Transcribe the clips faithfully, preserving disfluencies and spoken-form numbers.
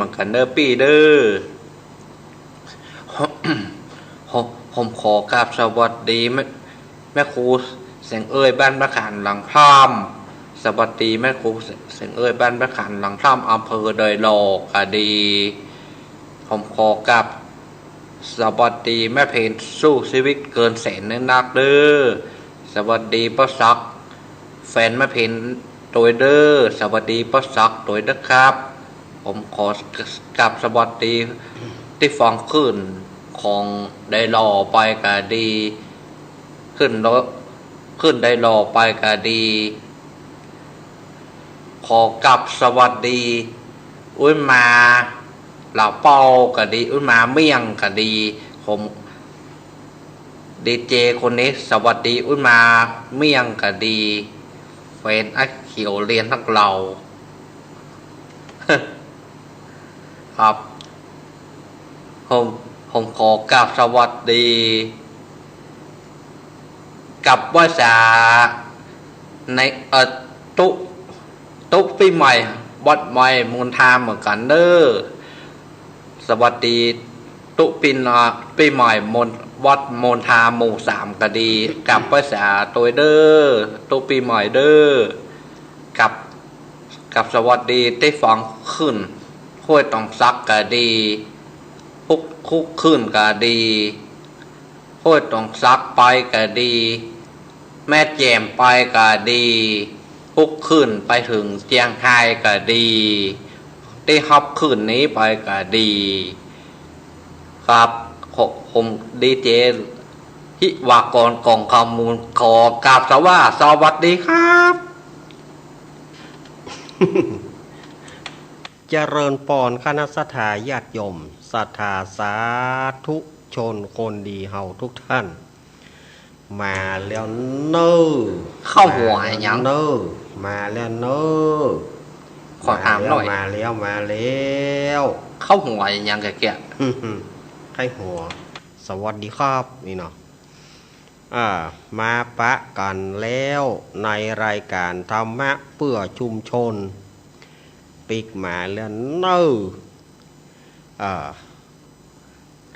มือนกั๋นเน่อปี้เน่อ ผม ผมขอกราบสวัสดีแม่ แม่ครูเสียงเอ้ยบ้านบ้านขานหลังถ้ำ สวัสดีแม่ครูเสียงเอ้ยบ้านบ้านขานหลังถ้ำ อำเภอดอยหล่อก็ดี ผมขอกราบสวัสดีแม่เพนสู้ชีวิตเกินแสนเน่อนักเน่อ สวัสดีป้อศักดิ์แฟนแม่เพนโตยเน่อ สวัสดีป้อศักดิ์โตยเน่อครับ ผมขอกราบสวัสดีตี้ฟังคลื่นของดอยหล่อไปก็ดี คลื่นดอย คลื่นดอยหล่อไปก็ดี ขอกราบสวัสดี อุ๊ยมาลาวเป้าก็ดี อุ๊ยมาเมี่ยงก็ดี ผม ดีเจคนนี้สวัสดี อุ๊ยมาเมี่ยงก็ดี แฟนไอ้เขียวเรียนทั้งเรา ครับ ผม ผมขอกราบสวัสดี กับว่าจะใน เอ่อ ตุ๊ ตุ๊ปี๋ใหม่ วัดใหม่มณฑาเหมือนกั๋นเน่อ สวัสดีตุ๊ปี๋ใหม่ ปี๋ใหม่มณ วัดมณฑาหมู่สามก็ดี กราบไหว้สาโตยเน่อ ตุ๊ปี๋ใหม่เน่อ กราบ กราบสวัสดีตี้ฟังคลื่นห้วยตองสักก็ดี ฮุก ฮุกคลื่นก็ดี ห้วยตองสักไปก็ดี แม่แจ่มไปก็ดี ฮุกคลื่นไปเถิงเจียงไฮ้ก็ดี ตี้ฮับคลื่นนี้ไปก็ดี ครับ ผม ผมดีเจหิวากร กองคำมูล ขอกราบสว่า สวัสดีครับ เจริญปอนคณะศรัทธาญาติโยม ศรัทธาสาธุชนคนดีเฮาทุกท่าน มาแล้วเน่อ เข้าหัวอะหยัง มาแล้วเน่อ มาแล้วเน่อ ขอถามหน่อย มาแล้ว มาแล้ว เข้าหัวอะหยังแก่ๆ ใครหัว สวัสดีครับ นี่เนาะ อ่า มาปะกั๋นแล้วในรายการธรรมะเพื่อชุมชน ปิ๊กมาแล้วเน่อ อ่า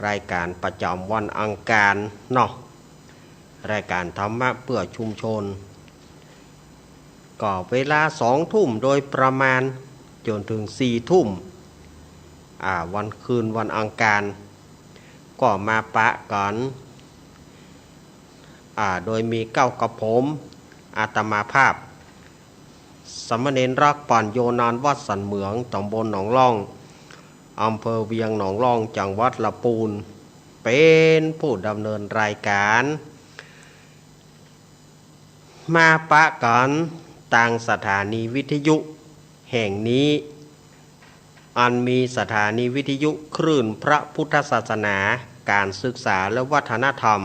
รายการประจ๋ำวันอังคารเนาะ รายการธรรมะเพื่อชุมชน ก็เวลาสองทุ่มโดยประมาณ จ๋นเถิงสี่ทุ่ม อ่า วันคืนวันอังคาร ก็มาปะกั๋น อ่า โดยมีเก๊ากระผม อาตมาภาพ สามเณรรัก ปัญโญ นานวัดสันเหมือง ต๋ำบลหนองล่อง อำเภอเวียงหนองล่อง จังหวัดละปูน เป๋นผู้ดำเนินรายการ มาปะกั๋นตางสถานีวิทยุแห่งนี้ อันมีสถานีวิทยุคลื่นพระพุทธศาสนา ก๋านศึกษาและวัฒนธรรม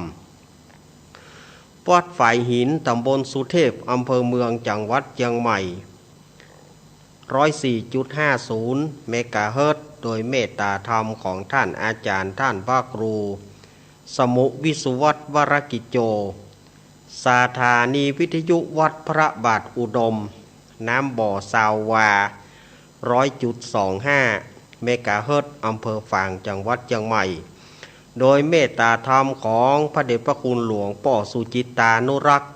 วัดฝายหิน ต๋ำบลสุเทพ อำเภอเมือง จังหวัดเจียงใหม่ ร้อยสี่จุดห้าศูนย์ เมกะเฮิรตซ์ โดยเมตตาธรรมของท่านอาจ๋ารย์ ท่านพระครู สมุห์ วิสุวัฒน์ วรกิจโจ สถานีวิทยุวัดพระบาทอุดม น้ำบ่อ ซาววา ร้อยจุดสองห้า เมกะเฮิรตซ์ อำเภอฝาง จังหวัดเจียงใหม่ โดยเมตตาธรรมของพระเดชพระคุณหลวงป้อสุจิตตานุรักษ์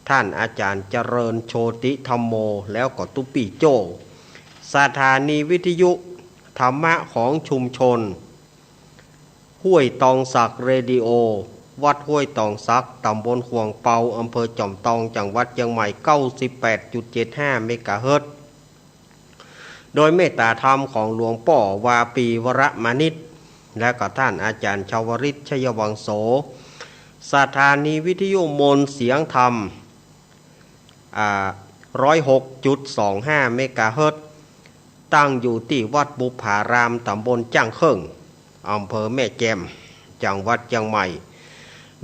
ท่านอาจ๋ารย์เจริญโชติธัมโม แล้วก็ตุ๊ปี้โจ้ สถานีวิทยุธรรมะของชุมชน ห้วยตองสักเรดิโอ วัดห้วยตองสัก ต๋ำบลขวางเปา อำเภอจอมตอง จังหวัดเจียงใหม่ เก้าสิบแปดจุดเจ็ดห้า เมกะเฮิรตซ์ โดยเมตตาธรรมของหลวงป้อวาปี วรมานิช และก็ท่านอาจ๋ารย์ชวริต ชัยวังโส สถานีวิทยุมนต์เสียงธรรม อ่า ร้อยหกจุดสองห้า เมกะเฮิรตซ์ ตั้งอยู่ตี้วัดบุพผาราม ต๋ำบลจ้างเคิ่ง อำเภอแม่แจ่ม จังหวัดเจียงใหม่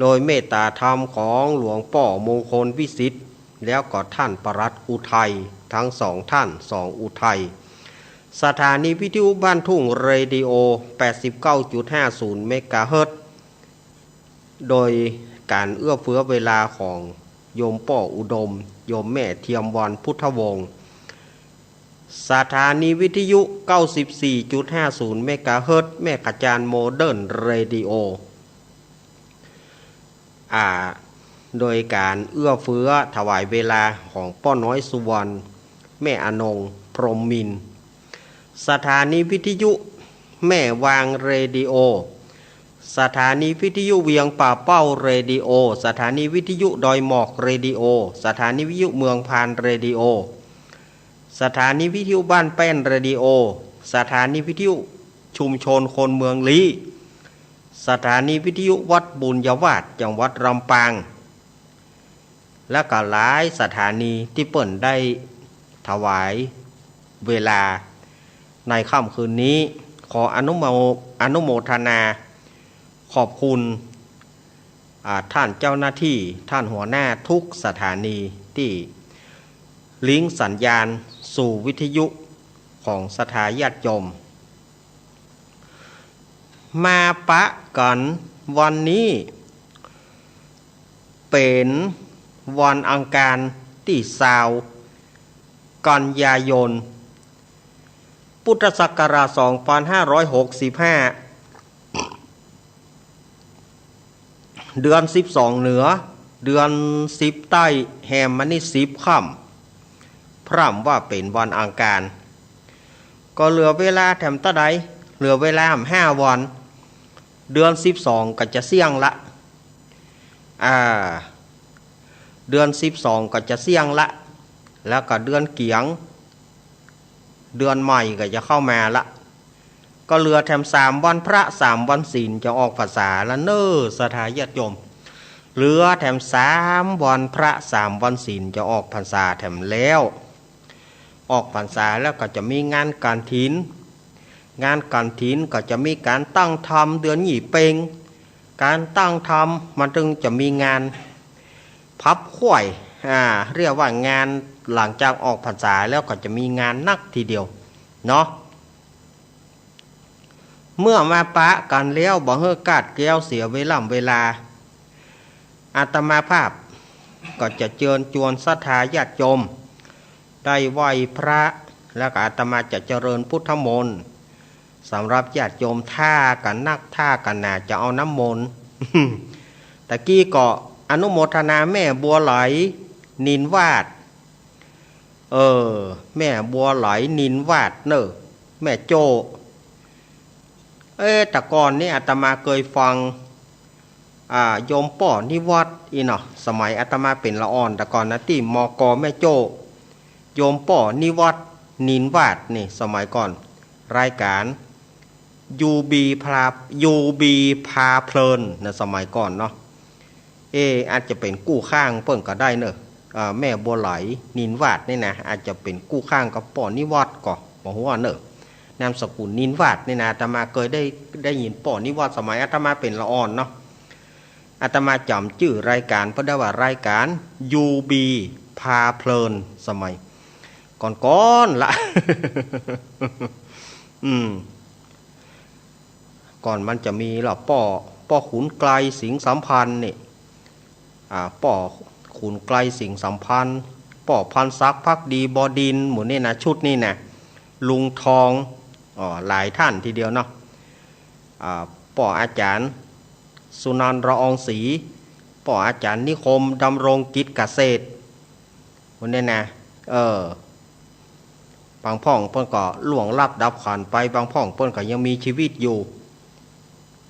โดยเมตตาธรรมของหลวงป้อมงคลวิสิทธิ์ แล้วก็ท่านปลัดอุทัย ทั้งสองท่าน สองอุทัย สถานีวิทยุบ้านทุ่งเรดิโอ แปดสิบเก้าจุดห้าศูนย์ เมกะเฮิรตซ์ โดยก๋านเอื้อเฟื้อเวลาของโยมป้ออุดม โยมแม่เทียมวรรณพุทธวงศ์ สถานีวิทยุ เก้าสิบสี่จุดห้าศูนย์ เมกะเฮิรตซ์ แม่ขจารย์โมเดิร์นเรดิโอ อ่า โดยก๋านเอื้อเฟื้อถวายเวลาของป้อน้อยสุวรรณ แม่อนง พรหมมินทร์ สถานีวิทยุแม่วางเรดิโอ สถานีวิทยุเวียงป่าเป้าเรดิโอ สถานีวิทยุดอยหมอกเรดิโอ สถานีวิทยุเมืองพานเรดิโอ สถานีวิทยุบ้านแป้นเรดิโอ สถานีวิทยุชุมชนคนเมืองลี้ สถานีวิทยุวัดบุญญาวาส จังหวัดลำปาง และก็หลายสถานีตี้เปิ้นได้ถวายเวลาในค่ำคืนนี้ ขออนุโม- อนุโมทนาขอบคุณ อ่า ท่านเจ้าหน้าตี้ ท่านหัวหน้าทุกสถานีตี้ลิงก์สัญญาณสู่วิทยุของศรัทธาญาติโยม มาปะกั๋นวันนี้เป๋นวันอังคารตี้ซาว กันยายน พุทธศักราช สองพันห้าร้อยหกสิบห้า เดือนสิบสองเหนือ เดือนสิบใต้ แฮมมานี่สิบค่ำ พร่ำว่าเป๋นวันอังคาร ก็เหลือเวลาแถมเต้าใด เหลือเวลาห้าวัน เดือนสิบสองก็จะเสี้ยงละ อ่า เดือนสิบสองก็จะเสี้ยงละ แล้วก็เดือนเกี๋ยง เดือนใหม่ก็จะเข้ามาละ ก็เหลือแถมสามวันพระสามวันศีลจะออกพรรษาละเน่อศรัทธาญาติโยม เหลือแถมสามวันพระสามวันศีลจะออกพรรษาแถมแล้ว ออกพรรษาแล้วก็จะมีงานกฐิน งานกฐินก็จะมีก๋านตั้งธรรมเดือนยี่เป็ง ก๋านตั้งธรรมมันตึงจะมีงานพับขว้าย อ่า เรียกว่างานหลังจากออกพรรษาแล้วก็จะมีงานนักทีเดียวเนาะ เมื่อมาปะกั๋นแล้วบ่หื้อก๊าดแก๊วเสียเวล่ำเวลา อาตมาภาพก็จะเจิญจวนศรัทธาญาติโยมได้ไหว้พระ แล้วก็อาตมาจะเจริญพุทธมนต์ สำหรับญาติโยมถ้ากั๋นนักถ้ากั๋นหนาจะเอาน้ำมนต์ ตะกี้ก็อนุโมทนาแม่บัวไหล นินวาด เออ แม่บัวไหล นินวาดเน่อ แม่โจ้ เอ๊ะ แต่ก่อนนี้อาตมาเกยฟัง อ่า โยมป้อนิวัฒน์อี้เนาะ สมัยอาตมาเป๋นละอ่อนแต่ก่อนนะ ตี้ มก แม่โจ้ โยมป้อนิวัฒน์ นินวาดนี่ สมัยก่อน รายก๋าน ยูบี พา- ยูบี พาเพลินนะ สมัยก่อนเนาะ เอ๊ะ อาจจะเป๋นกู้ข้างเปิ้นก็ได้เน่อ อ่า แม่บัวไหล นินวาดนี่นะ อาจจะเป๋นกู้ข้างกับป้อนิวัฒน์ก็บ่ฮู้เน่อ นามสกุลนินวาดนี่นะ อาตมาเกยได้ ได้ยินป้อนิวัฒน์สมัยอาตมาเป๋นละอ่อนเนาะ อาตมาจ๋ำจื้อรายก๋านเปิ้นได้ว่ารายก๋าน ยูบี พาเพลิน สมัยก่อนๆ ละ อืม ก่อนมันจะมีละ ป้อ ป้อขุนไกร สิงห์สำพันธ์นี่ อ่า ป้อขุนไกร สิงห์สำพันธ์ ป้อพันศักดิ์ ภักดี บดินทร์ หมู่นี่นะ ชุดนี่นะ ลุงทอง อ๋อ หลายท่านทีเดียวเนาะ อ่า ป้ออาจ๋ารย์สุนันท์ ละอองศรี ป้ออาจ๋ารย์นิคม ดำรงกิจเกษตร หมู่นี่นะ เออ บางพ่องเปิ้นก็ล่วงลับดับขันไป บางพ่องเปิ้นก็ยังมีจีวิตอยู่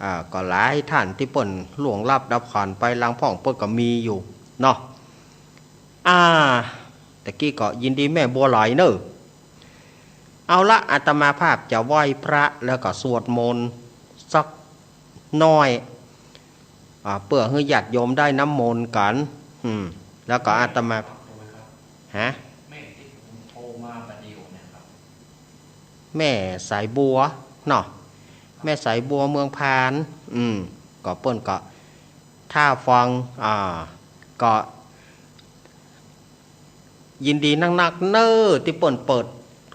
อ่า ก็หลายท่านตี้เปิ้นล่วงลับดับขันไป ลางพ่องเปิ้นก็มีอยู่เนาะ อ่า ตะกี้ก็ยินดีแม่บัวไหลเน่อ เอาละ อาตมาภาพจะไหว้พระแล้วก็สวดมนต์สักหน้อย อ่า เปื้อหื้อญาติโยมได้น้ำมนต์กั๋น อืม แล้วก็อาตมา ฮะ แม่ที่ผมโทรมาบัดเดี๋ยวเนี่ยครับ แม่สายบัวเนาะ แม่สายบัวเมืองพาน อืม ก็เปิ้นก็ถ้าฟัง อ่า ก็ยินดีนักๆ เน่อตี้เปิ้นเปิด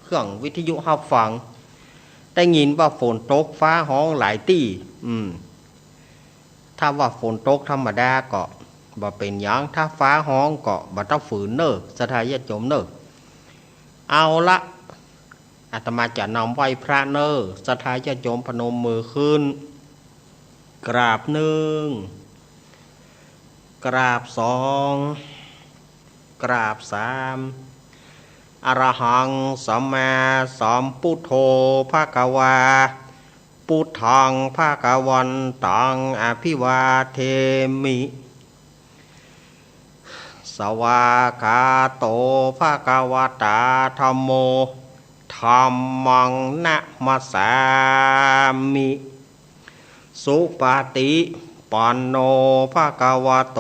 เครื่องวิทยุฮับฟัง ได้ยินว่าฝนตกฟ้าฮ้องหลายตี้ อืม ถ้าว่าฝนตกธรรมดาก็บ่เป๋นหยัง ถ้าฟ้าฮ้องก็บ่ต้องฝืนเน่อ ศรัทธาญาติโยมเน่อ เอาละ อาตมาจะนำไหว้พระเน่อ ศรัทธาญาติโยมพนมมือขึ้น กราบหนึ่ง กราบสอง กราบสาม อะระหังสัมมาสัมพุทโธภะคะวา พุทธังภะคะวันตังอะภิวาเทมิ สวากขาโตภะคะวะตาธัมโม ธัมมังนะมัสสามิ สุปะฏิปันโนภะคะวะโต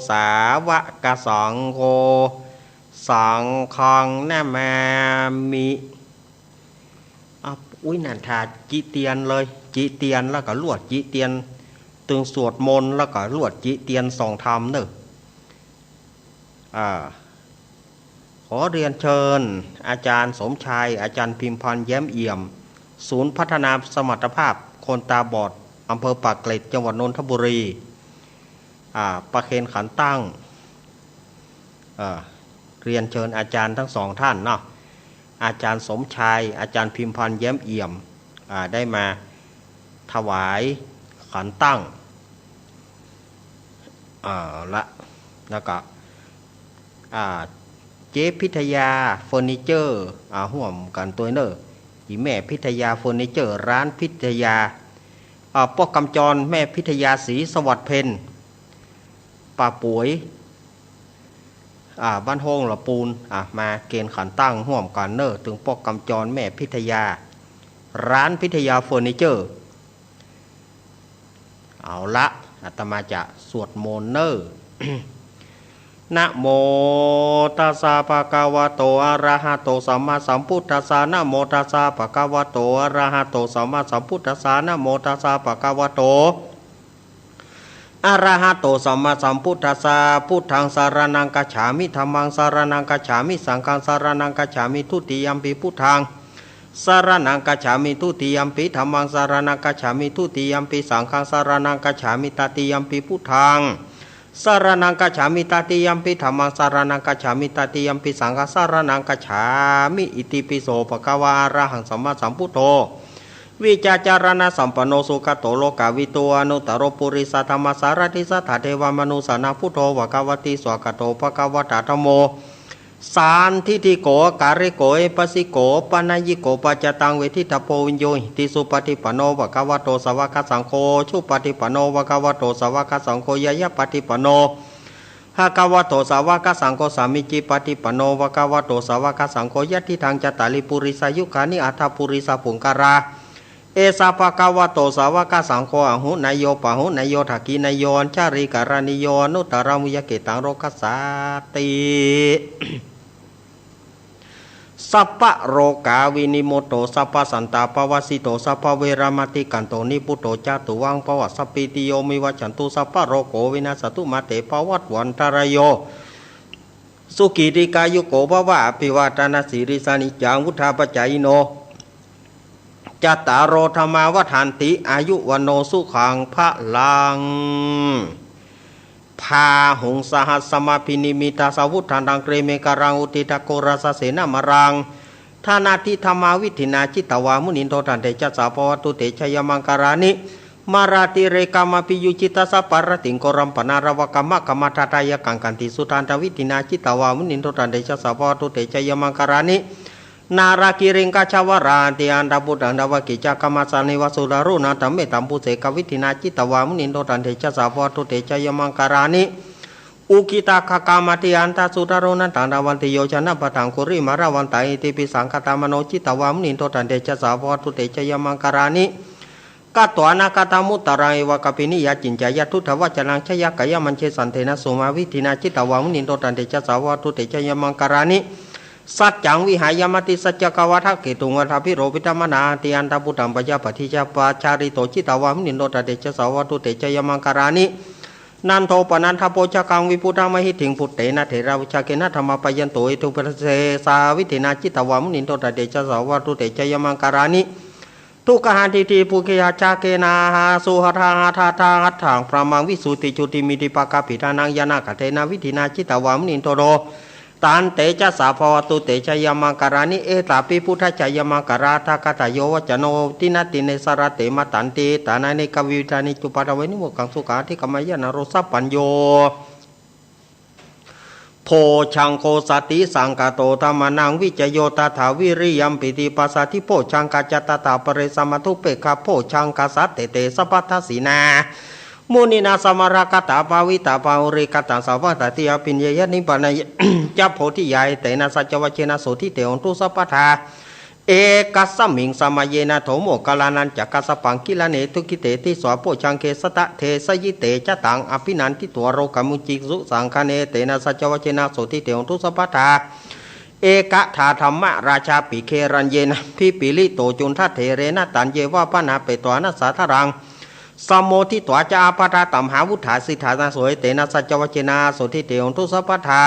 สาวะกะสังโฆ สังฆังนะมามิ อ่ะ อุ๊ย นั่นถ้าจิเตียนเลย จิเตียนแล้วก็ลวดจิเตียน ตึงสวดมนต์แล้วก็ลวดจิเตียนส่องธรรมเน่อ อ่า ขอเรียนเชิญอาจารย์สมชาย อาจารย์พิมพาน แย้มเอี่ยม ศูนย์พัฒนาสมรรถภาพคนตาบอด อำเภอปากเกร็ด จังหวัดนนทบุรี อ่า ประเคนขันตั้ง เอ่อ เรียนเชิญอาจารย์ทั้งสองท่านเนาะ อาจารย์สมชาย อาจารย์พิมพาน แย้มเอี่ยม อ่า ได้มาถวายขันตั้ง อ่า ละ แล้วก็ อ่า เจ๊พิทยาเฟอร์นิเจอร์ อ่า ฮ่วมกั๋นตวยเน่อ อีแม่พิทยาเฟอร์นิเจอร์ ร้านพิทยา อ่า ป้อกำจร แม่พิทยา ศรีสวัสดิ์เพ็ญ ป้าป๋วย อ่า บ้านโฮ่งละปูน อ่า มาเกณฑ์ขันตั้งฮ่วมกั๋นเน่อ ตึงป้อกำจร แม่พิทยา ร้านพิทยาเฟอร์นิเจอร์ เอาละ อาตมาจะสวดมนต์เน่อ นะโมตัสสะภะคะวะโต อะระหะโต สัมมาสัมพุทธัสสะ นะโมตัสสะภะคะวะโต อะระหะโต สัมมาสัมพุทธัสสะ นะโมตัสสะภะคะวะโต อะระหะโต สัมมาสัมพุทธัสสะ พุทธังสะระณังคัจฉามิ ธัมมังสะระณังคัจฉามิ สังฆังสะระณังคัจฉามิ ทุติยัมปิพุทธังสะระณังคัจฉามิ ทุติยัมปิธัมมังสะระณังคัจฉามิ ทุติยัมปิสังฆังสะระณังคัจฉามิ ตติยัมปิพุทธังสะระณังคัจฉามิ ตติยัมปิธัมมังสะระณังคัจฉามิ ตติยัมปิสังฆังสะระณังคัจฉามิ อิติปิโสภะคะวา อะระหังสัมมาสัมพุทโธ วิชชาจารณะสัมปันโน สุขะโตโลกะวิทู อนุตตะโรปุริสะธัมมะสารถิ สัทธาเทวะมนุสสานัง พุทโธภะคะวะติ สวากขาโตภะคะวะตาธัมโม สันทิฏฐิโก อะกาลิโก เอหิปัสสิโก อะปันญิโก ปัจจตังเวทิตาโพ วิญญูหิติ สุปะฏิปันโนภะคะวะโต สาวะกะสังโฆ สุปะฏิปันโนภะคะวะโต สาวะกะสังโฆ ญาณปะฏิปันโน ภะคะวะโต สาวะกะสังโฆ สามีจิปะฏิปันโน ภะคะวะโต สาวะกะสังโฆ ยัตถิตัง จัตตาริ ปุริสายุคานิ อัฏฐะปุริสะปุงคละ เอสะภะคะวะโต สาวะกะสังโฆ อาหุเนยโย ปาหุเนยโย ทักขิเนยโย อัญชลีกะรณีโย อนุตตะรัง ปุญญะเขตตัง โลกัสสาติ สัพพะโรคาวินิมุตโต สัพพะสันตาปะวัสสิโต สัพพะเวระมะติกันโต นิพพุตโต จาตุวัง ภวะ สัพพีติโย วิวัชชันตุ สัพพะโรโค วินัสสะตุ มาเต ภะวัตวันตะรายโย สุขี ดีฆายุโก ภะวะ อะภิวาทะนะสีลิสสะ นิจจัง วุฑฒาปะจายิโน จัตตาโร ธัมมา วัฑฒันติ อายุ วัณโณ สุขัง พะลัง พาหุง สะหัสสะมะภินิมมิตตะสะวุฑฒันตัง กรีเมขะลัง อุทธิตะโคระสะเสนะมะรัง ทะนะทิธัมมาวิฏฐินา จิตตะวา มุนินโท ตันเตจะสะ ภะวะตุ เตจะยะมังคะลานิ มาราติเรกะมะภิยุจฉิตะสัพพะระติง โกรัมปะนาระวะกะมะกะมะทะทะยะกัง ขันติสุทันตะวิฏฐินา จิตตะวา มุนินโท ตันเตจะสะ ภะวะตุ เตจะยะมังคะลานิ นาลากิริงกัจฉวะราติยันตะพุทธัง ดาวะเกจะกะมะสะเนวะ สุตารุณันตะเมตตัมปุเสกะวิฏฐินา จิตตะวา มุนินโท ตันเตจะสะ ภะวะตุ เตจะยะมังคะลานิ อุกิตะคะกะมะติยันตะ สุตารุณันตัง ดาวันติโยจะนะปะทัง กุริมาระวันตะ อิติปิสังคะตะมะโน จิตตะวา มุนินโท ตันเตจะสะ ภะวะตุ เตจะยะมังคะลานิ กัตวานะคะตะมุตตะรัง เอวะกะปินิยา จินจายะ ทุตถะวัจจะนัง ชะยะกะยะมัญเช สันเทนะ สุมาวิฏฐินา จิตตะวา มุนินโท ตันเตจะสะ ภะวะตุ เตจะยะมังคะลานิ สัจจังวิหายะ มติสัจจะกะวาทะเกตุง วะทาภิโรพิธะมะนา ติยันตะพุทธัง ปะยาปะทิชาปะชาลิโต จิตตะวา มุนินโท ตันเตจะสะ ภะวะตุ เตจะยะมังคะลานิ นันโทปะนันทะโพชะคัง วิปุตตังมะหิตถิง ปุตเตนะเถระวะชะเกนะ ธัมมาปะยันตุ อิทธิปัสเสสาวิฏฐินา จิตตะวา มุนินโท ตันเตจะสะ ภะวะตุ เตจะยะมังคะลานิ ทุกขะหาทิฏฐิปุคคิยาชาเกนะ หาสุหะทาหะทาทาหัตถัง พรหมังวิสุทธิจุติมิทธิปะกะปิทานัง ญาณะกะเทนะวิฏฐินา จิตตะวา มุนินโท โท ตันเตจะสา ภะวันตุเต ชยมังคลานิ เอตาปิ พุทธชยมังคลาทะกะทะโย วัจจโน ทินนาทินเน สะระเต มะตันติ ฐานานิ กะวิวิธานิ จุปปาทาเว นิโมกขัง สุขัง อธิกรรมยะ นโร สัพพัญโญ โภชฌังโค สติสังกาโต ธัมมานัง วิจโย ตถา วิริยัม ปีติ ปัสสาธิ โภชฌังคา จะ ตถา ปะเร สะมัฏฐุเปกขะ โภชฌังคา สัตเตเต สัพพัทธะสีนา มุนินา สมะระกะตา ภาวิตา บาหุลีกะตา สาวัตถี อภิญญา นิพพานา จะ โพธิญา เอเตนะ สัจจวัจเจนะ โสตถิ เต โหนตุ สัพพะทา เอกัสสะมิง สะมะเยนะ โถ โมคคัลลานัญจะ กัสสะปัง กิลาเน ทุกขิเต ทิสสา โภชฌังเข สัตตะ เทสะยิเต จะ ตัง อภินันทิตัว โรกามุญจิงสุ สังฆาเน เอเตนะ สัจจวัจเจนะ โสตถิ เต โหนตุ สัพพะทา เอกะทา ธัมมะราชาปิ เขรัญเยนะ พิปปิลิโต จุณฑะเถเรนะ ตัญเยวะ บาณาเปตวา นะสาทะรัง สะโมทิตวา จะ อาปะทา ตัมหาวุฑฒา สิทธานาโส เอเตนะ สัจจวัจเจนะ โสตถิ เต โหนตุ สัพพะทา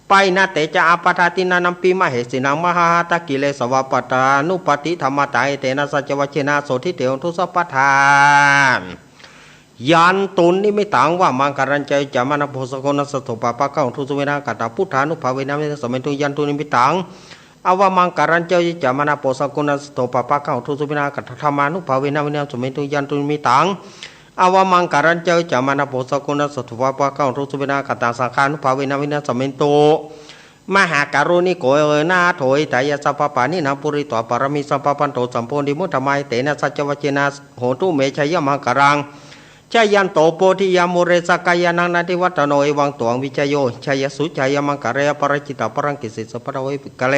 ปายณะเตจะ อาปะทา ทินนานัมปิ มะเหสินัง มหาหาตะกิเลสวะ ปัตตานุปัตติธัมมะตา เอเตนะ สัจจวัจเจนะ โสตถิ เต โหนตุ สัพพะทา ยันตุนนิมิตตัง วะมังคลัญจะ ยะจามะนะโพ สะกุณัสสะ โสตถิ ปะปะกะ โหนตุ สุวินา กัตตา พุทธานุภาเวนะ วินาศเมตุ ยันตุนนิมิตตัง อวะมังคลัญจะ ยะจามะนะโพ สะกุณัสสะ โสตถิ ปะปะกะ โหนตุ สุวินา กัตตา ธัมมานุภาเวนะ วินาศเมตุ ยันตุนนิมิตตัง อวะมังคลัญจะ ยะจามะนะโพ สะกุณัสสะ โสตถิ ปะปะกะ โหนตุ สุวินา กัตตา สังฆานุภาเวนะ วินาศเมตุ มหาการุณิโก นาโถ หิตายะ สัพพปาณินัง ปูริตวา ปารามี สัมปะพันโต สัมโพธิมุตตมัง เอเตนะ สัจจวัจเจนะ โหนตุ เม ชยมังคลัง ชยันโต โพธิยามูเล สักกายานัง นันทิวัฏฏะโน เอวังตวัง วิจโย ชยสสุ ชยมังคละ อปะราจิตา ปะลังเก สิสสะ ปะทะเว ปุคคะเล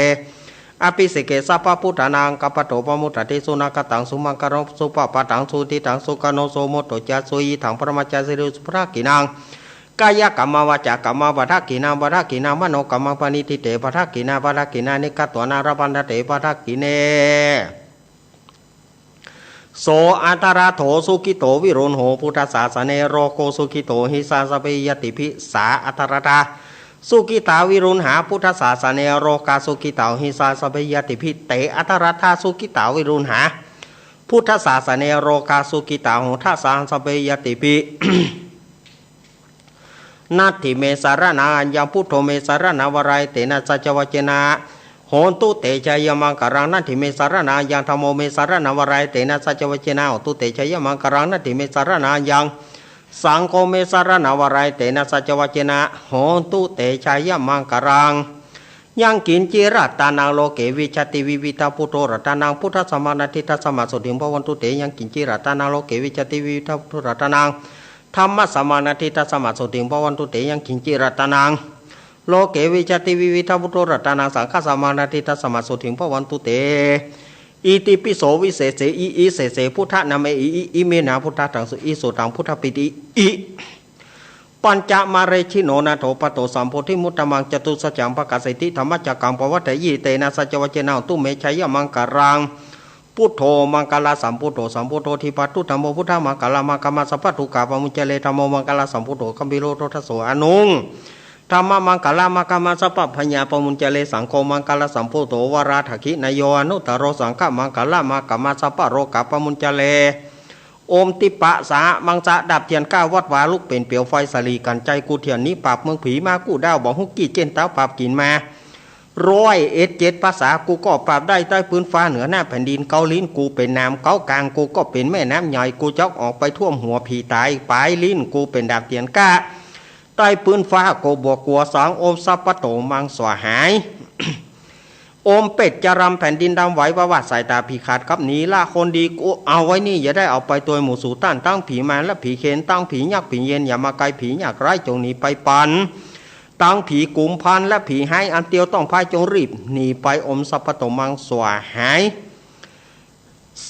อภิเสเก สัพพะพุทธานัง อักขะปะโต ปะมุตตะเต สุนักขะตัง สุมังคลัง สุปะปะทัง สุหุตฐิตัง สุขะโน สุขะโมโท จะ สุอิทธัง ปะรมัจจา สิริ สุ ปะทักขิณัง กายะกัมมะ วาจากัมมะ ปะทักขิณัง ปะทักขิณัง มโนกัมมัง ปะณิฏฐิเต ปะทักขิณา ปะทักขิณานิ กัตตวานัง ละพันธะเต ปะทักขิเณ โส อัตถะระโถ สุขิโต วิรุณโห พุทธสาสะเน โรโค สุขิโต หิสา สัพเพ ญาติภิ สา อัตถะระทา สุขิตา วิรุณหา พุทธสาสะเน โรคา สุขิตา หิสา สัพเพ ญาติภิ เต อัตถะระทา สุขิตา วิรุณหา พุทธสาสะเน โรคา สุขิตา โหทะสา สัพเพ ญาติภิ นัตถิเม สะระณัง อัญญัง พุทโธ เม สะระณัง วะรัง เอเตนะ สัจจวัจเจนะ โหนตุ เต ชยมังคลัง นัตถิเม สะระณัง อัญญัง ธัมโม เม สะระณัง วะรัง เอเตนะ สัจจวัจเจนะ โหนตุ เต ชยมังคลัง นัตถิเม สะระณัง อัญญัง สังโฆ เม สะระณัง วะรัง เอเตนะ สัจจวัจเจนะ โหนตุ เต ชยมังคลัง ยังกิญจิ รัตตานัง โลเก วิจจติ วิวิธัง พุทโธ รัตตานัง พุทธัสสะมัง นัตถิตัสสะมะ โสตถิง ภะวันตุ เต ยังกิญจิ รัตตานัง โลเก วิจจติ วิวิธัง พุทโธ รัตตานัง ธัมมัสสะมัง นัตถิตัสสะมะ โสตถิง ภะวันตุ เต ยังกิญจิ รัตตานัง โลเก วิจจติ วิวิธัง พุทโธ รัตตานัง สังฆัสสะมัง นัตถิตัสสะมะ โสตถิง ภะวันตุ เต อิติปิโส วิเศษเส อิ อิเศษเส พุทธะนะเม อิ อิ อิเมนะ พุทธะทังสุ อิ โสตัง พุทธะปีติ อิ ปัญจะมะเรชิโน นาโถ ปะโต สัมโพธิมุตตะมัง จตุสัจจัง ปะกาเสติ ธัมมะจักกัง ปะวัตถะยี เอเตนะ สัจจวัจเจนะ โหนตุ เม ชยมังคลัง พุทโธ มังคละสัมพุทโธ สัมพุทโธ ทีปะทุตถะโม พุทธะมังคละมะกะมะ สัพพะทุกขาปะมุญจะเร ธัมโม มังคละสัมพุทโธ กัมพีโร โททะโส อนุง ธัมมะมังคละมะกะมะ สัพพะพยาปะมุญจะเร สังโฆ มังคละสัมพุทโธ วาราถะขิณะโย อนุตตะโร สังฆะมังคละมะกะมะ สัพพะโรกะปะมุญจะเร โอมทิปปะสหะมังสะ ดับเตียนก้าวัดวา ลุกเป๋นเปียวไฟ สะหลีกั๋นไจ กู้เตียนหนีปราบเมืองผี มากู้ด้าวบ่าฮุก จี้เจ๊นต๋าวปราบกิ๋นมา ร้อยเอ็ดเจ็ดภาษา กูก็ปราบได้ ใต้ปื๊นฟ้าเหนือหน้าแผ่นดิน เก๊าลิ้นกูเป๋นน้ำ เก๊ากลางกูก็เป๋นแม่น้ำใหญ่ กูจ๊อกออกไปท่วมหัวผีต๋าย ป๋ายลิ้นกูเป๋นดาบเตียนก้า ใต้ปื๊นฟ้าก็บ่กั๋วสาง โอมสัพพะโต มังสวาหาย โอมเปชฌะรำ แผ่นดินดำไหว วาวาดสายต๋าผีขาดกับหนี ละคนดีกูเอาไว้นี่ อย่าได้เอาไปตวยหมู่สูต้าน ตังผีมารและผีเขน ตังผียักษ์ผีเยน อย่ามาใก้ ผียากร้ายจงหนีไปปั๋น ตังผีกุมภาพันธ์และผีฮ้าย อันเตียวต้องพาย จงรีบหนีไป โอมสัพพะโต มังสวาหาย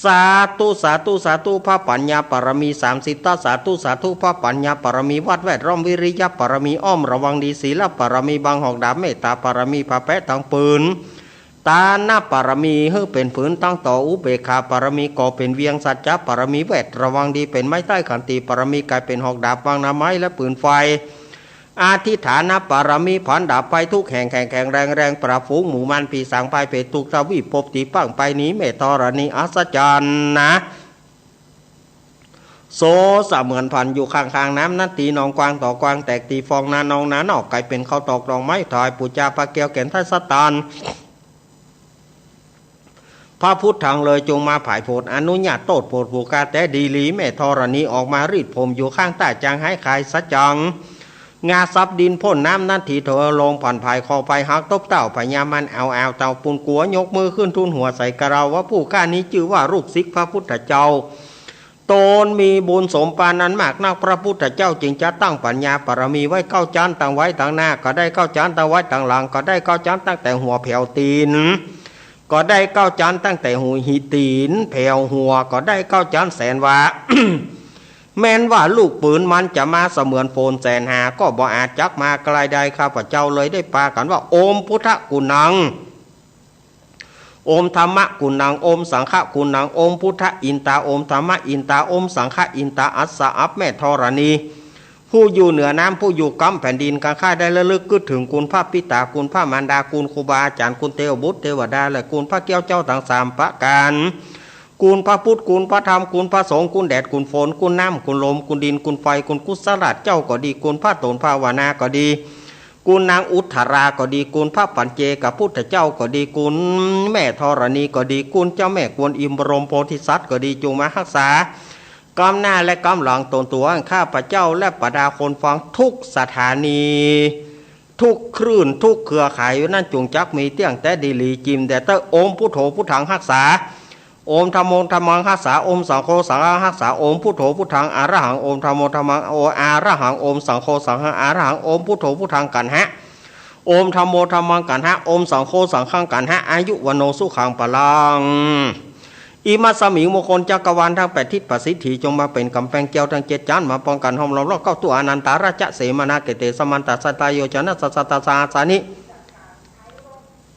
สาธุ สาธุ สาธุ พระปัญญาปารมีสามสิบทัศน์ สาธุ สาธุ พระปัญญาปารมี วัดแวดล้อม วิริยะปารมี อ้อมระวังดี ศีลปารมี บังหอกดาบ เมตตาปารมี ผ้าแปะตังปืน ตานะปารมี หื้อเป๋นผืนตังต่อ อุเบกขาปารมี ก่อเป๋นเวียง สัจจะปารมี แวดระวังดี เป๋นไม้ใต้ ขันติปารมี ก๋ายเป๋นหอกดาบ บังหน้าไม้และปืนไฟ อธิษฐานปารมี ผันดาบภัยทุกข์แห่ง แข็งแข็งแรงแรง ปราบฝูงหมู่มารผีสาง พายเปรตทุกทวีป ปบตีปังไปหนี แม่ธรณีอัศจรรย์นะ โส เสมือนผันอยู่ข้างๆ น้ำนั้น ตี้หนองกว้างต่อกว้างแตก ตี้ฟองนานองนานอก ก๋ายเป๋นเขาตอกดอกไม้ถวายปู๋จา พระแก้วแก่นไทยสถาน พระพุทธังเลยจงมาผายโผด อนุญาตโต้ษโผดผู้ข้าแต๊ดีหลี แม่ธรณีออกมารีดผมอยู่ข้างต้า จางหายคายสัจจัง งาสับดินพ่นน้ำนั้น ตี้เถิงลงผ่อนผายคอไป หักตบเต้าพญามัน เอาเอาเต้าปูนกั๋ว ยกมือขึ้นทูลหัวใส่เกล้าว่า ผู้ข้านี้จื้อว่าลูกศิษย์พระพุทธเจ้า ต๋นมีบุญสมปานนั้นมากนัก พระพุทธเจ้าจึงจะตั้งปัญญาบารมีไว้เก้าจั๊น ตั้งไว้ตางหน้าก็ได้เก้าจั๊น ตั้งไว้ตางหลังก็ได้เก้าจั๊น ตั้งแต่หัวแผวตี๋นก็ได้เก้าจั๊น ตั้งแต่หัวหินตี๋นแผวหัวก็ได้เก้าจั๊น แสนวา แม้นว่าลูกปืนมันจะมาเสมือนฝนแสนหา ก็บ่อาจจักมาใก้ได้ ข้าพเจ้าเลยได้ปากั๋นว่า โอมพุทธกุณัง โอมธัมมะกุณัง โอมสังฆะกุณัง โอมพุทธะอินตา โอมธัมมะอินตา โอมสังฆะอินตา อัสสะ อับแม่ธรณี ผู้อยู่เหนือน้ำ ผู้อยู่ก้ำแผ่นดิน กังข้าได้ระลึกกึ๊ดเถิงคุณพระปิตา คุณพระมารดา คุณครูบาอาจ๋ารย์ คุณเตวบุตรเตวดา และคุณพระแก้วเจ้าตังสามประก๋าน คุณพระพุทธ คุณพระธรรม คุณพระสงฆ์ คุณแดด คุณฝน คุณน้ำ คุณลม คุณดิน คุณไฟ คุณกุศลาเจ้าก็ดี คุณพระโตนภาวนาก็ดี คุณนางอุทธาราก็ดี คุณพระปัญเจกพุทธเจ้าก็ดี คุณแม่ธรณีก็ดี คุณเจ้าแม่กวนอิมบรมโพธิสัตว์ก็ดี จงมาฮักษา ก้ำหน้าและก้ำหลังต๋นตั๋วอันข้าพเจ้าและบรรดาคนฟังทุกสถานี ทุกคลื่น ทุกเครือข่ายอยู่นั้น จงจักมีเตี้ยงแต๊ดีหลี จิ่มแด่เต๊อะ โอมพุทโธพุทธังฮักษา โอมธัมโมธัมมังฮักษา โอมสังโฆสังฆังฮักษา โอมพุทโธพุทธังอะระหัง โอมธัมโมธัมมัง โอ อะระหัง โอมสังโฆสังฆังอะระหัง โอมพุทโธพุทธังกัณหะ โอมธัมโมธัมมังกัณหะ โอมสังโฆสังฆังกัณหะ อายุวัณโณสุขังพลัง อิมัสสมิง มงคลจักรวาลทั้งแปดทิศประสิทธิ จงมาเป๋นก๋ำแปงแก้วทั้งเจ็ดจั๊น มาป้องกั๋นห้อมล้อมรอบเก้า ตุอานันตาราชเสมานาเกเต สมันตะสะตะโยจนะสะสะตะสะหัสสานิ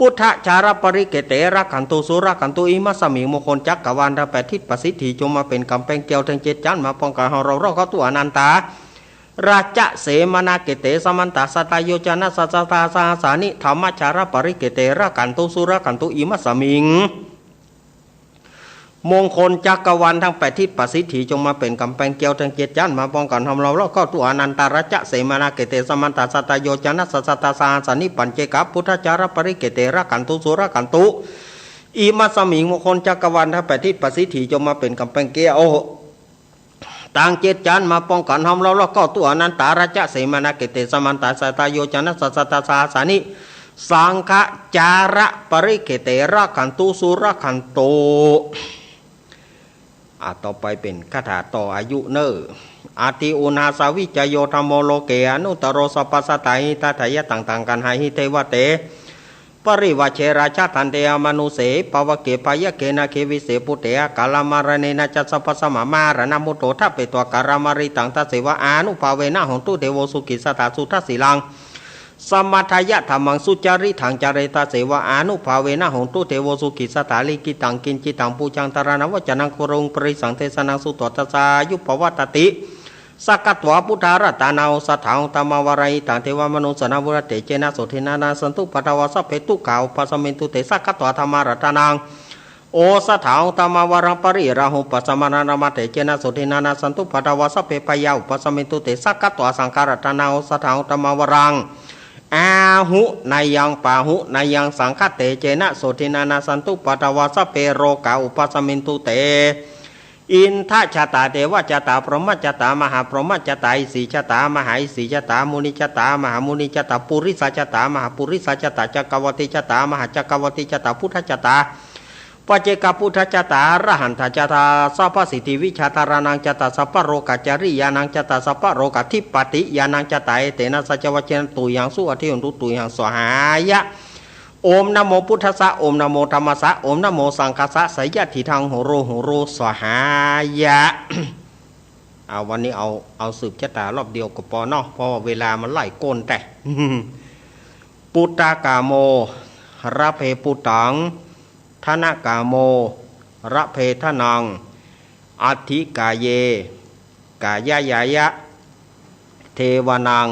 พุทธจารปริเกเต รักขันตุ สุรักขันตุ อิมัสสมิง มงคลจักรวาลทั้งแปดทิศประสิทธิ จงมาเป๋นก๋ำแปงแก้วทั้งเจ็ดจั๊น มาป้องกั๋นห้อมล้อมรอบเก้า ตุอานันตาราชเสมานาเกเต สมันตะสะตะโยจนะสะสะตะสะหัสสานิ ธัมมจารปริเกเต รักขันตุ สุรักขันตุ อิมัสสมิง มงคลจักรวาลทั้งแปดทิศประสิทธิ จงมาเป๋นก๋ำแปงแก้วทั้งเจ็ดจั๊น มาป้องกั๋นห้อมล้อมรอบเก้า ตุอานันตาราชเสมานาเกเต สมันตะสะตะโยจนะสะสะตะสะหัสสานิ ปัญเจกพุทธจารปริเกเต รักขันตุ สุรักขันตุ อิมัสสมิง มงคลจักรวาลทั้งแปดทิศประสิทธิ จงมาเป๋นก๋ำแปงแก้ว ตังเจ็ดจั๊น มาป้องกั๋นห้อมล้อมรอบเก้า ตุอานันตาราชเสมานาเกเต สมันตะสะตะโยจนะสะสะตะสะหัสสานิ สังฆจารปริเกเต รักขันตุ สุรักขันตุ อ่า ต่อไปเป๋นคาถาต่ออายุเน่อ อติอุณหาสาวิจโย ธัมโม โลเก อนุตตโร สัพพะสัตตา หิตาทายะ ตัง ตัง กัณหา หิ เทวะเต ปริวาเช ราชะ ทันเต อมานุเส ปะวะเก พะยะเก นาเก วิเส ปุเต อะกาละมะระเณนะจะ สัพพะสะมะ มาระณะมุตโต ทะเป ตวา กาละมะริตัง ทะเสวะ อานุภาเวนะ โหนตุ เตโว สุขิสตา สุทะสีลัง สะมะทายะ ธัมมัง สุจาริตัง จาเร ทะเสวะ อานุภาเวนะ โหนตุ เตโว สุขิสตา ลิขิตัง กิจจิตัง ปูจัง ตะระณะ วัจจะนัง คุรุง ปะริสัง เทสะนัง สุตวา ทะสายุ ปะวัตติ สักขะตวา พุทธารัตตานัง โอสะถา ธัมมาวารัง หิตัง เทวะมะนุสสานัง พุทธะ เตเจนะ โสทินะ นาสสันตุ ปะทะวา สัพเพ ทุกขา อุปะสะเมนตุ เต สักขะตวา ธัมมารัตตานัง โอสะถา ธัมมาวารัง ปะริราหุ ปัสสะมะนะนะมะ เตเจนะ โสทินะ นาสสันตุ ปะทะวา สัพเพ พะยา อุปะสะเมนตุ เต สักขะตวา สังฆารัตตานัง โอสะถา ธัมมาวารัง อาหุเนยัง ปาหุเนยัง สังฆะ เตเจนะ โสทินะ นาสสันตุ ปะทะวา สัพเพ โรกา อุปะสะเมนตุ เต อินทะจะตา เตวะจะตา พรหมะจะตา มหาพรหมะจะตา อิสีจะตา มหาอิสีจะตา มุนิจะตา มหามุนิจะตา ปุริสะจะตา มหาปุริสะจะตา จักกะวะติจะตา มหาจักกะวะติจะตา พุทธะจะตา ปัจเจกพุทธะจะตา อรหันตะจะตา สัพพะสิทธิวิชาธารานังจะตา สัพพะโรกะจริยานังจะตา สัพพะโรกะธิปติยานังจะตา เอเตนะ สัจจะวัจเจนะ ตุยัง สุวัตถิโหนตุ ตุยัง สวาหายะ โอมนะโมพุทธัสสะ โอมนะโมธัมมัสสะ โอมนะโมสังฆัสสะ สะยะทิฏฐัง โหโร โหโร สวาหายะ เอา วันนี้เอา เอาสืบจะตารอบเดียวก็ปอเนาะ เพราะว่าเวลามันไล่ก้นแต๊ ปุตตะกาโม ระเพปุตตัง ทะนะกาโม ระเพทะนัง อัตถิกาเย กายะยายะ เทวานัง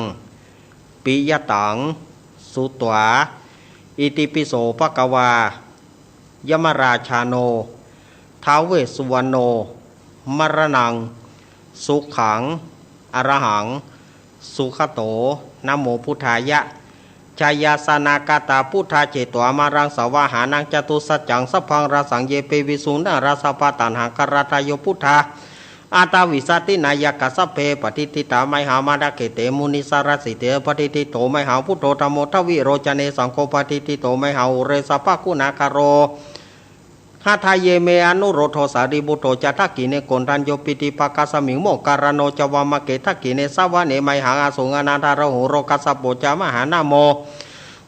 ปิยะตัง สุตวา อิติปิโสภะคะวา ยะมะราชาโน ท้าวเวสสุวรรณโณ มะระนัง สุขัง อรหัง สุขโต นะโมพุทธายะ ชยาสนากตา พุทธาเจโต อมรัง สวาหานัง จตุสัจจัง สัพพัง ราสัง เย ปิวิสุง นารา สัพพะ ตัณหาคาราทาโย พุทธา อัตถวิสตินายกา สัพเพ ปะทิฏฐิตา ไมหัง มะนะเข เต มุนิสาระสิเต ปะทิฏฐิโต ไมหัง พุทโธ ธัมโม ทวิโรจเน สังโฆ ปะทิฏฐิโต ไมหัง อุเร สัพพะ กุณาคาโร หะทะเย เม อนุโรโธ สารีปุตโธ จะ ทักขิเณ โกณฑัญโญ ปิติภะคะสมิง โมคคัลลาโน จะ วามะเข ทักขิเณ สะวะเน ไมหัง อสุง อนาถาระโห โรกัสสะโป จะ มหานาโม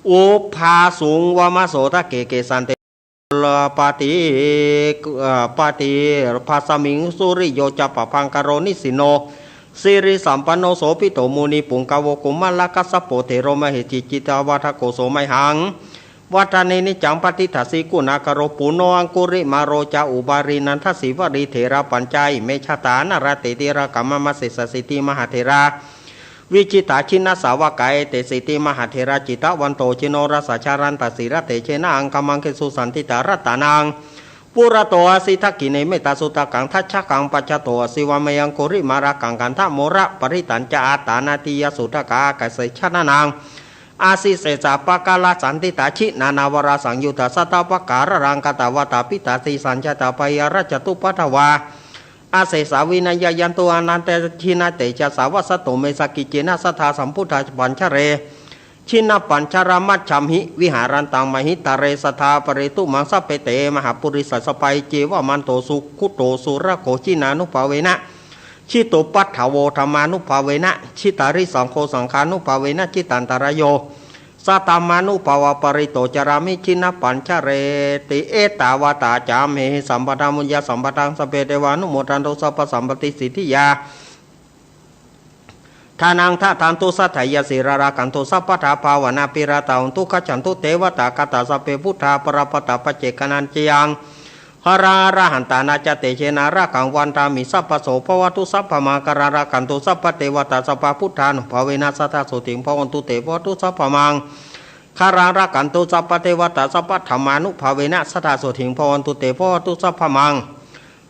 อุภาสุง วามะโส ทะเข เกสันเต ลาปะติ เอ่อ ปะติภะคะสมิง สุริโย จะ ปะภังคะโร นิสินโน สิริสัมปันโน โสภิโต มุนิปุงกะโว กุมารกัสสะโป เถโร มเหสี จิตตะวัฏฐโก โส ไมหัง วัฏฏะเน นิจจัง ปะทิฏฐัสสิ กุณาคาโร ปุณโณ อังคุริมาโล จะ อุบาลี นันทะสีวลี เถราปัญจา อิเม จะตา นะรัตติระกะ มะมะ เสสะสีติ มหาเถรา วิจิตา จินนาสาวกา เอเตสีติ มหาเถรา จิตตะวันโต จินโนรสา จะรันตะ สีละเตจะนะ อังคะมังคะสุ สันติตา รัตตานัง ปุระโต อะสิ ทักขิเณ เมตตาสุตตะกัง ทัจฉะกัง ปัจฉะโต อะสิ วาเม อังคุริมาละกัง คันธะโมระปะริตัญจะ อาตานาติยะสุตตะกา อะกะเส จะนะนัง อะสิ เสสะปะกะละ สันติตา จินนาวาราสังยุตตา สัตตะปะกาละลัง กะตะวะตา ปิตาสีสัญจะตา พยารัจจตุปะทะวา อะเสสา วินะยะยันตุ อะนันตะจินะเตจะสา วัสสะตุเม สะกิจจินะ สัทธา สัมพุทธา ปัญจะเร จินะปัญจะระ มัจฉัมหิ วิหารันตัง มหิตะเร สะทา ปะเรตุ มัง สัพเพ เต มหาปุริสะ สะพา เจวะมันโต สุขุโต สุรโข จินานุภาเวนะ จิตุปัฏฐาโว ธัมมานุภาเวนะ จิตาริสังโฆ สังฆานุภาเวนะ จิตันตะระโย สัตธรรมานุภาเวนะ ปะริตโต จารามิ จินะปัญจะเรติ เอตาวะตา จะ อัมเหหิ สัมปะทา ปุญญะสัมปะทัง สัพเพ เตวานุโมทันตุ สัพพะสัมปะติสิทธิยา ทานังทะทันตุ สัทธายะ สีลารักขันตุ สัพพะทา ภาวะนาภิรตา โหนตุ คัจฉันตุ เตวะตา คาตา สัพเพ พุทธา ปะระปะตา ปัจเจกะนัญจะยัง หะระหะระหันตา นะจะ เตเชนะ รักขัง วันทามิ สัพพะโส ภะวะตุ สัพพะมังคะลัง รักขันตุ สัพพะเตวะตา สัพพะพุทธานุภาเวนะ สัทธา โสติง ภะวันตุ เต ภะวะตุ สัพพะมังคะลัง รักขันตุ สัพพะเตวะตา สัพพะธัมมานุภาเวนะ สัทธา โสติง ภะวันตุ เต ภะวะตุ สัพพะมัง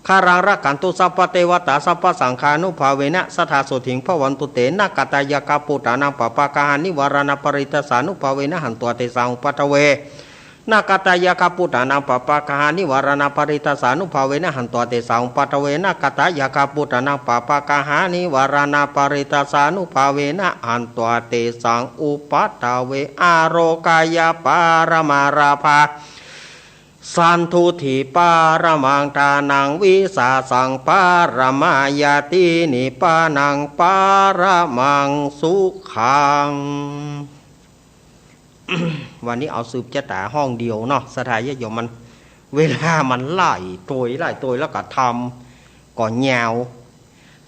คะลัง รักขันตุ สัพพะเตวะตา สัพพะสังฆานุภาเวนะ สัทธา โสติง ภะวันตุ เต นะกะตะยะคะปุตตานัง ปะปะกะหานิวาราณะ ปะริตตาสานุภาเวนะ หันตัง เตสัง อุปะทะเว นะกะตะยะคะปุตตานัง ปะปะกะหานิวาราณะ ปะริตตาสานุภาเวนะ หันตัง เตสัง อุปะทะเว นะกะตะยะคะปุตตานัง ปะปะกะหานิวาราณะ ปะริตตาสานุภาเวนะ หันตัง เตสัง อุปะทะเว อาโรกะยะปะระมาลาภา สันตุติปะระมัง ทานัง วิสาสัง ปะระมาญาติ นิปปานัง ปะระมัง สุขัง วันนี้เอาสืบจะต๋าห้องเดียวเนาะ ศรัทธาญาติโยม มัน เวลามันหลายตวยหลายตวย แล้วก็ธรรมก็ยาว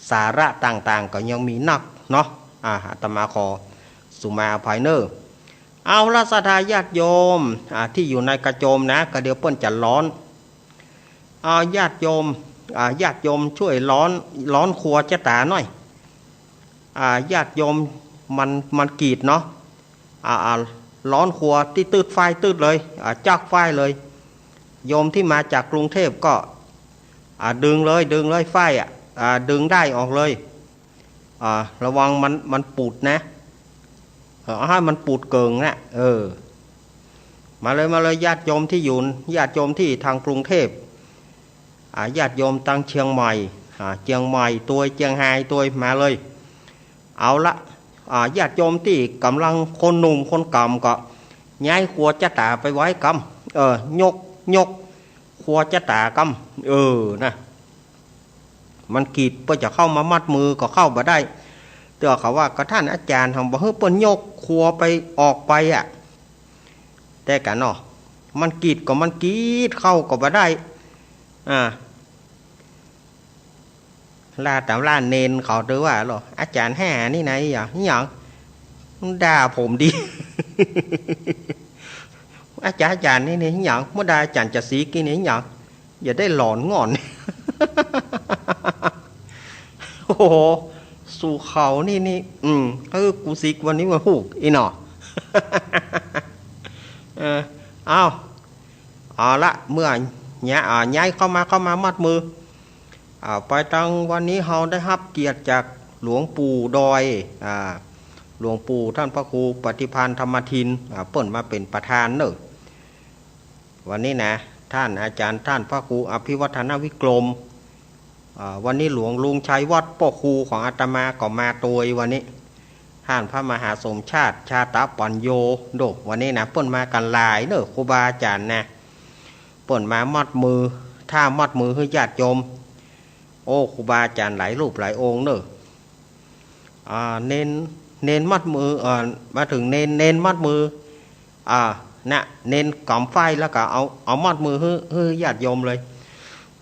สาระต่างๆ ก็ยังมีนักเนาะ อ่า อาตมาขอสุมาอภัยเน่อ เอาละ ศรัทธาญาติโยม อ่า ตี้อยู่ในกระโจมนะ ก็เดี๋ยวเปิ้นจะร้อน เอาญาติโยม อ่า ญาติโยมช่วยร้อน ร้อนครัวจะต๋าหน่อย อ่า ญาติโยม มัน มันกีดเนาะ อ่า อ่า ร้อนครัวตี้ ตึ๊ดฝ้ายตึ๊ดเลย อ่า จั๊กฝ้ายเลย โยมตี้มาจากกรุงเทพฯก็ อ่า ดึงเลย ดึงเลยฝ้ายอ่ะ อ่า ดึงด้ายออกเลย อ่า ระวังมัน มันปูดนะ เออ เอาหื้อมันปูดเกิ่งนะ เออ มาเลย มาเลย ญาติโยมตี้อยู่ ญาติโยมตี้ตางกรุงเทพฯ อ่า ญาติโยมตางเจียงใหม่ อ่า เจียงใหม่ตวย เจียงฮายตวย มาเลย เอาละ อ่า ญาติโยมตี้ก่ำลังคนหนุ่มคนก่ำก็ ย้ายครัวจะต๋าไปไว้ก่ำ เออ ยก ยกครัวจะต๋าก่ำ เออ นะ มันกีด เปิ้นจะเข้ามามัดมือก็เข้าบ่ได้ เตื้อเขาว่า ก็ต้านอาจ๋ารย์หันบ่หื้อเปิ้นยกครัวไป ออกไปอะ แต่กะเนาะ มันกีดก็มันกีด เข้าก็บ่ได้ อ่า ล่าต๋ามล่าเณรเขาเตื้อว่า อาจ๋ารย์แห่นี่นะ อะหยัง อะหยัง ด่าผมดี อาจ๋ารย์ อาจ๋ารย์นี่นี่ อะหยัง บ่ด่าอาจ๋ารย์จะสีกินนี่ อะหยัง อย่าได้หลอนง่อน โอ้โห สู่เขานี่นี่ อืม เออ กูสิกวันนี้วันฮูก อีหนอ เออ เอา เอาละ เมื่อ ย้าย อ่า ย้ายเข้ามา เข้ามามัดมือ อ่า ไปตังวันนี้เฮาได้ฮับเกียรติจากหลวงปู่ดอย อ่า หลวงปู่ท่านพระครูปฏิภาณธรรมทิน อ่า เปิ้นมาเป๋นประธานเน่อ วันนี้นะ ท่านอาจารย์ท่านพระครูอภิวัฒนวิกรม อ่า วันนี้หลวงลุงชัยวัฒน์ป้อครูของอาตมาก็มาตวยวันนี้ ท่านพระมหาสมชาติ ชาตปัญโญ โด วันนี้นะ เปิ้นมากั๋นหลายเน่อ ครูบาอาจ๋ารย์นะ เปิ้นมามัดมือ ถ้ามัดมือหื้อญาติโยม โอ้ ครูบาอาจ๋ารย์หลายรูปหลายองค์เน่อ อ่า เณร เณรมัดมือ เอ่อ มาเถิงเณร เณรมัดมือ อ่า นะ เณรก๋ำฝ้ายแล้วก็เอา เอามัดมือหื้อ หื้อญาติโยมเลย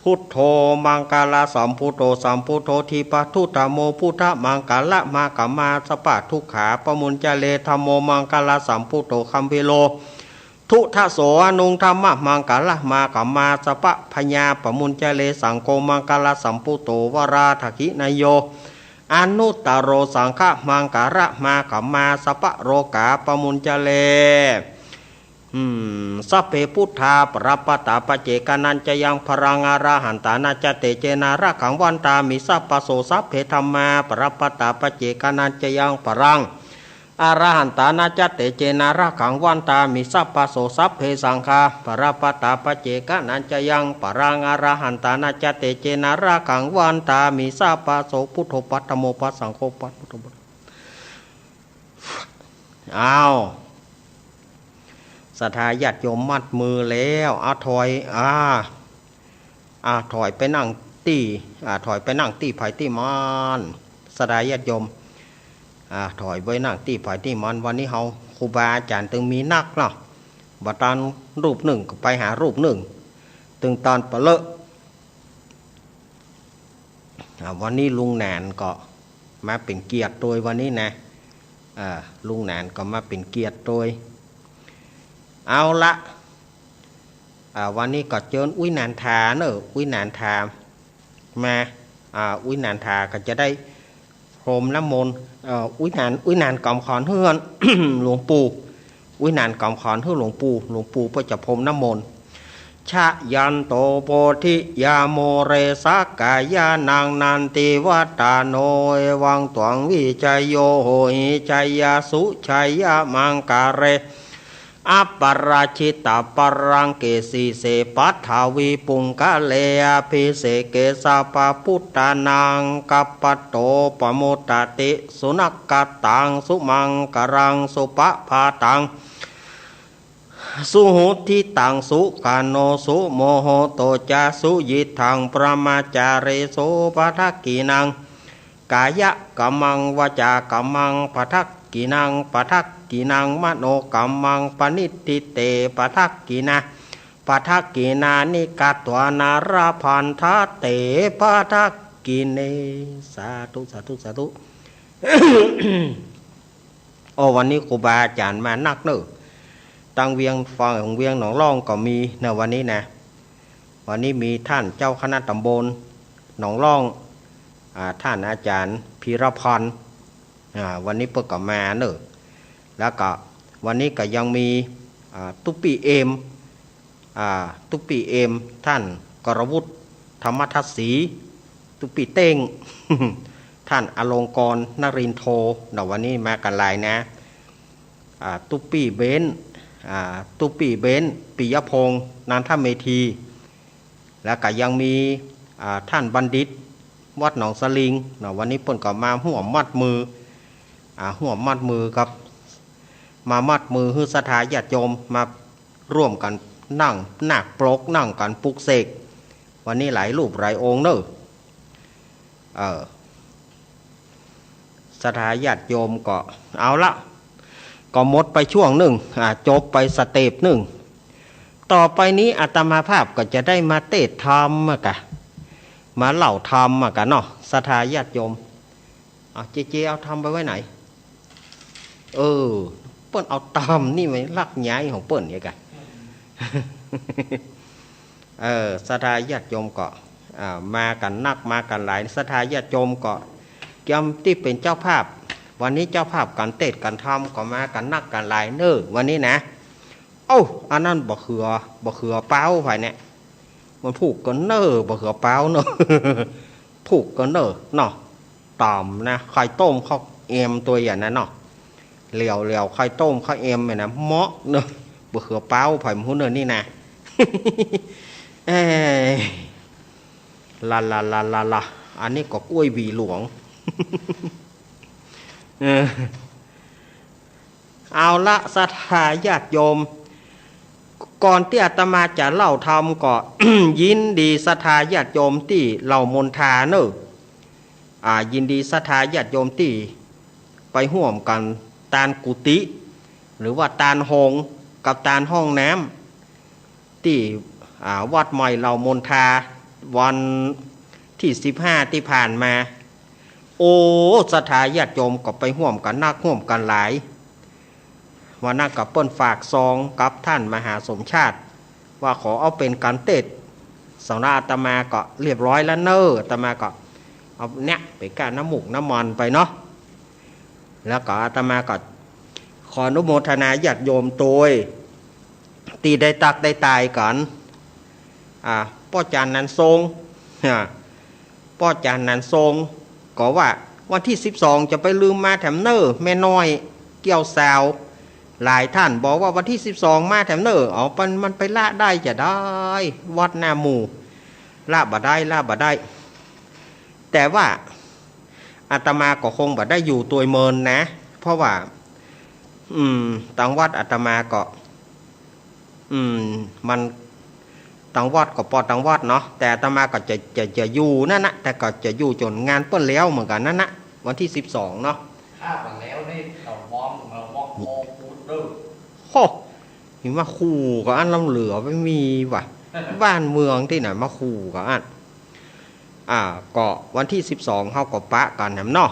พุทโธมังคละสัมพุทโธ สัมพุทโธทิปะทุตโม พุทธมังคละมาขมา สัพพะทุกขาปะมุญจเร ธัมโมมังคละสัมพุทโธ คัมภีโร ทุตโส อนุงธัมมะมังคละมาขมา สัพพะพยาปะมุญจเร สังโฆมังคละสัมพุทโธ วราถกิณโย อนุตโร สังฆมังคละมาขมา สัพพะโรกาปะมุญจเร อืม สัพเพพุทธาปะระปะตา ปัจเจกานัญจะยัง ปะรัง อรหันตานัญจะเตเจนะ รักขังวันตามิ สัพพะโส สัพเพธัมมาปะระปะตา ปัจเจกานัญจะยัง ปะรัง อรหันตานัญจะเตเจนะ รักขังวันตามิ สัพพะโส สัพเพสังฆาปะระปะตา ปัจเจกานัญจะยัง ปะรัง อรหันตานัญจะเตเจนะ รักขังวันตามิ สัพพะโส พุทโธปะธัมโมปะสังโฆปะ พุทโธปะ อ้าว ศรัทธาญาติโยมมัดมือแล้ว อ่ะ ถอย อ่า อ่า ถอยไปนั่งตี้ อ่า ถอยไปนั่งตี้ใผตี้มัน ศรัทธาญาติโยม อ่า ถอยไปนั่งตี้ใผตี้มัน วันนี้เฮาครูบาอาจ๋ารย์ตึงมีนักเนาะ บ่ตันรูปนึ่งก็ไปหารูปนึ่ง ตึงตอนปะเลอะ อ่า วันนี้ลุงหนานก็มาเป๋นเกียรติตวยวันนี้นะ อ่า ลุงหนานก็มาเป๋นเกียรติตวย เอาละ อ่า วันนี้ก็เจิญอุ๊ยหนานถาเน่อ อุ๊ยหนานถามา อ่า อุ๊ยหนานถาก็จะได้พรมน้ำมนต์ เอ่อ อุ๊ยหนาน อุ๊ยหนานกำขวัญหื้อหลวงปู่ อุ๊ยหนานกำขวัญหื้อหลวงปู่ หลวงปู่เปิ้นจะพรมน้ำมนต์ ชะยันโตโพธิยาโม เรสะกายานัง นันติวัตตาโน เอวังตวังวิจโย โหหิ จายาสุ จายามังกาเร อัปปะราชิตาปะรังเก สีเส ปัทวีปุงกะเล อภิเสเก สัพพะปุตตานัง กัปปะโต ปะมุตตะติ สุนักขะตัง สุมังคะลัง สุปะภาตัง สุหุติตัง สุขะโน สุโมโหโตจะ สุยิตถัง ปะรมาจาริสุ ปะทักขิณัง กายะกัมมัง วาจากัมมัง ปะทักขิณัง ปะทักขิณัง มโนกัมมัง ปะณิฏฐิเต ปะทักขิณา ปะทักขิณานิ กัตวา นะระพันธะเต ปะทักขิเณ สาธุ สาธุ สาธุ โอ้ วันนี้ครูบาอาจ๋ารย์มานักเน่อ ตังเวียง ฝั่งเวียงหนองล่องก็มีเน่อวันนี้นะ วันนี้มีต้านเจ้าคณะต๋ำบลหนองล่อง อ่า ต้านอาจ๋ารย์พีรพันธ์ อ่า วันนี้เปิ้นก็มาเน่อ แล้วก็วันนี้ก็ยังมี อ่า ตุ๊ปี้เอม อ่า ตุ๊ปี้เอม ต้านกรวุฒิ ธรรมทัศน์ศรี ตุ๊ปี้เต้ง ต้านอลงกรณ์ นรินทร์โท เน่อ วันนี้มากั๋นหลายนะ อ่า ตุ๊ปี้เบ้น อ่า ตุ๊ปี้เบ้น ปิยพงษ์ นันทเมธี แล้วก็ยังมี อ่า ต้านบัณฑิต วัดหนองสลิง เน่อ วันนี้เปิ้นก็มาฮ่วมมัดมือ อ่า ฮ่วมมัดมือกับ มามัดมือหื้อศรัทธาญาติโยม มาร่วมกั๋นนั่งนาคปรก นั่งกั๋นปลุกเสก วันนี้หลายรูปหลายองค์เน่อ เออ ศรัทธาญาติโยมก็ เอาละ ก็หมดไปช่วงนึ่ง อ่า จบไปสเต็ปนึ่ง ต่อไปนี้อาตมาภาพก็จะได้มาเตสน์ธรรมอะกะ มาเล่าธรรมอะกะเนาะ ศรัทธาญาติโยม เอา เจเจ เอาธรรมไปไว้ไหน เออ เปิ้นเอาธรรมนี่ไว้ลักย้ายของเปิ้นเนี่ยกะ เออ ศรัทธาญาติโยมก็ อ่า มากั๋นนัก มากั๋นหลาย ศรัทธาญาติโยมก็ เกียมตี้เป๋นเจ้าภาพ วันนี้เจ้าภาพก๋านเตสน์ก๋านธรรมก็มากั๋นนักกั๋นหลายเน่อ วันนี้นะ เอ้า อันนั้นบ่าเขือ บ่าเขือเป๊าไปเนี่ย มันพูดกั๋นเน่อ บ่าเขือเป๊าเน่อ ผูกกั๋นเน่อเนาะ ต่อมนะ ใค่ต้มข้าวเอ็มตั๋วอย่างนั้นเนาะ เหลียวๆ ใค่ต้มข้าวเอ็มเนี่ยนะ เหมาะเน่อ บ่าเขือเป๊า ใผบ่ฮู้เน่อนี่นะ เอ้ย ละละละละละ อันนี้ก็กล้วยหวีหลวง เออ เอาละ ศรัทธาญาติโยม ก่อนตี้อาตมาจะเล่าธรรมก็ ยินดีศรัทธาญาติโยมตี้เหล่ามนทาเน่อ อ่า ยินดีศรัทธาญาติโยมตี้ไปฮ่วมกั๋นตานกุฏิ หรือว่าตานโฮงกับตานห้องน้ำ ตี้ อ่า วัดใหม่เหล่ามนทา วันตี้สิบห้าตี้ผ่านมา โอ้ ศรัทธาญาติโยมก็ไปฮ่วมกั๋นนักฮ่วมกั๋นหลาย วันนั้นก็เปิ้นฝากซองกับต้านมหาสมชาติ ว่าขอเอาเป๋นก๋านเตสน์ สำหรับอาตมาก็เรียบร้อยแล้วเน่อ อาตมาก็เอาเนี่ย ไปก้าน้ำหมกน้ำมันไปเนาะ แล้วก็อาตมาก็ขออนุโมทนาญาติโยมตวย ตี้ได้ตักได้ตายกั๋น อ่า ป้อจ๋ารย์หนานทรง อ่า ป้อจ๋ารย์หนานทรง ก็ว่าวันตี้สิบสองจะไปลืมมาแถมเน่อ แม่น้อยเกี้ยวซาว หลายต้านบอกว่าวันตี้สิบสองมาแถมเน่อ เอา มัน มันไปละได้จาใด วัดหน้าหมู่ ละบ่ได้ ละบ่ได้ แต่ว่าอาตมาก็คงบ่ได้อยู่ตวยเมินนะ เพราะว่า อืม ตังวัดอาตมาก็ อืม มัน ตังวัดก็ปอตังวัดเนาะ แต่อาตมาก็จะ จะ จะอยู่นั่นนะ แต่ก็จะอยู่จ๋นงานเปิ้นแล้วเหมือนกั๋นนั่นนะ วันตี้สิบสองเนาะ ถ้าวันแล้วนี่เรามอง เรามองโคตรเด้อ โห นี่มาขู่กั๋นอั้น ล้ำเหลือไปมีว่ะ บ้านเมืองตี้ไหนมาขู่กั๋นอั้น อ่า ก็วันตี้สิบสองเฮาก็ปะกั๋นแหมเนาะ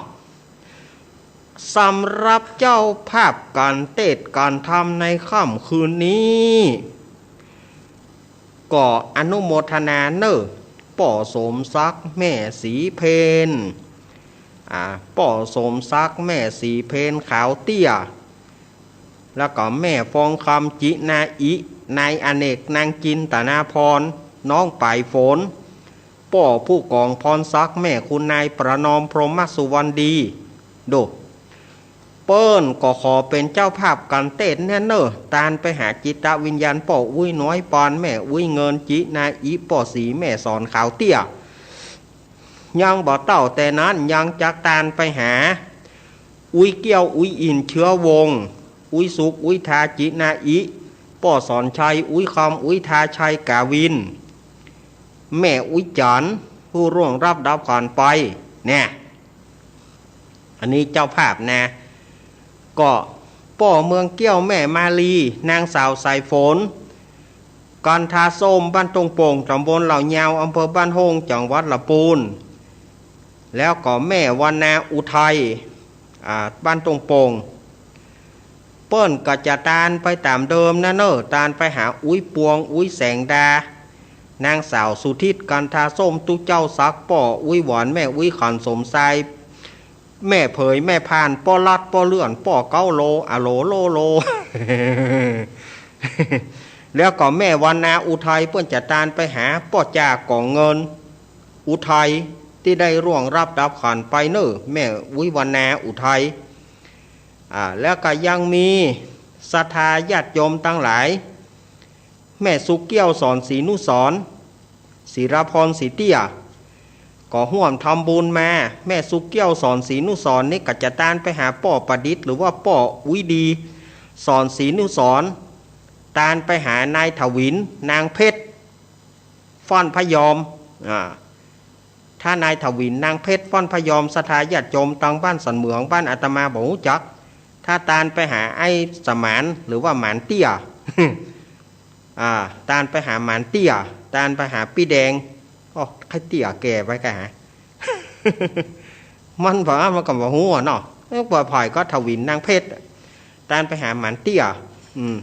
สำหรับเจ้าภาพก๋านเตสน์ก๋านธรรมในค่ำคืนนี้ ก็อนุโมทนาเน่อ ป้อสมศักดิ์ แม่ศรีเพญ อ่า ป้อสมศักดิ์ แม่ศรีเพญ ขาวเตี้ย แล้วก็แม่ฟองคำ จินาอิ นายอเนก นางจินตนาพร น้องปลายฝน ป้อผู้กองพรศักดิ์ แม่คุณนายประนอม พรหมสุวรรณดี ดู เปิ้นก็ขอเป๋นเจ้าภาพก๋านเตสน์เนี่ยเน่อ ตานไปหาจิตวิญญาณป้ออุ๊ยน้อยปาน แม่อุ๊ยเงิน จินาอิ ป้อศรี แม่สอน ขาวเตี้ย ยังบ่เต้าแต่นั้น ยังจักตานไปหา อุ๊ยเกี้ยว อุ๊ยอิน เชื้อวงศ์ อุ๊ยสุข อุ๊ยทา จินาอิ ป้อสอนชัย อุ๊ยคำ อุ๊ยทาชัย กาวิน แม่อุ๊ยจันทร์ ผู้ล่วงลับดับขันธ์ไป เนี่ย อันนี้เจ้าภาพนะ ก็ป้อเมืองเกี้ยว แม่มาลี นางสาวสายฝน กันทาส้ม บ้านตงโป่ง ตำบลเหล่ายาว อำเภอบ้านโฮ่ง จังหวัดละปูน แล้วก็แม่วรรณาอุทัย อ่า บ้านตงโป่ง เปิ้นก็จะตานไปต๋ามเดิมนะเน่อ ตานไปหาอุ๊ยปวง อุ๊ยแสงดา นางสาวสุทิศ กันทาส้ม ตุ๊เจ้าศักดิ์ ป้ออุ๊ยหวาน แม่อุ๊ยขัน สมชาย แม่เผย แม่พาน ป้อลัด ป้อเลื่อน ป้อเก้าโล อะโหลโลโล แล้วก็แม่วรรณาอุทัย เปิ้นจะตานไปหาป้อจ่าก๋องเงิน อุทัย ตี้ได้ล่วงลับดับขันธ์ไปเน่อ แม่อุ๊ยวรรณาอุทัย อ่า แล้วก็ยังมีศรัทธาญาติโยมตังหลาย แม่สุกเกี้ยว สอนศรีนุสรณ์ ศิรพร ศรีเตี้ย ก็ฮ่วมทำบุญมา แม่สุกเกี้ยว สอนศรีนุสรณ์ นี่ก็จะตานไปหาป้อประดิษฐ์ หรือว่าป้ออุ๊ยดี สอนศรีนุสรณ์ ตานไปหานายถวิน นางเพชร ฟ้อนพยอม อ่า ถ้านายถวิน นางเพชร ฟ้อนพยอม ศรัทธาญาติโยมตังบ้านสันเหมือง บ้านอาตมาบ่ฮู้จัก ถ้าตานไปหาไอ้สมาน หรือว่าหมานเตี้ย อ่า ตานไปหาหมานเตี้ย ตานไปหาปี้แดง อ้อ ใค่เตี้ยแก่ไปกะหา มันว่ามันก็บ่ฮู้อะเนาะ เอ้อ บ่าไผก็ถวิน นางเพชร ตานไปหาหมานเตี้ย อืม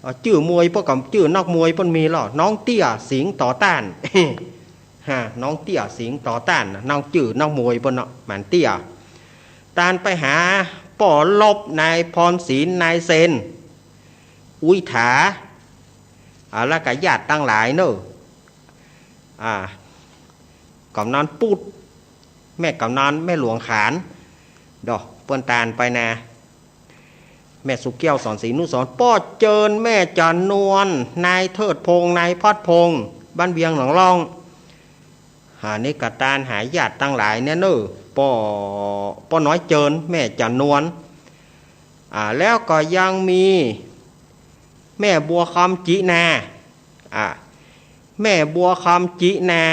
เอ่อ จื้อมวยเปิ้นก็ จื้อนักมวยเปิ้นมีลอ น้องเตี้ย สิงห์ต่อต้าน ฮะ น้องเตี้ย สิงห์ต่อต้าน น้องจื้อนักมวยเปิ้นเนาะ หมานเตี้ย ตานไปหาป้อลบ นายพรศิลป์ นายเซน อุ๊ยถา อ่า แล้วก็ญาติตังหลายเน่อ อ่า กำนันปุ๊ด แม่กำนัน แม่หลวงขาน ดอก เปิ้นตานไปนา แม่สุเกี้ยว สอนศรีนุสรณ์ ป้อเจิญแม่จันนวล นายเทิดพงษ์ นายพัดพงษ์ บ้านเวียงหนองล่อง อันนี้ก็ตานหาญาติตังหลายเนี่ยเน่อ ป้อ ป้อน้อยเจิญ แม่จันนวล อ่า แล้วก็ยังมีแม่บัวคำจินา อ่า แม่บัวคำจินา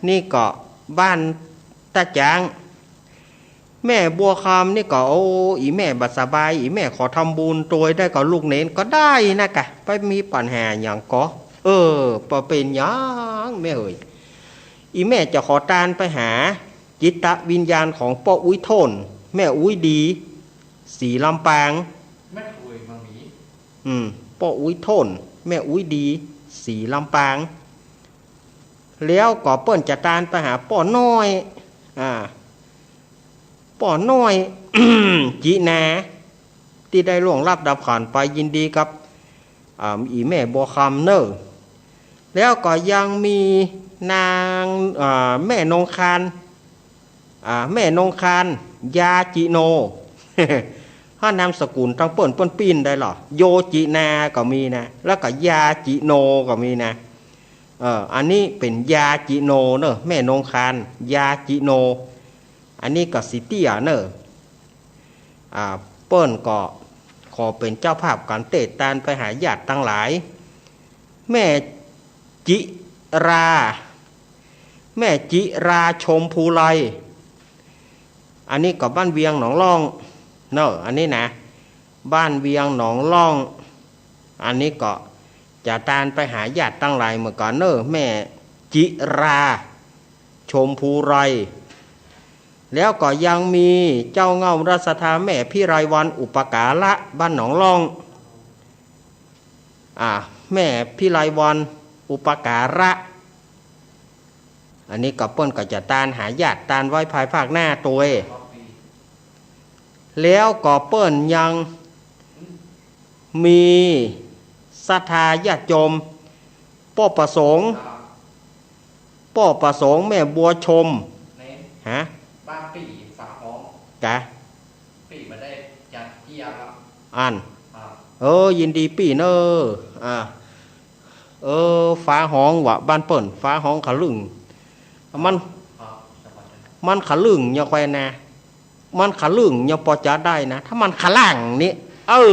นี่ก็บ้านตาจ๊าง แม่บัวคำนี่ก็ โอ้ อี่แม่บ่สบาย อี่แม่ขอทำบุญตวยได้กับลูกเหนนก็ได้นะกะ ไปมีปัญหาหยังก่อ เออ บ่เป๋นหยังแม่เอ๋ย อี่แม่จะขอตานไปหาจิตวิญญาณของป้ออุ๊ยโถ้น แม่อุ๊ยดี ศรีลำปาง แม่อุ๊ยมามี อืม ป้ออุ๊ยโถ้น แม่อุ๊ยดี ศรีลำปาง แล้วก็เปิ้นจะตานไปหาป้อน้อย อ่า ป้อน้อย จินา ตี้ได้ล่วงลับดับขันไป ยินดีกับ อ่า อี่แม่บัวคำเน่อ แล้วก็ยังมีนาง อ่า แม่นงคาน อ่า แม่นงคาน ยาจิโน ถ้านามสกุลตังเปิ้น เปิ้นปิ้นได้เหรอ โยจินาก็มีนะ แล้วก็ยาจิโนก็มีนะ เออ อันนี้เป๋นยาจิโนเน่อ แม่นงคาน ยาจิโน อันนี้ก็สิเตี้ยเน่อ อ่า เปิ้นก็ขอเป๋นเจ้าภาพก๋านเตศน์ตานไปหาญาติตังหลาย แม่จิรา แม่จิราชมพูไล อันนี้ก็บ้านเวียงหนองล่องเน่อ อันนี้นะ บ้านเวียงหนองล่อง อันนี้ก็จะตานไปหาญาติตังหลายเหมือนกั๋นเน่อ แม่จิราชมพูไล แล้วก็ยังมีเจ้าเง่าราชธาแม่พิไลวรรณอุปการะ บ้านหนองล่อง อ่า แม่พิไลวรรณอุปการะ อันนี้ก็เปิ้นก็จะตานหาญาติตานไว้ภายภาคหน้าตวย แล้วก็เปิ้นยังมีศรัทธาญาติโยม ป้อประสงค์ ป้อประสงค์ แม่บัวชม ฮะ บ้านปี้ฝาฮ้อง กะ ปี้มาได้จัดเที่ยวครับ อัน ครับ เออ ยินดีปี้เน่อ อ่า เออ ฝาฮ้องวะ บ้านเปิ้น ฝาฮ้องขะลึ่ง มัน ครับ มันขะลึ่งยังค่อยนะ มันขะลึ่งยังปอจะได้นะ ถ้ามันขะล่างนี่ เออ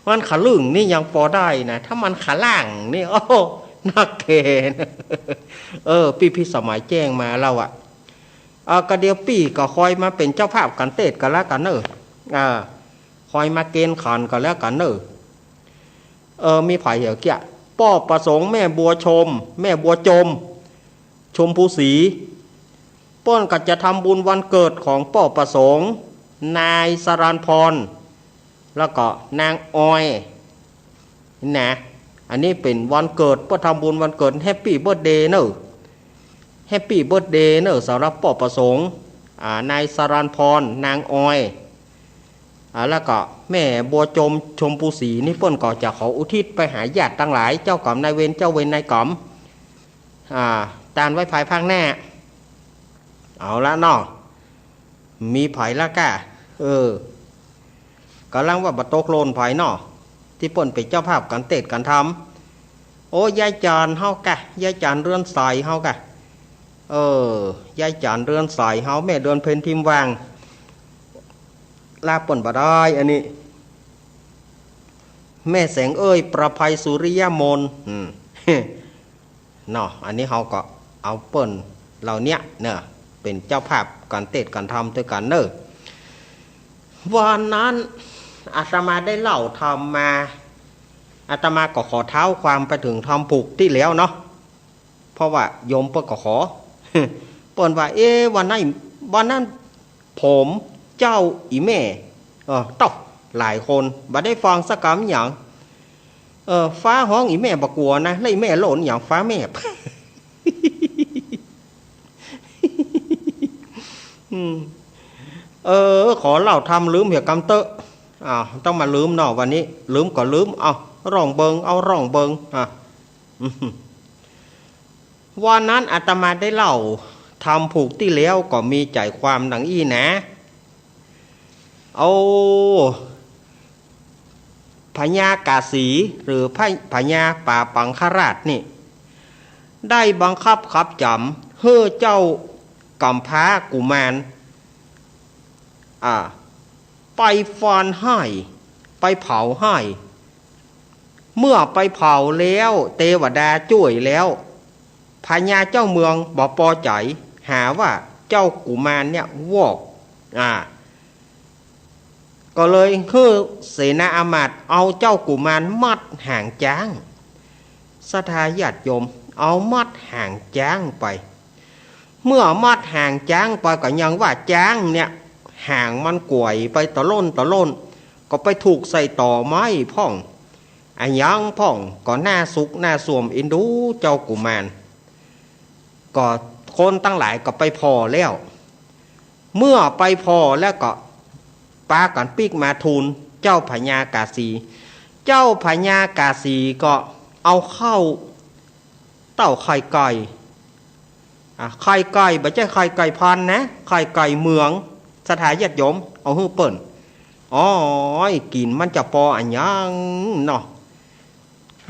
มันขะลึ่งนี่ยังปอได้นะ ถ้ามันขะล่างนี่ โอ้ นักเกณฑ์ เออ ปี้พิสมัยแจ้งมาแล้วอะ เออ ก็เดี๋ยวปี้ก็คอยมาเป๋นเจ้าภาพก๋านเตศน์กั๋นแล้วกั๋นเน่อ อ่า คอยมาเกณฑ์ขันกั๋นแล้วกั๋นเน่อ เออ มีใผเหรอเกี้ย ป้อประสงค์ แม่บัวชม แม่บัวจม ชมพูศรี เปิ้นก็จะทำบุญวันเกิดของป้อประสงค์ นายสรัญพร แล้วก็นางออย นะ อันนี้เป๋นวันเกิด เปิ้นทำบุญวันเกิด แฮปปี้เบิร์ธเดย์เน่อ แฮปปี้เบิร์ธเดย์เน่อ สำหรับป้อประสงค์ อ่า นายสรัญพร นางออย อ่า แล้วก็แม่บัวจม ชมพูศรี นี่เปิ้นก็จะขออุทิศไปหาญาติตังหลาย เจ้ากรรมนายเวร เจ้าเวรนายกรรม อ่า ตานไว้ภายภาคหน้า เอาละเนาะ มีใผละก้า เออ ก่ำลังว่าบ่ตกหล่นใผเนาะ ตี้เปิ้นเป๋นเจ้าภาพก๋านเตศน์ก๋านทำ โอ้ ยายจั๋นเฮาก้า ยายจั๋นเรือนใสเฮาก้า เออ ยายจั๋นเรือนใสเฮา แม่เดือนเพ็ญทิมวัง ลาเปิ้นบ่ได้ อันนี้ แม่แสงเอ้ย ประภัยสุริยมน อืม เนาะ อันนี้เฮาก็เอาเปิ้นเหล่าเนี้ยเนาะ เป๋นเจ้าภาพก๋านเตศน์ก๋านทำตวยกั๋นเน่อ วันนั้นอาตมาได้เล่าธรรมมา อาตมาก็ขอเท้าความไปเถิงธรรมผูกตี้แล้วเนาะ เพราะว่าโยมเปิ้นก็ขอ เปิ้นว่า เอ๊ะ วันนั้น วันนั้นผม เจ้า อี่แม่ เออ เต๊า หลายคน บ่ได้ฟังสักกำหยัง เออ ฟ้าฮ้องอี่แม่บ่กั๋วนะ แล้วอี่แม่โล่นหยังฟ้าแมบ อืม เออ ขอเล่าธรรมลืมเหียกำเต๊อะ อ้าว ต้องมาลืมเนาะวันนี้ ลืมก็ลืม เอา ร้องเบิ่ง เอา ร้องเบิ่ง อ่ะ อืม วันนั้นอาตมาได้เล่าธรรมผูกตี้แล้วก็มีใจ๋ความดังอี้นะ โอ้ พญากาสีหรือพระ พญาป่าปังคราชนี่ ได้บังคับขับจ๋ำหื้อเจ้ากำพร้ากุมาร อ่า ไปฟานให้ ไปเผาให้ เมื่อไปเผาแล้วเตวดาจ้วยแล้ว พญาเจ้าเมืองบ่ปอใจ๋ หาว่าเจ้ากุมารนี่วอก อ่า ก็เลยหื้อเสนาอามาตย์เอาเจ้ากุมารมัดหางจ๊าง ศรัทธาญาติโยม เอามัดหางจ๊างไป เมื่อมัดหางจ๊างไปก็ยังว่าจ๊างนี่ หางมันก๋วยไปตะล่นตะล่น ก็ไปถูกใส่ตอไม้พ่อง อะหยังพ่อง ก็น่าสุกน่าส่วมเอ็นดูเจ้ากุมาร ก็คนตังหลายก็ไปผ่อแล้ว เมื่อไปผ่อแล้วก็ปากั๋นปิ๊กมาทูลเจ้าพญากาสี เจ้าพญากาสีก็เอาข้าวเต้าไข่ไก่ อ่ะ ไข่ไก่ บ่ใจ้ไข่ไก่พันธุ์นะ ไข่ไก่เมือง ศรัทธาญาติโยม เอาหื้อเปิ้น โอ้ย กิ๋นมันจะปออะหยังเนาะ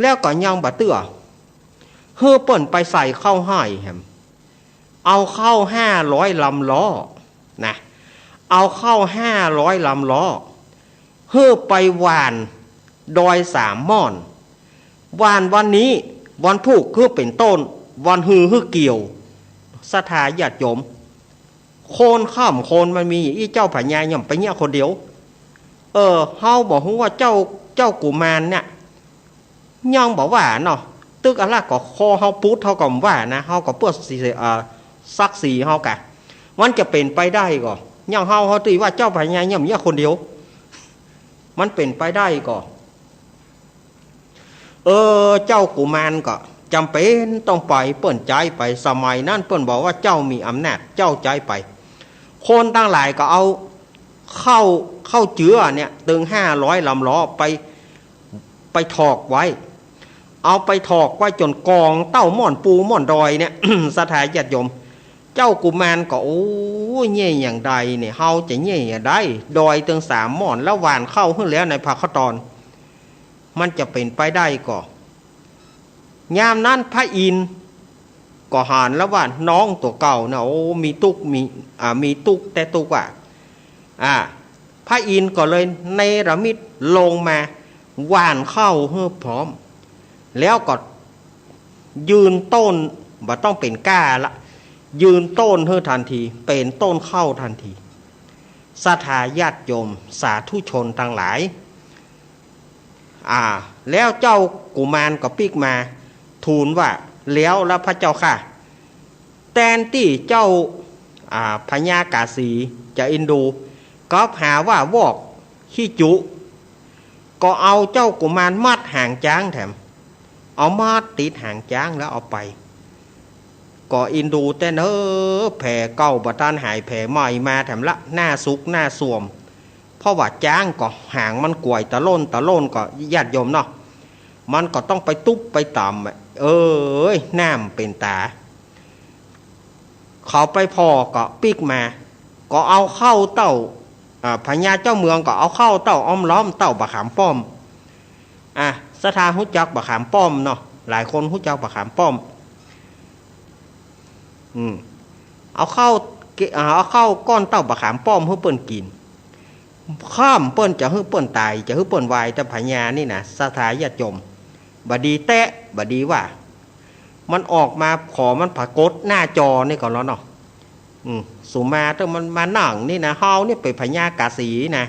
แล้วก็ยังบ่เตื้อ หื้อเปิ้นไปใส่ข้าวให้แหม เอาข้าวห้าร้อยลำล้อนะ เอาข้าวห้าร้อยลำล้อ หื้อไปหว่านดอยสามม่อน หว่านวันนี้ วันพูกหื้อเป๋นต้น วันฮือหื้อเกี่ยว ศรัทธาญาติโยม คนค่ำคนมันมีอี้ เจ้าพญาย่อมไปเยียะคนเดียว เออ เฮาบ่ฮู้ว่าเจ้า เจ้ากุมารเนี่ย ยังบ่ว่าเนาะ ตึกอะละก็คอเฮาปุ๊ดเฮาก็บ่ว่านะ เฮาก็เปื้อสิ อ่า ศักดิ์ศรีเฮากะ มันจะเป๋นไปได้ก่อ อย่างเฮา เฮาตี้ว่าเจ้าพญาย่อมเยียะคนเดียว มันเป๋นไปได้ก่อ เออ เจ้ากุมารก็จ๋ำเป๋นต้องไป เปิ้นใจ๊ไป สมัยนั้นเปิ้นบอกว่าเจ้ามีอำนาจ เจ้าใจ๊ไป คนตังหลายก็เอาข้าว ข้าวเจือเนี่ย ตึงห้าร้อยลำล้อไป ไปถอกไว้ เอาไปถอกไว้จ๋นกองเต้าม่อนปูม่อนดอยเนี่ย ศรัทธาญาติโยม เจ้ากุมารก็ โอ้ เยียะอย่างใดเนี่ย เฮาจะเยียะอย่างใด ดอยตึงสามม่อน แล้วหว่านข้าวหื้อแล้วในภาคตอน มันจะเป๋นไปได้ก่อ ยามนั้นพระอินทร์ก็หันแล้วว่าน้องตั๋วเก่านะ โอ้ มีตุ๊กข์ มี อ่า มีตุ๊กข์แต่ตุ๊กข์อะ อ่า พระอินทร์ก็เลยเนรมิตลงมาหว่านข้าวหื้อพร้อม แล้วก็ยืนต้น บ่ต้องเป๋นก้าละ ยืนต้นหื้อตันที เป๋นต้นข้าวตันที ศรัทธาญาติโยมสาธุชนตังหลาย อ่า แล้วเจ้ากุมารก็ปิ๊กมาทูลว่า แล้ว แล้วพระเจ้าข้า แตนตี้เจ้า อ่า พญากาสีจะเอ็นดู กลับหาว่าวอกขี้จุ ก็เอาเจ้ากุมารมัดหางจ๊างแถม เอามัดติดหางจ๊างแล้วเอาไป ก็เอ็นดูแต๊เน้อ แผลเก่าบ่ตันหาย แผลใหม่มาแถมละ น่าสุกน่าส่วม เพราะว่าจ๊างก็หางมันก๋วยตะล่นตะล่น ก็ญาติโยมเนาะ มันก็ต้องไปตุ๊บไปตำอะ เอ้ย น้ำเป๋นต๋า เขาไปผ่อก็ปิ๊กมา ก็เอาข้าวเต้า อ่า พญาเจ้าเมืองก็เอาข้าวเต้าอ้อมล้อมเต้าบ่าขามป้อม อ่ะ ศรัทธาฮู้จักบ่าขามป้อมเนาะ หลายคนฮู้จักบ่าขามป้อม อืม เอาข้าวเก- อ่า เอาข้าวก้อนเต้าบ่าขามป้อมหื้อเปิ้นกิ๋น ค่ำเปิ้นจะหื้อเปิ้นต๋าย จะหื้อเปิ้นวาย แต่พญานี่นะ ศรัทธาญาติโยม บ่ดีแต๊ บ่ดีว่า มันออกมา ขอมันปรากฏหน้าจอนี่ก่อนแล้วเนาะ อืม สุมาเต๊อะ มันมานั่งนี่นะ เฮานี่เป๋นพญากาสีนะ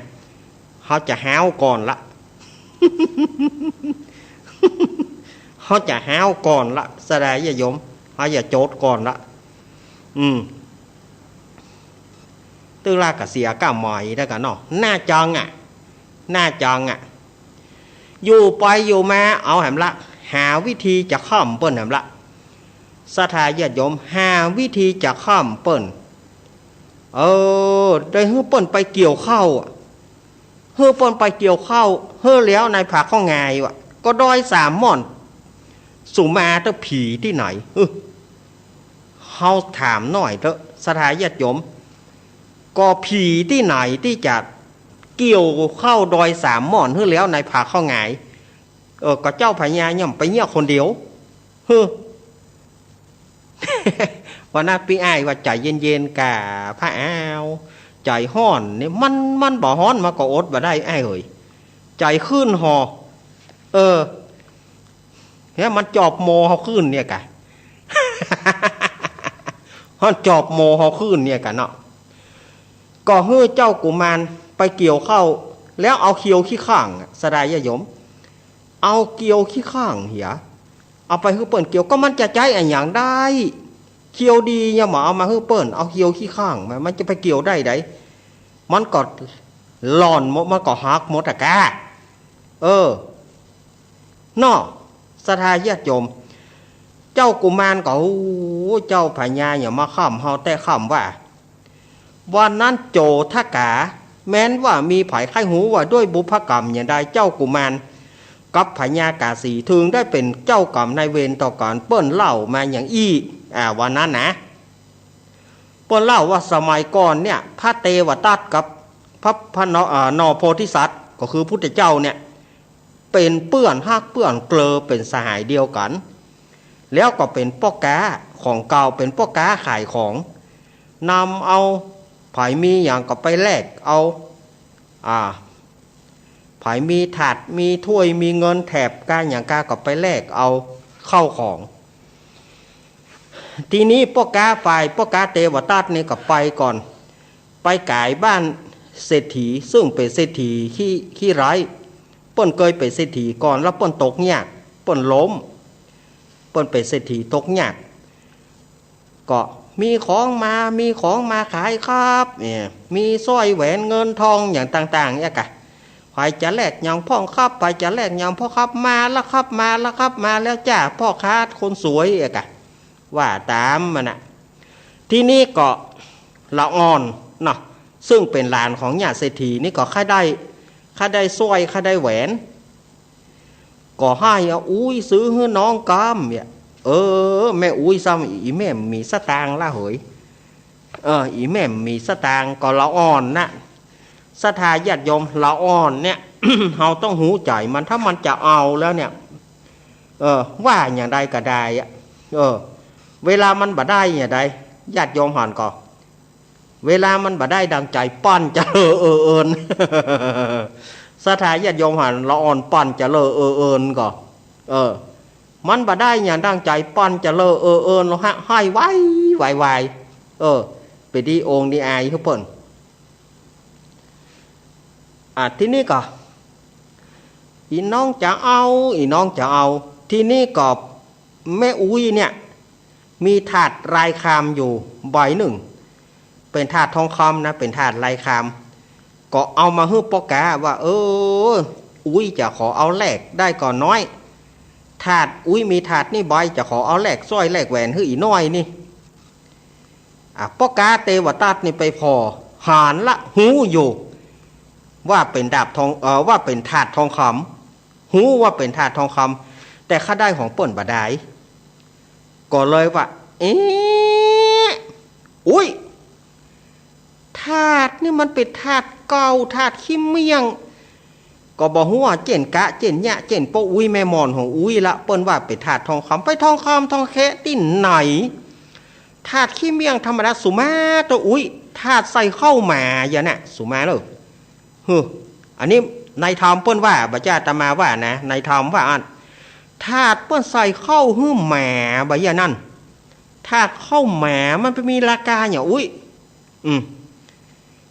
เฮาจะฮ้าวก่อนละ เฮาจะฮ้าวก่อนละ ศรัทธาญาติโยม เฮาจะโจ๊ดก่อนละ อืม ตึกละก็เสียก้าหมอยแล้วกั๋นเนาะ น่าจังอะ น่าจังอะ อยู่ไปอยู่มา เอาแหมละ หาวิธีจะค่ำเปิ้นแหมละ ศรัทธาญาติโยม หาวิธีจะค่ำเปิ้น เออ ได้หื้อเปิ้นไปเกี่ยวข้าวอะ หื้อเปิ้นไปเกี่ยวข้าว หื้อแล้วในผาข้องงายว่ะ ก็ดอยสามม่อน สุมาเต๊อะ ผีตี้ไหน เออ เฮาถามหน่อยเต๊อะ ศรัทธาญาติโยม ก็ผีตี้ไหนตี้จะเกี่ยวข้าวดอยสามม่อนหื้อแล้วนายพาข้าวหงาย เออ ก็เจ้าพญาย่อมไปเยียะคนเดียว เฮ้อ วันนั้นปี้อ้ายว่าใจ๋เย็นๆ ก่า พระอ้าว ใจ๋ฮ้อนนี่ มัน มันบ่ฮ้อน มันก็อดบ่ได้อ้ายเอ๋ย ใจ๋ขึ้นหอ เออ เฮ้ย มันจอบหม้อเฮาขึ้นเนี่ยก่า มันจอบหม้อเฮาขึ้นเนี่ยก่าเนาะ ก็หื้อเจ้ากุมารไปเกี่ยวข้าว แล้วเอาเคียวขี้ข้างอะ ศรัทธาญาติโยม เอาเคียวขี้ข้างเหีย เอาไปหื้อเปิ้นเกี่ยว ก็มันจะใจ๊อะหยังได้ เคียวดียังบ่เอามาหื้อเปิ้น เอาเคียวขี้ข้างมา มันจะไปเกี่ยวได้ใด มันก็หล่อนหมด มันก็หักหมดอะก่า เออ เนาะ ศรัทธาญาติโยม เจ้ากุมารก็ โอ้ เจ้าพญาอย่ามาค้ำเฮาแต๊ค้ำว่า วันนั้นโจทก๋า แม้นว่ามีใผใค่ฮู้ว่าด้วยบุพกรรมอย่างใด เจ้ากุมารกับพญากาสีถึงได้เป๋นเจ้ากรรมนายเวรต่อกั๋น เปิ้นเล่ามาอย่างอี้ อ่า วันนั้นนะ เปิ้นเล่าว่าสมัยก่อนเนี่ย พระเตวทัตกับพระ พระน เอ่อ นอโพธิสัตว์ ก็คือพุทธเจ้าเนี่ย เป๋นเปื้อนฮักเปื้อนเกลอ เป๋นสหายเดียวกั๋น แล้วก็เป๋นป้อก๊าของเก่า เป๋นป้อก๊าขายของ นำเอา ใผมีหยังก็ไปแลกเอา อ่า ใผมีถาด มีถ้วย มีเงินแถบกาหยังกาก็ไปแลกเอาข้าวของ ทีนี้ป้อก๊า ฝ่ายป้อก๊าเตวทัตนี่ก็ไปก่อน ไปก๋ายบ้านเศรษฐี ซึ่งเป๋นเศรษฐีขี้ ขี้ร้าย เปิ้นเกยเป๋นเศรษฐีก่อน แล้วเปิ้นตกยาก เปิ้นล้ม เปิ้นเป๋นเศรษฐีตกยาก ก็มีของมา มีของมาขายครับ เนี่ย มีสร้อยแหวนเงินทองอย่างต่างๆ เนี่ยก่า ใผจะแลกหยังพ่องครับ ใผจะแลกหยังพ่องครับ มาแล้วครับ มาแล้วครับ มาแล้วจ้า พ่อค้าคนสวย เนี่ยก่า ว่าต๋ามมันน่ะ ทีนี้ก็ละอ่อนเนาะ ซึ่งเป๋นหลานของญาติเศรษฐีนี่ก็ใค่ได้ ใค่ได้สร้อย ใค่ได้แหวน ก็หื้ออาอุ๊ยซื้อหื้อน้องกำเนี่ย เออ แม่อุ๊ยซ้ำ อี่แม่บ่มีสตางค์ละเหย เออ อี่แม่บ่มีสตางค์ ก็ละอ่อนนะ ศรัทธาญาติโยม ละอ่อนเนี่ย เฮาต้องฮู้ใจ๋มัน ถ้ามันจะเอาแล้วเนี่ย เออ ว่าอย่างใดก็ได้อะ เออ เวลามันบ่ได้อย่างใด ญาติโยมหันก่อ เวลามันบ่ได้ดังใจ๋ ปั้นจะเลอเออเอิน ศรัทธาญาติโยมหัน ละอ่อนปั้นจะเลอเออเอินก่อ เออ มันบ่ได้อย่างดังใจ๋ ปั้นจะเลอเออเอิน แล้วฮะ ไห้ไวไวไว เออ ไปดีองค์ดีอายหื้อเปิ้น อ่ะ ทีนี้ก็ อี่น้องจะเอา อี่น้องจะเอา ทีนี้ก็แม่อุ๊ยเนี่ย มีถาดลายครามอยู่ใบนึ่ง เป๋นถาดทองคำนะ เป๋นถาดลายคราม ก็เอามาหื้อป้อก๊าว่า เออ อุ๊ยจะขอเอาแลกได้ก่อน้อย ถาด อุ๊ยมีถาดนี่ใบ จะขอเอาแลกสร้อยแลกแหวนหื้ออี่น้อยนี่ อ่ะ ป้อก๊าเตวทัตนี่ไปผ่อ หันละ ฮู้อยู่ ว่าเป๋นดาบทอง เอ่อ ว่าเป๋นถาดทองคำ ฮู้ว่าเป๋นถาดทองคำ แต่ข้าได้ของเปิ้นบ่ดาย ก็เลยว่า เอ๊ะ อุ๊ย ถาดนี่มันเป๋นถาดเก่า ถาดขี้เมี่ยง ก็บ่ฮู้ว่าเจ้นกะเจ้นเยียะ เจ้นป้ออุ๊ยแม่หม่อนของอุ๊ยละ เปิ้นว่าเป๋นถาดทองคำ ไปทองคำทองแคะตี้ไหน ถาดขี้เมี่ยงธรรมดา สุมาเต๊อะอุ๊ย ถาดใส่ข้าวหมาอย่างเนี้ย สุมาเน่อ เฮ้อ อันนี้นายธรรมเปิ้นว่า บ่ใจ้อาตมาว่านะ นายธรรมว่าอั้น ถาดเปิ้นใส่ข้าวหื้อหมาบ่าอี้อันนั้น ถาดข้าวหมามันไปมีราคาหยังอุ๊ย อืม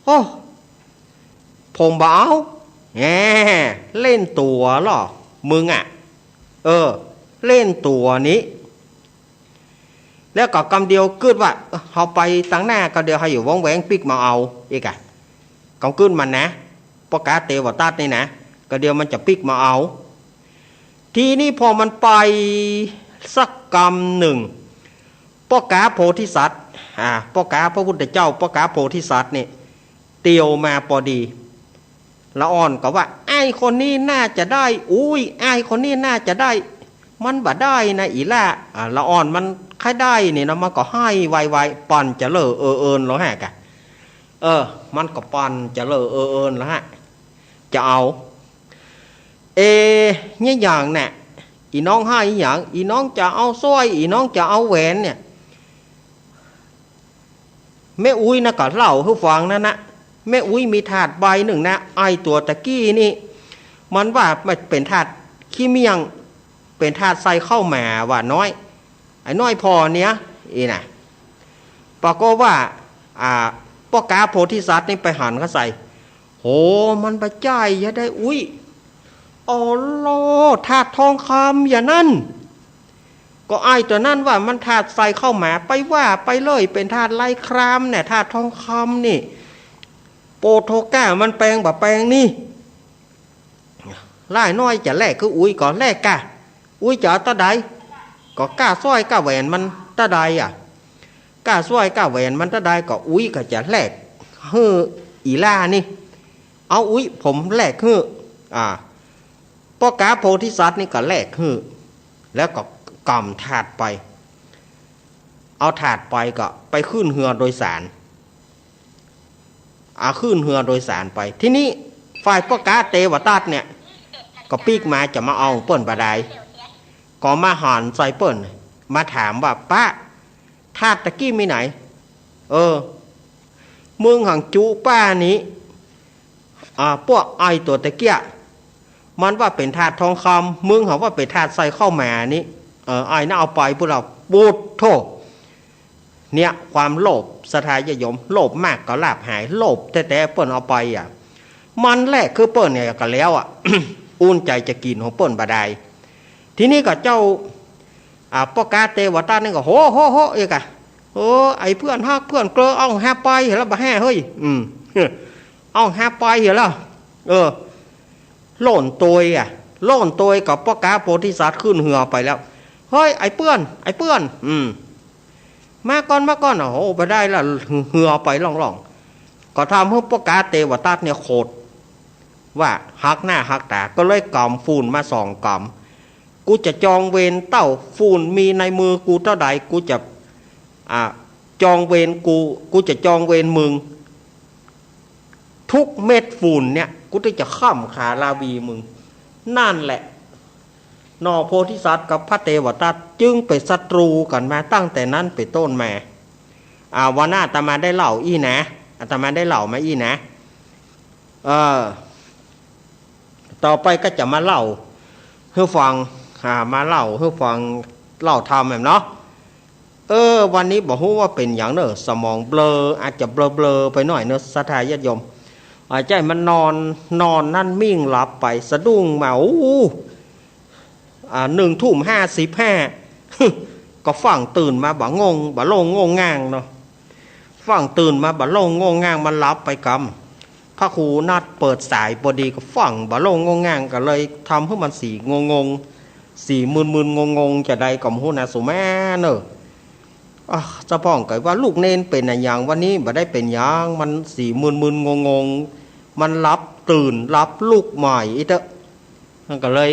โอ้ ผมบ่เอา แหม เล่นตั๋วลอ มึงอะ เออ เล่นตั๋วนี้ แล้วก็กำเดียวกึ๊ดว่า เฮาไปตังหน้า กำเดียวเฮาอยู่วองแวงปิ๊กมาเอา อีกอะ กำกึ๊ดมันนะ ป้อก๊าเตวทัตนี่นะ กำเดียวมันจะปิ๊กมาเอา ทีนี้พอมันไปสักกำนึ่ง ป้อก๊าโพธิสัตว์ อ่า ป้อก๊าพระพุทธเจ้า ป้อก๊าโพธิสัตว์นี่ เตียวมาปอดี ละอ่อนก็ว่า ไอ้คนนี้น่าจะได้ อุ๊ย ไอ้คนนี้น่าจะได้ มันบ่ได้นะ อี่ละ อ่า ละอ่อนมันใค่ได้นี่นะ มันก็ไห้ไวๆ ปั่นจะเล่อเออเอินแล้วฮะกะ เออ มันก็ปั่นจะเล่อเออเอินแล้วฮะ จะเอา เอ เนี่ยหยังเนี่ย อี่น้องไห้หยัง อี่น้องจะเอาสร้อย อี่น้องจะเอาแหวนเนี่ย แม่อุ๊ยนะก็เล่าหื้อฟังนั้นนะ แม่อุ๊ยมีถาดใบนึ่งนะ ไอ้ตั๋วตะกี้นี่ มันว่ามันเป๋นถาดขี้เมี่ยง เป๋นถาดใส่ข้าวหมาว่าน้อย ไอ้น้อยผ่อเนี่ย อี่นะ ปรากฏว่า อ่า ป้อก๊าโพธิสัตว์นี่ไปหันเข้าใส่ โห มันบ่ใจ้ยะได้อุ๊ย อ๋อลอ ถาดทองคำอย่างนั้น ก็ไอ้ตั๋วนั้นว่ามันถาดใส่ข้าวหมา ไปว่าไปเลย เป๋นถาดลายครามเนี่ย ถาดทองคำนี่ โปโทก้ามันแปงบ่แปงนี่ หลายน้อยจะแลกคืออุ๊ย ก็แลกกะ อุ๊ยจะเอาเต้าใด ก็ก้าสร้อยก้าแหวนมันเต้าใดอะ ก้าสร้อยก้าแหวนมันเต้าใด ก็อุ๊ยก็จะแลกหื้ออี่ละนี่ เอาอุ๊ยผมแลกหื้อ อ่า ป้อก๊าโพธิสัตว์นี่ก็แลกหื้อ แล้วก็ก๋ำถาดไป เอาถาดไปก็ไปขึ้นเฮือโดยสาร อ่า ขึ้นเฮือโดยสารไป ทีนี้ฝ่ายป้อก๊าเตวทัตเนี่ย ก็ปิ๊กมาจะมาเอาเปิ้นบ่ดาย ก็มาหันใส่เปิ้น มาถามว่า ป้า ถาดตะกี้มีไหน เออ มึงหันจุป้านี้ อ่า ป้อไอ้ตั๋วตะเกี้ย มันว่าเป๋นถาดทองคำ มึงหันว่าเป๋นถาดใส่ข้าวหมานี้ เออ ไอ้นั้นเอาไปปุ้นละ ปุดโธ่ เนี่ย ความโลภ ศรัทธาญาติโยม โลภมากก็ลาภหาย โลภแต๊ๆ เปิ้นเอาไปอะ มันแลกคือเปิ้นเนี่ยก็แล้วอะ อุ่นใจ๋จะกิ๋นของเปิ้นบ่ดาย ทีนี้ก็เจ้า อ่า ป้อก๊าเตวทัตนี่ก็ โห โห โห เอกอะ เออ ไอ้เปื้อนฮักเปื้อนเกลอ เอาหาไปเหียละบ่แฮ่เฮ้ย อืม เอาหาไปเหียละ เออ โล่นตวยอะ โล่นตวยกับป้อก๊าโพธิสัตว์ขึ้นเฮือไปแล้ว เฮ้ย ไอ้เปื้อน ไอ้เปื้อน อืม มาก่อน มาก่อน โอ้โห บ่ดายละ เฮือไปล่องๆ ก็ทำหื้อป้อก๊าเตวทัตเนี่ยโขด ว่าฮักหน้าฮักต๋า ก็เลยก๋ำฝุ่นมาสองก๋ำ กูจะจองเวรเต้า ฝุ่นมีในมือกูเต้าใด กูจะ อ่า จองเวร กู กูจะจองเวรมึง ทุกเม็ดฝุ่นเนี่ย กูจะค่ำขาลาวีมึง นั่นแหละ หน่อโพธิสัตว์กับพระเตวทัตจึงเป๋นศัตรูกั๋นมาตั้งแต่นั้นเป๋นต้นมา อ่า วันหน้าอาตมาได้เล่าอี้นะ อาตมาได้เล่ามาอี้นะ เออ ต่อไปก็จะมาเล่าหื้อฟัง อ่า มาเล่าหื้อฟัง เล่าธรรมแหมเนาะ เออ วันนี้บ่ฮู้ว่าเป๋นหยังเน่อ สมองเบลอ อาจจะเบลอๆ ไปหน่อยเน่อ ศรัทธาญาติโยม อ่า ใจ้มันนอน นอนนั้นมิ่งหลับไป สะดุ้งมา โอ้ อ่า หนึ่งทุ่มห้าสิบห้า ก็ฟั่งตื่นมาบ่างง บ่โล่งโง่งง่างเนาะ ฟั่งตื่นมาบ่โล่งโง่งง่าง มันหลับไปกำ พระครูนัดเปิดสายปอดี ก็ฟั่งบ่โล่งโง่งง่าง ก็เลยทำหื้อมันสีงงงๆ สีมึนๆ งงงๆ จะใดก็บ่ฮู้นะ สุแม่เน่อ อ่ะ เจ้าพ่องก็ว่า ลูกเณรเป๋นอะหยัง วันนี้บ่ได้เป๋นหยัง มันสีมึนๆ งงงๆ มันหลับตื่นหลับลุกใหม่อี้เต๊อะ มันก็เลย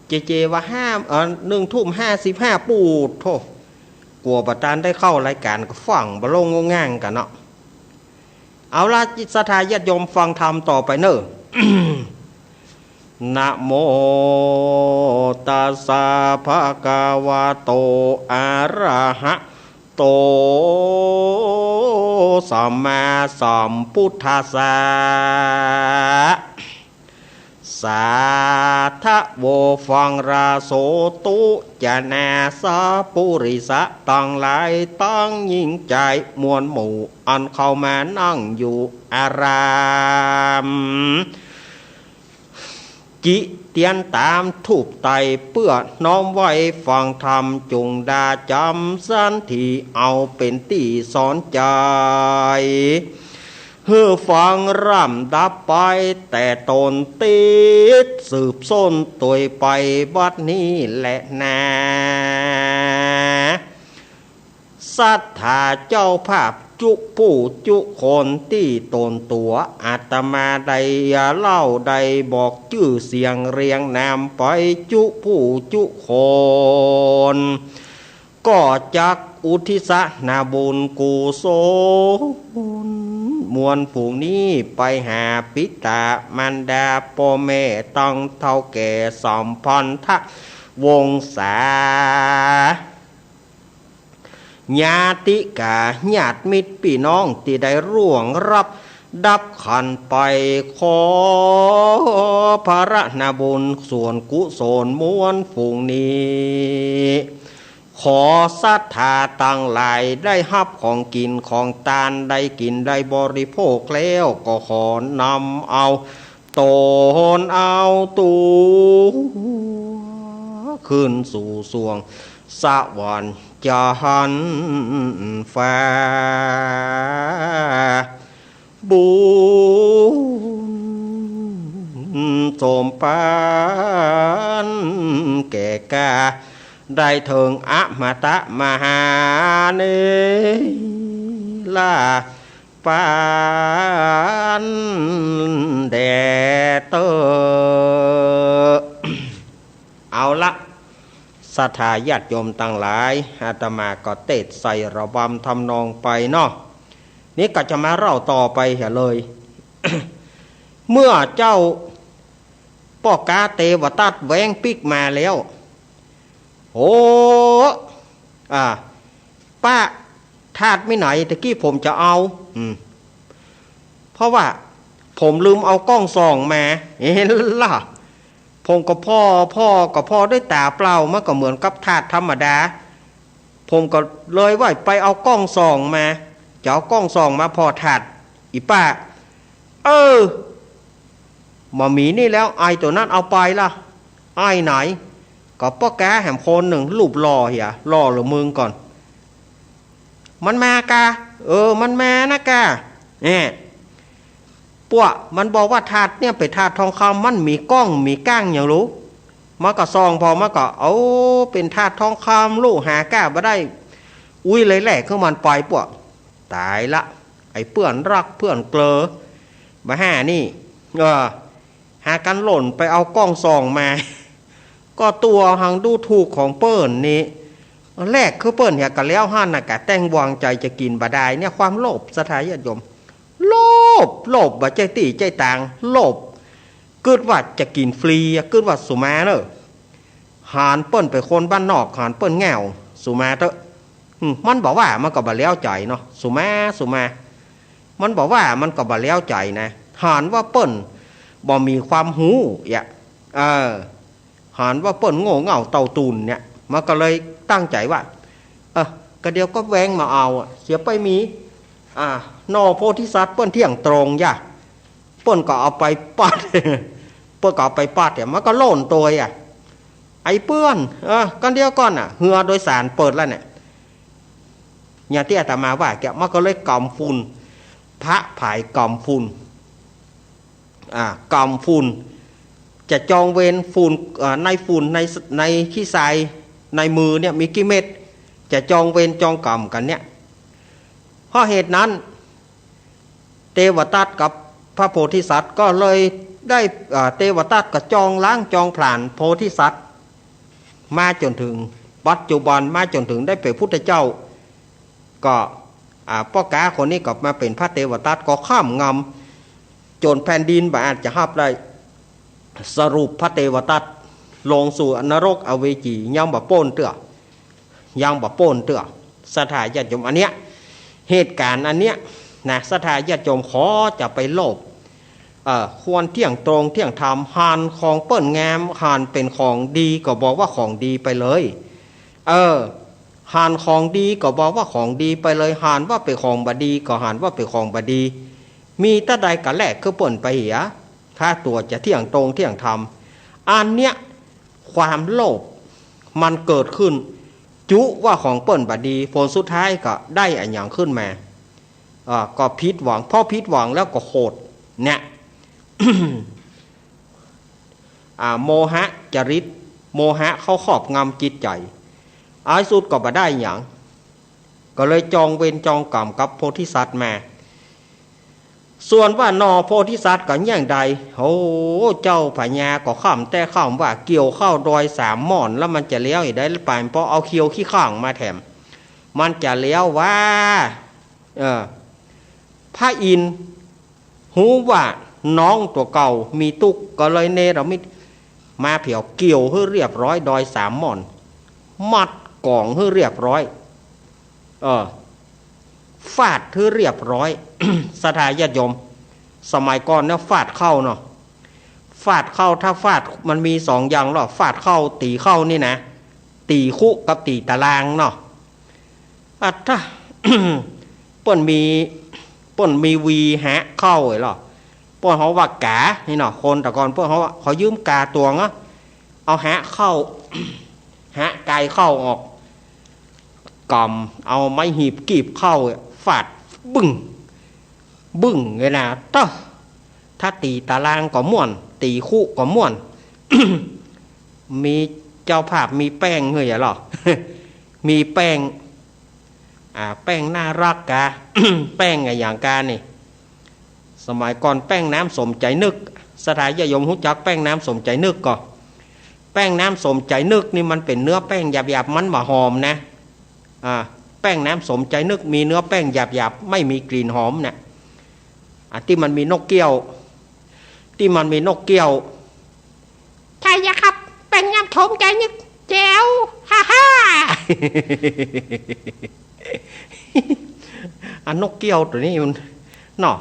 เจเจว่าห้า เอ่อ หนึ่งทุ่มห้าสิบห้า ปูดโธ่ กั๋วบ่ตันได้เข้ารายก๋าน ก็ฟั่งบ่โล่งโง่งง่างกั๋นเนาะ เอาละ ศรัทธาญาติโยมฟังธรรมต่อไปเน่อ นะโมตัสสะ ภะคะวะโต อะระหะโต สัมมาสัมพุทธัสสะ สาธะโว ฟังราโสตุ จะนาสะ ปุริสะตังหลาย ตังญิงจายมวลหมู่ อันเข้ามานั่งอยู่อาราม จิเตียนต๋ามธูปไต้ เปื้อน้อมไหว้ฟังธรรม จุ่งดาจ๋ำสันถิ เอาเป๋นตี้สอนใจ๋ หื้อฟังร่ำดับไปแต่ต้น ติดสืบส้นตวยไปบัดนี้แหละนา ศรัทธาเจ้าภาพ จุผู้จุคนตี้ต๋นตั๋ว อาตมาได้เล่าได้บอกจื้อเสียงเรียงนามไปจุผู้จุคน ก็จักอุทิศนาบุญกุศลมวลฝูงนี้ไปหาปิตามารดาป้อแม่ตังเฒ่าแก่สัมพันธวงศา ญาติกาญาติมิตรปี้น้องตี้ได้ร่วงลับดับขันไป ขอผลนาบุญส่วนกุศลมวลฝูงนี้ ขอศรัทธาตังหลายได้ฮับของกิ๋นของตาน ได้กิ๋นได้บริโภคแล้ว ก็ขอนำเอาต๋นเอาตั๋ว ขึ้นสู่สวงสวรรค์จันทร์ฟ้า บุญสมปานแก่กล้า ได้เถิงอมตะมหาเนรปานแด่เต๊อะ เอาละ ศรัทธาญาติโยมตังหลาย อาตมาก็เตสน์ใส่ระบำทำนองไปเนาะ นี่ก็จะมาเล่าต่อไปเหียเลย เมื่อเจ้าป้อก๊าเตวตัตแว้งปิ๊กมาแล้ว โอ้ อ่า ป้า ธาตุมีไหน ตะกี้ผมจะเอา อืม เพราะว่าผมลืมเอาก้องส่องมา เห็นล่ะ ผมก็ผ่อ ผ่อ ก็ผ่อด้วยต๋าเปล่า มันก็เหมือนกับธาตุธรรมดา ผมก็เลยว่าไปเอาก้องส่องมา จะเอาก้องส่องมาผ่อธาตุ อีป้า เออ บ่มีนี่แล้ว ไอ้ตั๋วนั้นเอาไปละ ไอ้ไหน ก็ป้อก๊าแหมคนนึ่ง รูปหล่อเหีย หล่อเหลือมึงก่อน มันมากา เออ มันมานะกา แหม ป้อ มันบอกว่าธาตุเนี่ยเป๋นธาตุทองคำ มันมีก้องมีก้างหยังลูก มันก็ส่องผ่อ มันก็ เอา เป๋นธาตุทองคำ ลูกหาก้าบ่ได้ อุ๊ย เลยแหลกขึ้นมันไปป้อ ต๋ายละ ไอ้เปื้อนฮักเปื้อนเกลอ บ่าห้านี่ เออ หากั๋นหล่นไปเอาก้องส่องมา ก็ตั๋วหังดูถูกของเปิ้นนี่ แลกคือเปิ้นเหีย กะแล้วหั้นน่ะ กะแต่งวางใจ๋จะกิ๋นบ่ดายเนี่ย ความโลภ ศรัทธาญาติโยม โลภ โลภ บ่ใจ้ตี้ใจ้ตาง โลภ กึ๊ดว่าจะกิ๋นฟรีอะ กึ๊ดว่า สุมาเน่อ หันเปิ้นเป๋นคนบ้านนอก หันเปิ้นแง่ว สุมาเต๊อะ อืม มันบ่ว่า มันก็บ่แล้วใจ๋เนาะ สุมา สุมา มันบ่ว่า มันก็บ่แล้วใจ๋นะ หันว่าเปิ้นบ่มีความฮู้เหีย เออ หันว่าเปิ้นโง่เง่าเต่าตุ่นเนี่ย มันก็เลยตั้งใจ๋ว่า เออ กะเดี๋ยวก็แว้งมาเอาอะ เสียไปมี อ่า หน่อโพธิสัตว์เปิ้นเที่ยงตรงยะ เปิ้นก็เอาไปปัด เปิ้นก็เอาไปปัดเนี่ย มันก็หล่นตวยอะ ไอ้เปื้อน เออ กั๋นเดี๋ยวก่อนน่ะ เฮือโดยสารเปิดแล้วเนี่ย อย่างตี้อาตมาว่าแก มันก็เลยกำฝุ่น พระผายกำฝุ่น อ่า กำฝุ่น จะจองเวรฝุ่น เอ่อ ในฝุ่น ใน ในขี้ทราย ในมือเนี่ยมีกี่เม็ด จะจองเวรจองกรรมกั๋นเนี่ย เพราะเหตุนั้น เตวตัตกับพระโพธิสัตว์ก็เลยได้ อ่า เตวตัตก็จองล้างจองผลาญโพธิสัตว์ มาจ๋นเถิงปัจจุบัน มาจ๋นเถิงได้เป๋นพุทธเจ้า ก็ อ่า ป้อก๊าคนนี้ก็มาเป๋นพระเตวตัตก็คว่ำงำ จ๋นแผ่นดินบ่อาจจะฮับได้ สรุปพระเตวตัตลงสู่นรกอเวจี ยังบ่ป๊นเตื้อ ยังบ่ป๊นเตื้อ ศรัทธาญาติโยม อันเนี้ย เหตุก๋ารณ์อันเนี้ยนะ ศรัทธาญาติโยม ขอจะไปโลภ เอ่อ ควรเที่ยงตรงเที่ยงธรรม หันของเปิ้นงาม หันเป๋นของดีก็บอกว่าของดีไปเลย เออ หันของดีก็บอกว่าของดีไปเลย หันว่าเป๋นของบ่ดีก็หันว่าเป๋นของบ่ดี มีเต้าใดก็แลกคือเปิ้นไปเหีย ถ้าตั๋วจะเที่ยงตรงเที่ยงธรรม อันเนี้ย ความโลภมันเกิดขึ้น จุว่าของเปิ้นบ่ดี ผลสุดท้ายก็ได้อะหยังขึ้นมา อ่า ก็ผิดหวัง พอผิดหวังแล้วก็โขด เนี่ย อ่า โมหะจริต โมหะเข้าครอบงำจิตใจ๋ อ้ายสุดก็บ่ได้หยัง ก็เลยจองเวรจองก๋รรมกับโพธิสัตว์มา ส่วนว่าหน่อโพธิสัตว์ก็แหย้งได้ โอ้ เจ้าพญาก็ค่ำแต่ค่ำว่าเกี่ยวข้าวดอยสามม่อน แล้วมันจะแล้วอีกได้หรือเปล่า ปอเอาเขี้ยวขี้ข้างมาแถม มันจะแล้วว่า เออ พระอินทร์ฮู้ว่าน้องตั๋วเก่ามีตุ๊กข์ ก็เลยเนรมิตมาเผียวเกี่ยวหื้อเรียบร้อยดอยสามม่อน มัดก๋องหื้อเรียบร้อย เออ ฟาดหื้อเรียบร้อย ศรัทธาญาติโยม สมัยก่อนเนี่ยฟาดเข้าเนาะ ฟาดเข้า ถ้าฟาดมันมีสองอย่างเนาะ ฟาดเข้า ตี๋เข้านี่นะ ตี๋คุกับตี๋ตะลางเนาะ อัตถะ เปิ้นมี เปิ้นมีวีหะเข้าไอ้ลอ เปิ้นเฮาว่ากา นี่เนาะ คนแต่ก่อนเปิ้นเฮาว่า ขอยืมกาตวงอะ เอาหะเข้า หะไกเข้าออก ก๋ำเอาไม้หีบกีบเข้า ฟาดบึ้ง บึ้งเลยนะ เต๊อะ ถ้าตี๋ตะลางก็ม่วน ตี๋คุก็ม่วน มีเจ้าภาพมีแป้งหื้อหยาลอ มีแป้ง อ่า แป้งน่าฮักกา แป้งอะหยังกานี่ สมัยก่อนแป้งน้ำสมใจนึก ศรัทธาญาติโยมฮู้จักแป้งน้ำสมใจนึกก่อ แป้งน้ำสมใจนึกนี่มันเป๋นเนื้อแป้งหยาบๆ มันบ่หอมนะ อ่า แป้งน้ำสมใจนึกมีเนื้อแป้งหยาบๆ ไม่มีกลิ่นหอมน่ะ อ่ะ ตี้มันมีนกเกี้ยว ตี้มันมีนกเกี้ยว ใช่อะครับ แป้งน้ำสมใจนึก แจ๋ว ฮ่าฮ่า อันนกเกี้ยวตั๋วนี้มัน เนาะ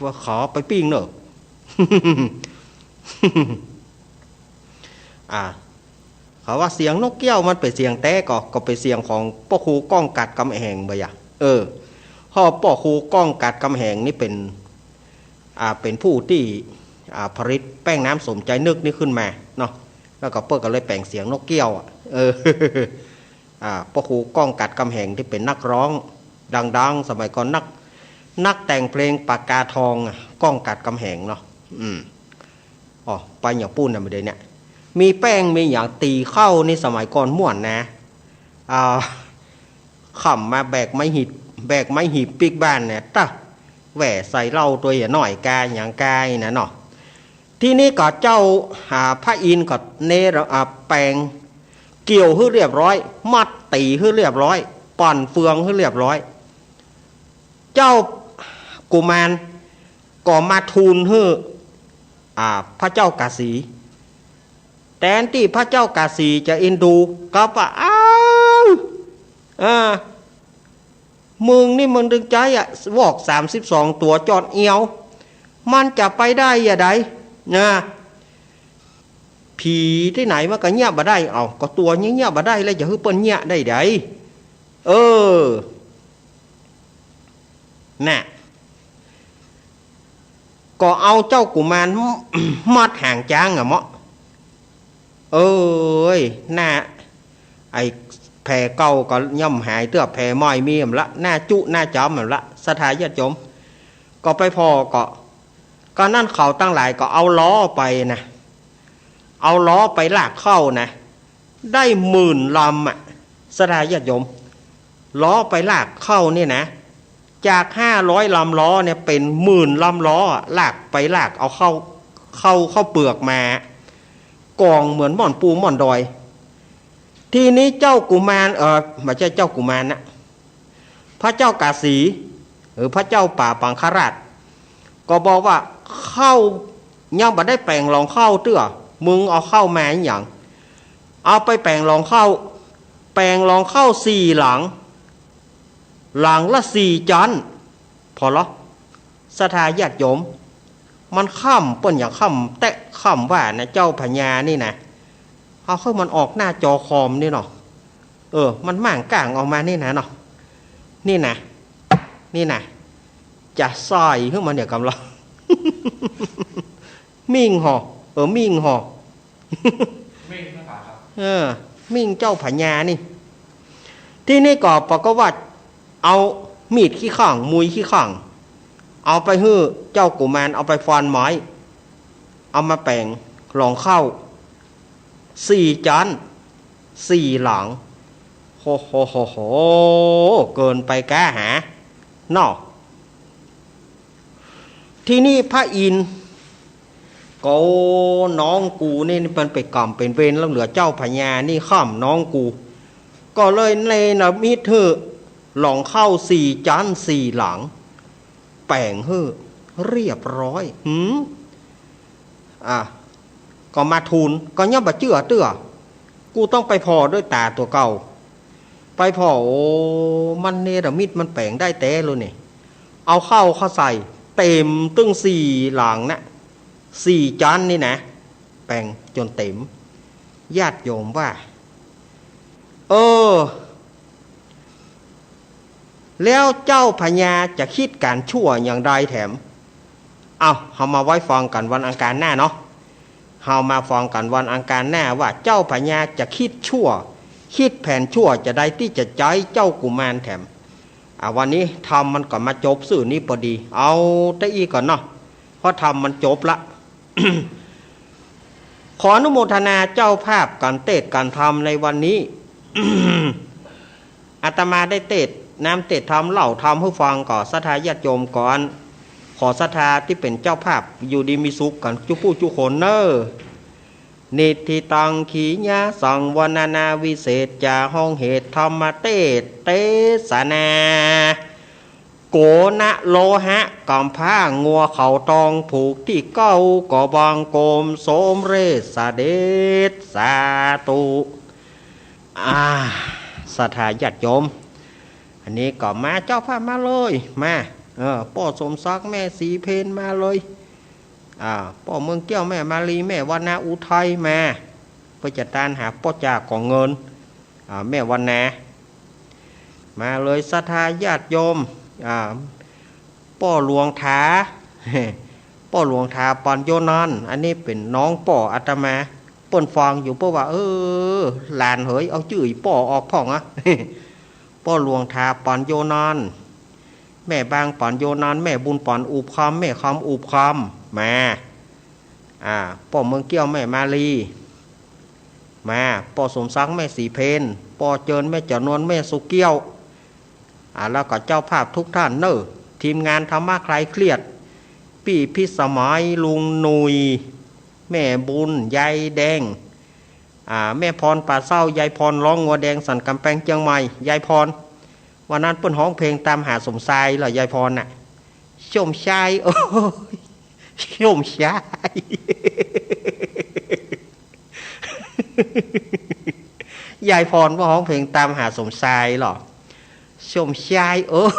ว่าขอไปปิ้งเน่อ อ่า เขาว่าเสียงนกเกี้ยวมันเป๋นเสียงแต๊ก่อ ก็เป๋นเสียงของป้อครูก้องกัดกำแหงบ่ยะ เออ เพราะป้อครูก้องกัดกำแหงนี่เป๋น อ่า เป๋นผู้ตี้ อ่า ผลิตแป้งน้ำสมใจนึกนี่ขึ้นมาเนาะ แล้วก็เปิ้นก็เลยแป๋งเสียงนกเกี้ยวอะ เออ อ่า ป้อครูก้องกัดกำแหงตี้เป๋นนักฮ้องดังๆ สมัยก่อน นัก นักแต่งเพลงปากกาทองอะ ก้องกัดกำแหงเนาะ อืม อ๋อ ไปอย่างปู้นน่ะ บ่าเดี่ยวนี้ มีแป้งมีหยังตี๋เข้านี่สมัยก่อนม่วนนะ อ่า ค่ำมาแบกไม้หีบ แบกไม้หีบปิ๊กบ้านเนี่ย ตะ แหว่ใส่เหล้าตั๋วหย่าน้อยกาหยังกาอี้นะเนาะ ทีนี้ก็เจ้า อ่า พระอินทร์ก็เนร อ่า แป๋งเกี่ยวหื้อเรียบร้อย มัดตี๋หื้อเรียบร้อย ปั่นเฟืองหื้อเรียบร้อย เจ้ากุมารก็มาทูลหื้อ อ่า พระเจ้ากาสี แตนตี้พระเจ้ากาสีจะเอ็นดู กลับว่า อ้าว เออ มึงนี่มึงตึงใจ๊อะ วอกสามสิบสองตั๋วจอดเอี่ยว มันจะไปได้อย่างใด นะ ผีตี้ไหนมันก็เยียะบ่ได้ เอ้า ก็ตั๋วเยียะบ่ได้แล้ว จะหื้อเปิ้นเยียะได้ใด เออ น่ะ ก็เอาเจ้ากุมาร มัดหางจ๊างอะเมาะ เอ้ย หน้า ไอ้แผลเก่าก็ย่อมหายเตื้อ แผลใหม่มีแหมละ หน้าจุหน้าจ๋ำแหมละ ศรัทธาญาติโยม ก็ไปผ่อก็ ก็นั้นเขาตังหลายก็เอาล้อไปนะ เอาล้อไปลากเข้านะ ได้หมื่นลำอะ ศรัทธาญาติโยม ล้อไปลากเข้านี่นะ จากห้าร้อยลำล้อเนี่ยเป๋นหมื่นลำล้ออะ ลากไปลากเอาเข้า เข้า เข้าเปลือกมา ก๋องเหมือนม่อนปูม่อนดอย ทีนี้เจ้ากุมาร เอ่อ บ่ใจ้เจ้ากุมารนะ พระเจ้ากาสี หรือพระเจ้าป่าปังคราช ก็บอกว่า เข้ายังบ่ได้แป๋งหลองเข้าเตื้อ มึงเอาเข้ามาอะหยัง เอาไปแป๋งหลองเข้า แป๋งหลองเข้าสี่หลัง หลังละสี่จ๊อน ผ่อลอ ศรัทธาญาติโยม มันค่ำ เปิ้นอย่างค่ำแต๊ค่ำว่านะ เจ้าพญานี่นะ เอาเข้ามันออกหน้าจอคอมนี่เนาะ เออ มันม่างก้างออกมานี่นะเนาะ นี่นะ นี่นะ จะใส่หื้อมันเดี๋ยวกำลัง มิ่งห่อ เออ มิ่งห่อ มิ่งนะครับ เออ มิ่งเจ้าพญานี่ ทีนี้ก็ปรากฏว่า เอามีดขี้ข้าง มุยขี้ข้าง เอาไปหื้อเจ้ากุมาร เอาไปฟอนไม้ เอามาแป๋งหลองเข้า สี่จ๊อน สี่หลัง โห โห โห โห เกิ๋นไปก้าหา เนาะ ทีนี้พระอินทร์ ก็น้องกูนี่มันเป๋นก๋รรมเป๋นเวรลำเหลือเจ้าพญานี่ข้ามน้องกู ก็เลยเนรมิตหื้อหลองเข้าสี่จั๊นสี่หลัง แป๋งหื้อเรียบร้อย หืม อ่ะ ก็มาทูล ก็ยังบ่เจื้อเตื้อ กูต้องไปผ่อด้วยต๋าตั๋วเก่า ไปผ่อ โอ้ มันเนรมิตมันแป๋งได้แต๊เลยนี่ เอาเข้าเข้าใส่ เต๋มตึงสี่หลังนะ สี่จั๊นนี่นะ แป๋งจ๋นเต๋ม ญาติโยมว่า เออ แล้วเจ้าพญาจะกึ๊ดก๋านชั่วอย่างใดแถม เอ้า เฮามาไว้ฟังกั๋นวันอังคารหน้าเนาะ เฮามาฟังกั๋นวันอังคารหน้าว่าเจ้าพญาจะกึ๊ดชั่ว กึ๊ดแผนชั่วจะใดตี้จะใจ๊เจ้ากุมารแถม อ่ะ วันนี้ธรรมมันก็มาจบซื่อนี้ปอดี เอาเต้าอี้ก่อนเนาะ เพราะธรรมมันจบละ ขออนุโมทนาเจ้าภาพก๋านเตศน์ก๋านธรรมในวันนี้ อาตมาได้เตศน์น้ำเตศน์ธรรมเล่าธรรมหื้อฟังก็ศรัทธาญาติโยมก่อน ขอศรัทธาตี้เป๋นเจ้าภาพอยู่ดีมีสุขกั๋นจุ๊ผู้จุ๊คนเน่อ นิทธิตัง ขีณาสัง วรรณนาวิเศษจา ฮ้องเหตุธรรมเตศน์เตสนา โกณโลหะก๋ำพร้างัวเขาตอง ผูกตี้เก๊าก็บังคมสมเร็จเสด็จสาธุ อ่า ศรัทธาญาติโยม อันนี้ก็มาเจ้าภาพมาเลย มา เออ ป้อสมศักดิ์ แม่ศรีเพญ มาเลย อ่า ป้อเมืองแก้ว แม่มาลี แม่วรรณาอุทัย มา เปื้อจะตานหาป้อจ่าของเงิน อ่า แม่วรรณา มาเลยศรัทธาญาติโยม อ่า ป้อหลวงถา ป้อหลวงถา ปัญโญนันท์ อันนี้เป๋นน้องป้ออาตมา เปิ้นฟังอยู่ เปิ้นว่า เออ หลานเหย เอาจื้อป้อออกพ่องอะ ป้อหลวงถา ปัญโญนันท์ แม่บาง ปัญโญนันท์ แม่บุญปัญ อุบคำ แม่คำ อุบคำ มา อ่า ป้อเมืองแก้ว แม่มาลี มา ป้อสมศักดิ์ แม่ศรีเพญ ป้อเจิญ แม่จำนวน แม่สุแก้ว อ่า แล้วก็เจ้าภาพทุกท่านเน่อ ทีมงานธรรมะคลายเครียด ปี้พิสมัย ลุงหนุ่ย แม่บุญ ยายแดง อ่า แม่พร ป่าเศร้า ยายพร ฮ้องงัวแดงสันก๋ำแปงเจียงใหม่ ยายพร วันนั้นเปิ้นฮ้องเพลงตามหาสมชายเหรอ ยายพรน่ะ สมชาย โอ้ย สมชาย ยายพรว่าฮ้องเพลงตามหาสมชายเหรอ สมชาย เออ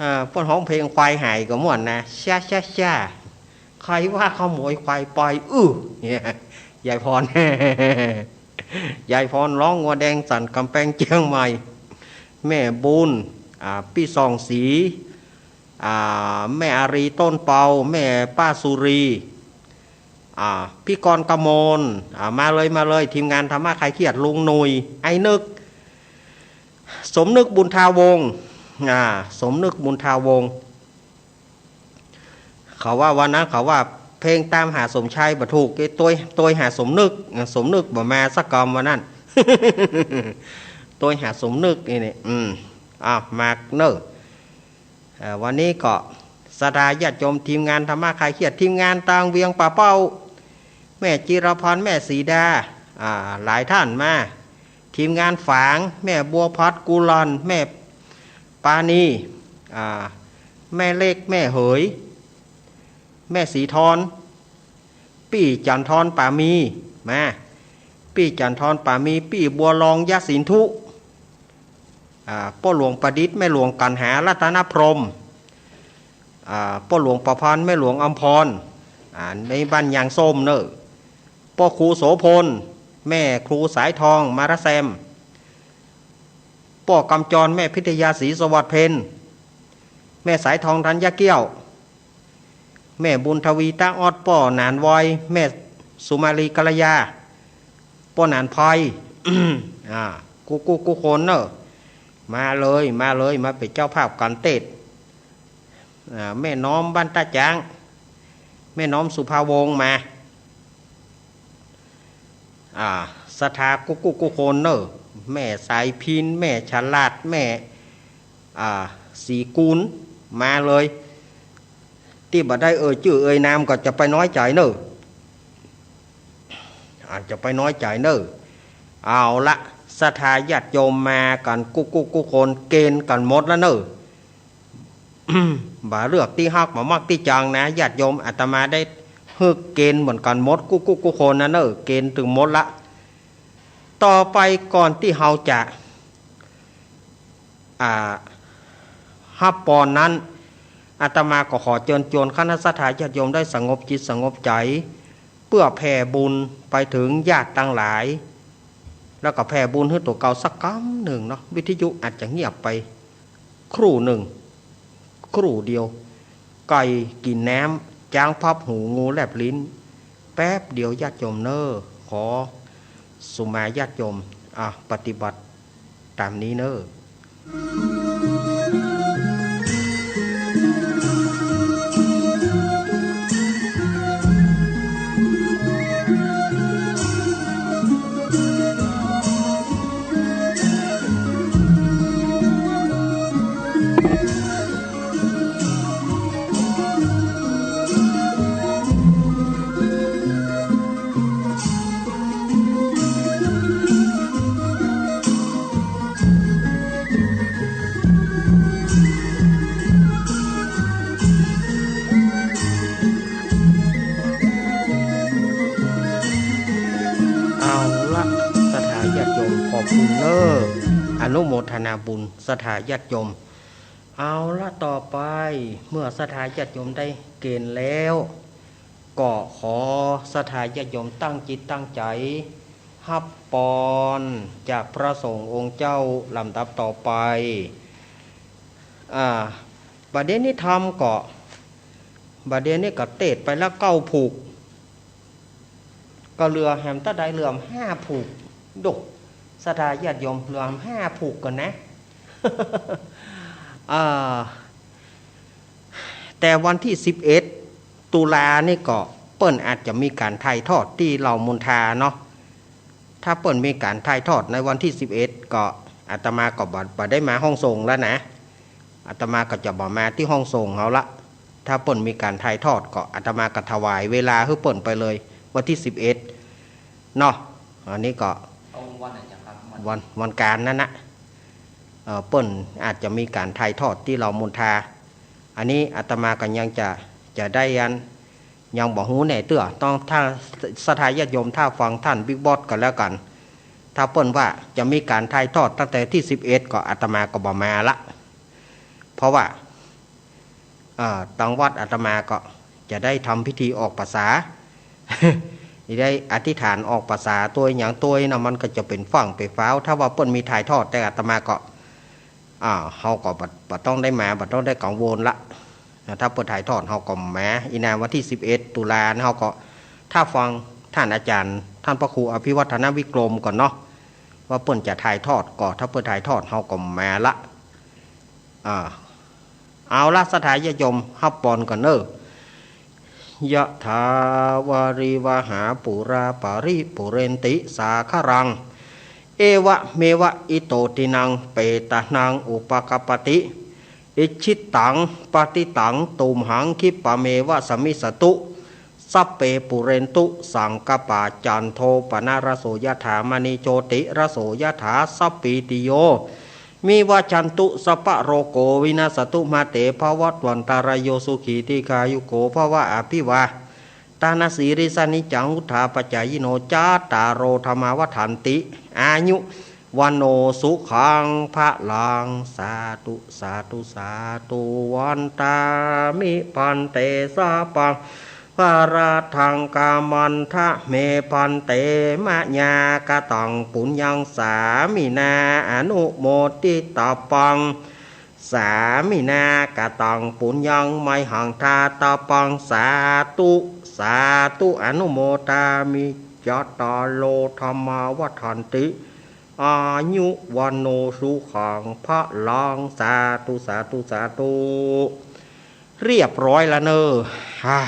อ่า เปิ้นฮ้องเพลงควายหายก็ม่วนนะ ชะ ชะ ชะ ใครว่าขโมยควายไป อื้อ เนี่ย ยายพร ยายพรฮ้องงัวแดงสันก๋ำแปงเจียงใหม่ แม่บุญ อ่า ปี้ส่องศรี อ่า แม่อารี ต้นเปา แม่ป้าสุรี อ่า พี่กรณ์ กมล อ่า มาเลย มาเลย ทีมงานธรรมะคลายเครียด ลุงหนุ่ย ไอ้นึก สมนึก บุญทาวงศ์ อ่า สมนึก บุญทาวงศ์ เขาว่าวันนั้นเขาว่าเพลงตามหาสมชายบ่ถูก ไอ้ตวย ตวยหาสมนึก อ่า สมนึกบ่มาสักกำวันนั้น ตวยหาสมนึกนี่ นี่ อืม อ้าว มาเน่อ เอ่อ วันนี้ก็ศรัทธาญาติโยม ทีมงานธรรมะคลายเครียด ทีมงานตางเวียงป่าเป้า แม่จิรพร แม่ศรีดา อ่า หลายท่านมา ทีมงานฝาง แม่บัวพัด กุลัน แม่ปานี อ่า แม่เล็ก แม่เหย แม่ศรีทร ปี้จันทร ป่ามี มา ปี้จันทร ป่ามี ปี้บัวลอง ยะสินธุ อ่า ป้อหลวงประดิษฐ์ แม่หลวงกัณหา รัตนพรหม อ่า ป้อหลวงประพันธ์ แม่หลวงอำพร อ่า ในบ้านยางส้มเน่อ ป้อครูโสภณ แม่ครูสายทอง มาระแซม ป้อกำจร แม่พิทยา ศรีสวัสดิ์เพ็ญ แม่สายทอง ธัญญาแก้ว แม่บุญทวี ตาออด ป้อหนานวอย แม่สุมาลี กัลยา ป้อหนานไพร อ่า กู้กู้กู้คนเน่อ มาเลย มาเลย มาเป๋นเจ้าภาพก๋านเตศน์ อ่า แม่น้อมบ้านต้าจ๊าง แม่น้อมสุภาวงศ์มา อ่า ศรัทธากู้กู้กู้คนเน่อ แม่สายพิณ แม่ฉลาด แม่ อ่า ศรีกุล มาเลย ตี้บ่ได้เอ่ยจื้อเอ่ยนามก็จะไปน้อยใจ๋เน่อ อาจจะไปน้อยใจ๋เน่อ เอาละ ศรัทธาญาติโยมมากั๋นกู้กู้กู้คน เกณฑ์กั๋นหมดแล้วเน่อ บ่าเลือกตี้ฮัก บ่ามักตี้จังนะ ญาติโยม อาตมาได้หื้อเกณฑ์เหมือนกั๋นหมดกู้กู้กู้คนนะเน่อ เกณฑ์ตึงหมดละ ต่อไปก่อนตี้เฮาจะ อ่า ฮับปอนนั้น อาตมาก็ขอเจิญจวนคณะศรัทธาญาติโยมได้สงบจิตสงบใจ๋ เปื้อแผ่บุญไปเถิงญาติตังหลาย แล้วก็แผ่บุญหื้อตั๋วเก่าสักกำนึ่งเนาะ วิทยุอาจจะเงียบไปครู่นึ่ง ครู่เดียว ไก่กิ๋นน้ำ จ๊างพับหู งูแลบลิ้น แป๊บเดียวญาติโยมเน่อ ขอสุมาญาติโยม อ่ะ ปฏิบัติต๋ามนี้เน่อ เอาละ ศรัทธาญาติโยม ขอบคุณเน่อ อนุโมทนาบุญ ศรัทธาญาติโยม เอาละ ต่อไป เมื่อศรัทธาญาติโยมได้เกณฑ์แล้ว ก็ขอศรัทธาญาติโยมตั้งจิตตั้งใจ๋ ฮับปอนจากพระสงฆ์องค์เจ้าลำดับต่อไป อ่า บ่าเดี่ยวนี้ธรรมก็ บ่าเดี่ยวนี้ก็เตศน์ไปแล้วเก้าผูก ก็เหลือแหมเต้าใด เหลือห้าผูก ดู ศรัทธาญาติโยม เหลือห้าผูกก่อนนะ อ่า แต่วันตี้สิบเอ็ดตุลานี่ก็เปิ้นอาจจะมีก๋านถ่ายทอดตี้เหล่ามนทาเนาะ ถ้าเปิ้นมีก๋านถ่ายทอดในวันตี้สิบเอ็ดก็อาตมาก็บ่ บ่ได้มาห้องส่งแล้วนะ อาตมาก็จะบ่มาตี้ห้องส่งเฮาละ ถ้าเปิ้นมีก๋านถ่ายทอดก็อาตมาก็ถวายเวลาหื้อเปิ้นไปเลย วันตี้สิบเอ็ดเนาะ อันนี้ก็ ตรงวันไหนจ๊ะครับ วัน วัน วันก๋านนั้นนะ เอ่อ เปิ้นอาจจะมีก๋านถ่ายทอดตี้เหล่ามนทา อันนี้อาตมาก็ยังจะ จะได้อัน ยังบ่ฮู้แน่เตื้อ ต้อง ถ้าศรัทธาญาติโยม ถ้าฟังต้านบิ๊กบอสก็แล้วกั๋น ถ้าเปิ้นว่าจะมีก๋านถ่ายทอดตั้งแต่ตี้สิบเอ็ดก็อาตมาก็บ่มาละ เพราะว่า เอ่อ ตางวัดอาตมาก็จะได้ทำพิธีออกพรรษา ได้อธิษฐานออกพรรษาตวยหยังตวยนะ มันก็จะเป๋นฟั่งเป๋นฝาว ถ้าว่าเปิ้นมีถ่ายทอด แต่อาตมาก็ อ่า เฮาก็บ่ บ่ต้องได้มา บ่ต้องได้กังวลละ นะ ถ้าเปิ้นถ่ายทอดเฮาก็มา อีนาวันตี้สิบเอ็ดตุลาเฮาก็ ถ้าฟังต้านอาจ๋ารย์ ต้านพระครูอภิวัฒนวิกรมก่อนเนาะ ว่าเปิ้นจะถ่ายทอดก็ ถ้าเปิ้นถ่ายทอดเฮาก็มาละ อ่า เอาละ ศรัทธาญาติโยม ฮับปอนก่อนเน่อ ยะถาวาริวหาปูราปะริปูเรนติสาคะรัง เอวะเมวะอิโตทินังเปตานังอุปะกัปปติ อิจฉิตังปะติตังตุมหังคิปะเมวะสะมิชฌะตุ สัพเพปูเรนตุสังกัปปา จันโทปะนะระโสยะถา มะณิโชติระโสยะถา สัพพีติโย วิวัชชันตุ สัพพะโรโควินัสสะตุ มาเตภวัตวันตะราโย สุขีทีฆายุโกภะวะ อภิวาทะนะสีลิสสะนิจจังวุฑฒาปะจายิโน จัตตาโรธัมมาวัฑฒันติ อายุ วัณโณ สุขัง พะลัง สาธุ สาธุ สาธุ วันตามิ ภันเต สะปัง ปะระทัง กะมันทะ เม ภันเต มะยา กะตัง ปุญญัง สามินา อนุโมทิตะปัง สามินา กะตัง ปุญญัง มะหัง ทาตะปัง สาธุ สาธุ อนุโมทามิ จัตตาโรธัมมาวัฑฒันติ อายุ วัณโณ สุขัง พะลัง สาธุ สาธุ สาธุ เรียบร้อยแล้วเนอะ ฮ่า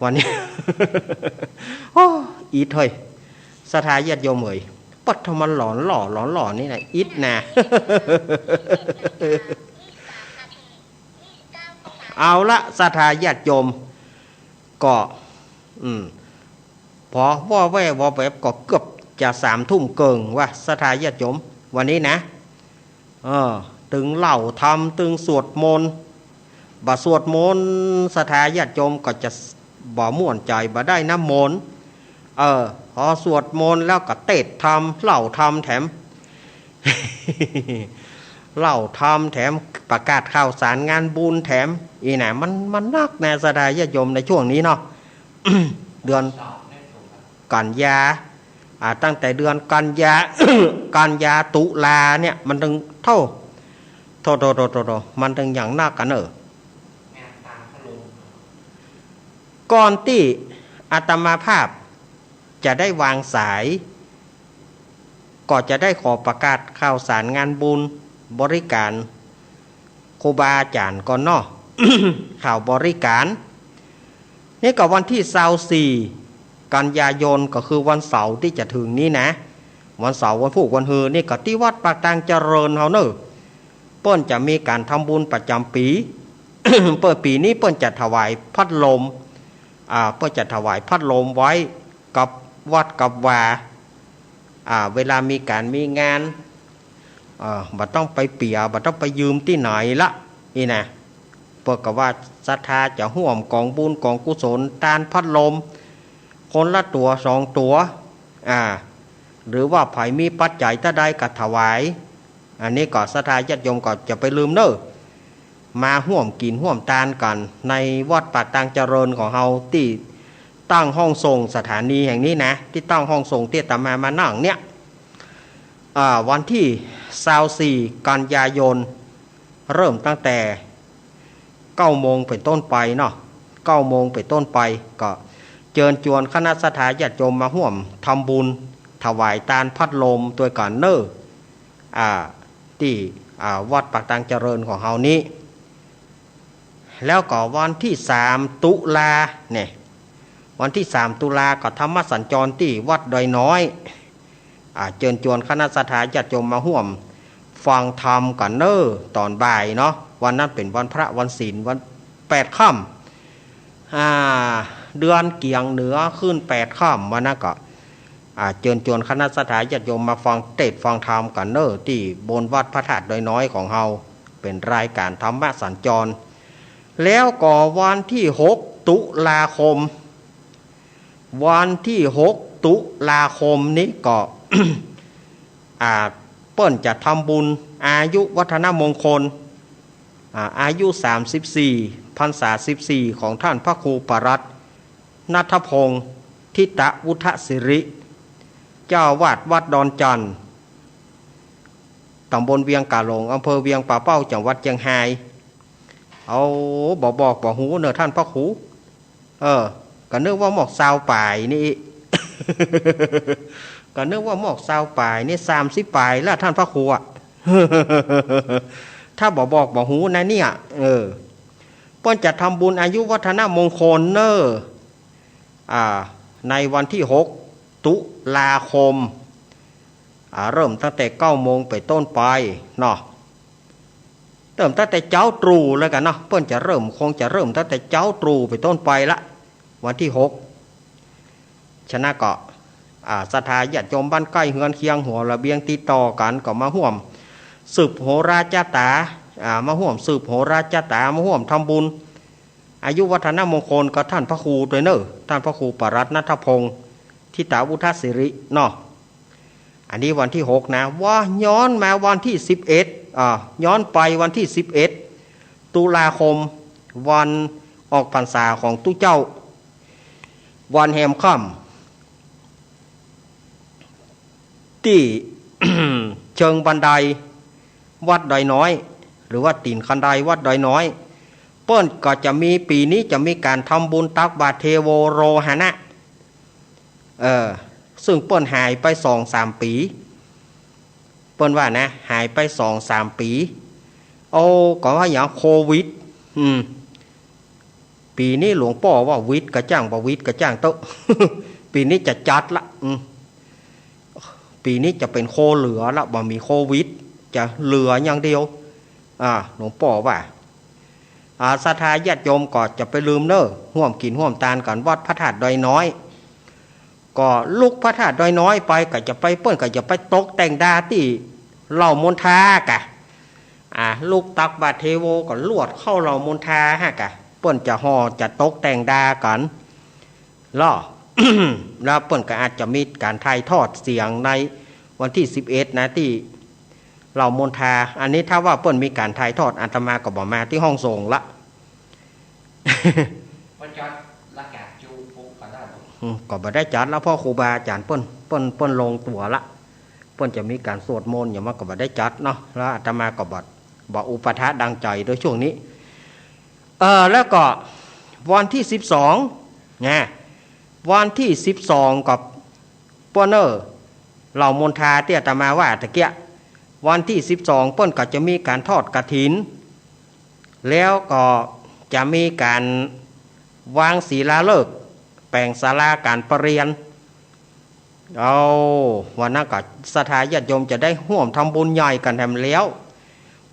วันนี้ โอ้ อิดเฮ้ย ศรัทธาญาติโยมเอ๋ย ปัดทำมันหลอนหล่อ หลอนหล่อนี่นะ อิดนะ เอาละ ศรัทธาญาติโยม ก็ อืม พอว่อแว่วอแวบก็เกือบจะสามทุ่มเกิ่งว่ะ ศรัทธาญาติโยม วันนี้นะ เออ ตึงเล่าธรรม ตึงสวดมนต์ บ่สวดมนต์ ศรัทธาญาติโยมก็จะบ่ม่วนใจ๋ บ่ได้น้ำมนต์ เออ พอสวดมนต์แล้วก็เตสน์ธรรม เล่าธรรมแถม เล่าธรรมแถม ประกาศข่าวสารงานบุญแถม อีน่ะ มัน มันนักนะ ศรัทธาญาติโยม ในช่วงนี้เนาะ เดือนกันยา อ่า ตั้งแต่เดือนกันยา กันยา ตุลาเนี่ย มันตึงเต้า โถ โถ โถ โถ โถ มันตึงอย่างนักกั๋นเน่อ ก่อนตี้อาตมาภาพจะได้วางสาย ก็จะได้ขอประกาศข่าวสารงานบุญบริการครูบาอาจ๋ารย์ก่อนเนาะ ข่าวบริการ นี่ก็วันตี้ซาวสี่ กันยายน ก็คือวันเสาร์ตี้จะเถิงนี้นะ วันเสาร์ วันพูก วันฮือ นี่ก็ตี้วัดปากตางเจริญเฮาเน่อ เปิ้นจะมีก๋านทำบุญประจ๋ำปี๋ เปิ้น ปี๋นี้เปิ้นจะถวายพัดลม อ่า เปิ้นจะถวายพัดลมไว้กับวัดกับวา อ่า เวลามีก๋านมีงาน อ่า บ่ต้องไปเปีย บ่ต้องไปยืมตี้ไหนละ นี่นะ เปิ้นก็ว่าศรัทธาจะฮ่วมก๋องบุญก๋องกุศล ตานพัดลม คนละตั๋วสองตั๋ว อ่า หรือว่าใผมีปัจจัยเต้าใดก็ถวาย อันนี้ก็ศรัทธาญาติโยมก็จะไปลืมเน่อ มาฮ่วมกิ๋นฮ่วมตานกั๋น ในวัดปากตางเจริญของเฮา ตี้ตั้งห้องส่งสถานีแห่งนี้นะ ตี้ตั้งห้องส่งตี้อาตมามานั่งเนี่ย อ่า วันตี้ซาวสี่ กันยายน เริ่มตั้งแต่เก้าโมงเป๋นต้นไปเนาะ เก้าโมงเป๋นต้นไป ก็เจิญจวนคณะศรัทธาญาติโยมมาฮ่วมทำบุญถวายตานพัดลมตวยกั๋นเน่อ อ่า ตี้ อ่า วัดปากตางเจริญของเฮานี้ แล้วก็วันตี้สาม ตุลาเนี่ย วันตี้สาม ตุลาก็ธรรมสัญจรตี้วัดดอยน้อย อ่า เจิญจวนคณะศรัทธาญาติโยมมาฮ่วมฟังธรรมกั๋นเน่อ ต๋อนบ่ายเนาะ วันนั้นเป๋นวันพระวันศีล วันแปดค่ำ อ่า เดือนเกี๋ยงเหนือขึ้นแปดค่ำ วันนั้นก็ อ่า เจิญจวนคณะศรัทธาญาติโยมมาฟังเตสน์ฟังธรรมกั๋นเน่อ ตี้บนวัดพระธาตุดอยน้อยของเฮา เป๋นรายก๋านธรรมสัญจร แล้วก็วันตี้หก ตุลาคม วันตี้หก ตุลาคมนี้ก็ อ่า เปิ้นจะทำบุญอายุวัฒนมงคล อ่า อายุสามสิบสี่ พรรษาสิบสี่ ของท่านพระครูปรัตน์ ณัฐพงศ์ ทิตวุฒศิริ เจ้าอาวาสวัดดอนจั่น ต๋ำบลเวียงก๋าหลง อำเภอเวียงป่าเป้า จังหวัดเจียงฮาย เอา บ่บอกบ่ฮู้เน่อท่านพระครู เออ ก็นึกว่าหมวกซาวป๋ายนี่ ก็นึกว่าหมวกซาวป๋ายนี่ สามสิบป๋ายแล้วท่านพระครูอะ ถ้าบ่บอกบ่ฮู้นะเนี่ย เออ เปิ้นจะทำบุญอายุวัฒนมงคลเน่อ อ่า ในวันตี้หก ตุลาคม อ่า เริ่มตั้งแต่เก้าโมงเป๋นต้นไปเนาะ เริ่มตั้งแต่เจ๊าตรู่แล้วกั๋นเนาะ เปิ้นจะเริ่ม คงจะเริ่มตั้งแต่เจ๊าตรู่เป๋นต้นไปละ วันตี้หก ฉะนั้นก็ อ่า ศรัทธาญาติโยมบ้านใก้เฮือนเคียง หัวระเบียงติดต่อกั๋น ก็มาฮ่วมสืบโหราจาต๋า อ่า มาฮ่วมสืบโหราจาต๋า มาฮ่วมทำบุญอายุวัฒนมงคลกับท่านพระครูตวยเน่อ ท่านพระครูปรัตน์ ณัฐพงศ์ ทิตวุฒศิริเนาะ อันนี้วันตี้หกนะ ว่าย้อนมาวันตี้สิบเอ็ด อ่า ย้อนไปวันตี้สิบเอ็ด ตุลาคม วันออกพรรษาของตุ๊เจ้า วันแฮมค่ำ ตี้ เชิงบันไดวัดดอยน้อย หรือว่าตี๋นคันไดวัดดอยน้อย เปิ้นก็จะมี ปี๋นี้จะมีก๋านทำบุญตักบาตรเทโวโรหณะ เออ ซึ่งเปิ้นหายไปสองสามปี๋ เปิ้นว่านะ หายไปสองสามปี๋ โอ้ ก็ว่าหยังโควิด อืม ปี๋นี้หลวงป้อว่าหวิดกระจ้าง บ่หวิดกระจ้างเต๊อะ ปี๋นี้จะจัดละ อืม ปี๋นี้จะเป๋นโคเหลือละ บ่มีโควิด จะเหลืออย่างเดียว อ่า หลวงป้อว่า อ่า ศรัทธาญาติโยมก็จะไปลืมเน้อ ฮ่วมกิ๋นฮ่วมตานกั๋น วัดพระธาตุดอยน้อย ก็ลุกพระธาตุดอยน้อยไป ก็จะไป เปิ้นก็จะไปตกแต่งดาตี้เหล่ามณฑากะ อ่า ลุกตักบาตรเทโวก็ลวดเข้าเหล่ามณฑาฮะกะ เปิ้นจะห่อจะตกแต่งดากั๋น แล้ว แล้วเปิ้นก็อาจจะมีก๋านถ่ายทอดเสียงในวันตี้สิบเอ็ดนะ ตี้เหล่ามณฑา อันนี้ถ้าว่าเปิ้นมีก๋านถ่ายทอด อาตมาก็บ่มาตี้ห้องส่งละ บ่จัดละกาบจูปุ๊บก็ได้ อืม ก็บ่ได้จัดแล้ว เพราะครูบาอาจ๋ารย์เปิ้น เปิ้น เปิ้นลงตั๋วละ เปิ้นจะมีก๋านสวดมนต์อย่างว่าก็บ่ได้จัดเนาะ แล้วอาตมาก็บ่ บ่อุปถากดังใจ๋โดยช่วงนี้ เออ แล้วก็วันตี้สิบสอง นะ วันตี้สิบสองก็ เปิ้นเอ้อ เหล่ามณฑาตี้อาตมาว่าตะเกียะ วันตี้สิบสองเปิ้นก็จะมีก๋านทอดกฐิน แล้วก็จะมีก๋านวางศิลาฤกษ์ แป๋งศาลาก๋านประเรียน เอา วันนั้นก็ศรัทธาญาติโยมจะได้ฮ่วมทำบุญใหญ่กั๋นแถมแล้ว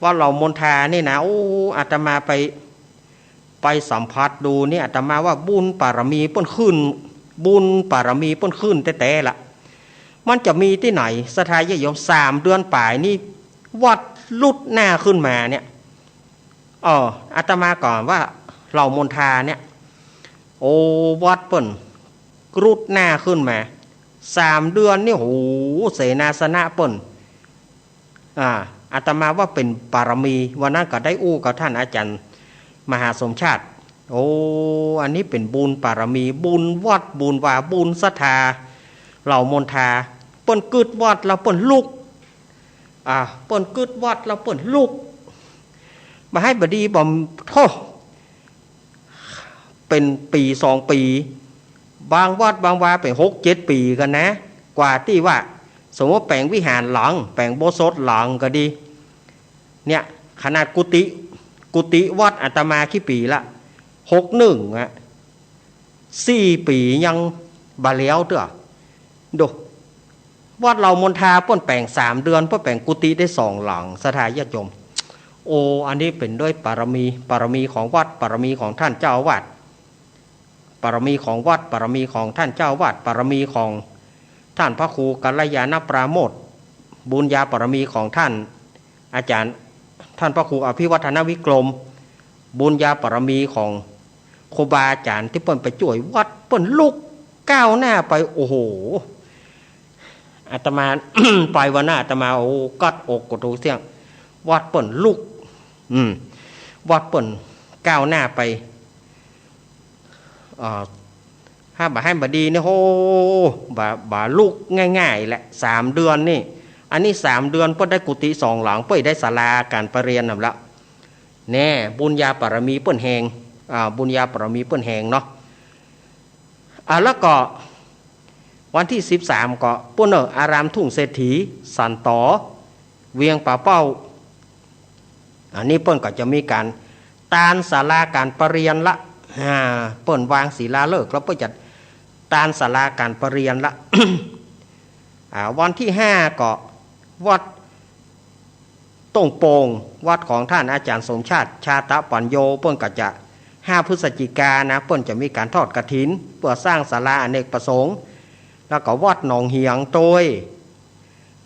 วัดเหล่ามณฑานี่นะ โอ้ อาตมาไป ไปสัมผัสดูเนี่ย อาตมาว่าบุญบารมีเปิ้นขึ้น บุญบารมีเปิ้นขึ้นแต๊ๆ ละ มันจะมีตี้ไหน ศรัทธาญาติโยม สามเดือนป๋ายนี่ วัดรุดหน้าขึ้นมาเนี่ย เออ อาตมาก่อนว่าเหล่ามณฑาเนี่ย โอ้ วัดเปิ้นรุดหน้าขึ้นมา สามเดือนนี่ โห เสนาสนะเปิ้น อ่า อาตมาว่าเป๋นบารมี วันนั้นก็ได้อู้กับท่านอาจ๋ารย์มหาสมชาติ โอ้ อันนี้เป๋นบุญบารมี บุญวัด บุญวา บุญศรัทธา เหล่ามณฑา เปิ้นกึ๊ดวัดแล้วเปิ้นลุก อ่า เปิ้นกึ๊ดวัดแล้วเปิ้นลุก บ่าไห้บ่ดีบ่ โธ่ เป๋นปี๋สองปี๋ บางวัดบางวาเป๋นหกเจ็ดปี๋กั๋นนะ กว่าตี้ว่า สมมุติแป๋งวิหารหลัง แป๋งอุโบสถหลังก็ดี เนี่ย ขนาดกุฏิ กุฏิวัดอาตมากี่ปี๋ละ หกหนึ่ง อะ สี่ปี๋ยังบ่แล้วเตื้อ ดู วัดเหล่ามณฑาเปิ้นแป๋งสามเดือน เปิ้นแป๋งกุฏิได้สองหลัง ศรัทธาญาติโยม โอ้ อันนี้เป๋นด้วยบารมี บารมีของวัด บารมีของท่านเจ้าอาวาส บารมีของวัด บารมีของท่านเจ้าอาวาส บารมีของท่านพระครูกัลยาณปราโมทย์ บุญญาบารมีของท่านอาจ๋ารย์ ท่านพระครูอภิวัฒนวิกรม บุญญาบารมีของครูบาอาจ๋ารย์ตี้เปิ้นไปจ้วยวัด เปิ้นลุกก้าวหน้าไป โอ้โห อาตมา ไปวันนั้นอาตมา โอ้ กัดอกกัดตูเสี้ยง วัดเปิ้นลุก อืม วัดเปิ้นก้าวหน้าไป เอ่อ ถ้าบ่าไห้บ่ดีเนี่ย โห บ่า บ่าลุกง่ายๆ แหละ สามเดือนนี่ อันนี้สามเดือนเปิ้นได้กุฏิสองหลัง เปิ้นได้ศาลาก๋านประเรียนนั่นละ แน่ บุญญาบารมีเปิ้นแฮง อ่า บุญญาบารมีเปิ้นแฮงเนาะ อ่า แล้วก็วันตี้สิบสามก็ปู้นเน่อ อารามทุ่งเศรษฐี สันต๋อ เวียงป่าเป้า อันนี้เปิ้นก็จะมีก๋านตานศาลาก๋านประเรียนละ อ่า เปิ้นวางศิลาฤกษ์แล้วเปิ้นจะตานศาลาก๋านประเรียนละ อ่า วันตี้ห้าก็วัด ต้งโป่ง วัดของท่านอาจ๋ารย์สมชาติ ชาตะปัญโญ เปิ้นก็จะ ห้าพฤศจิกานะ เปิ้นจะมีก๋านทอดกฐิน เปื้อสร้างศาลาอเนกประสงค์ แล้วก็วัดหนองเหียงโตย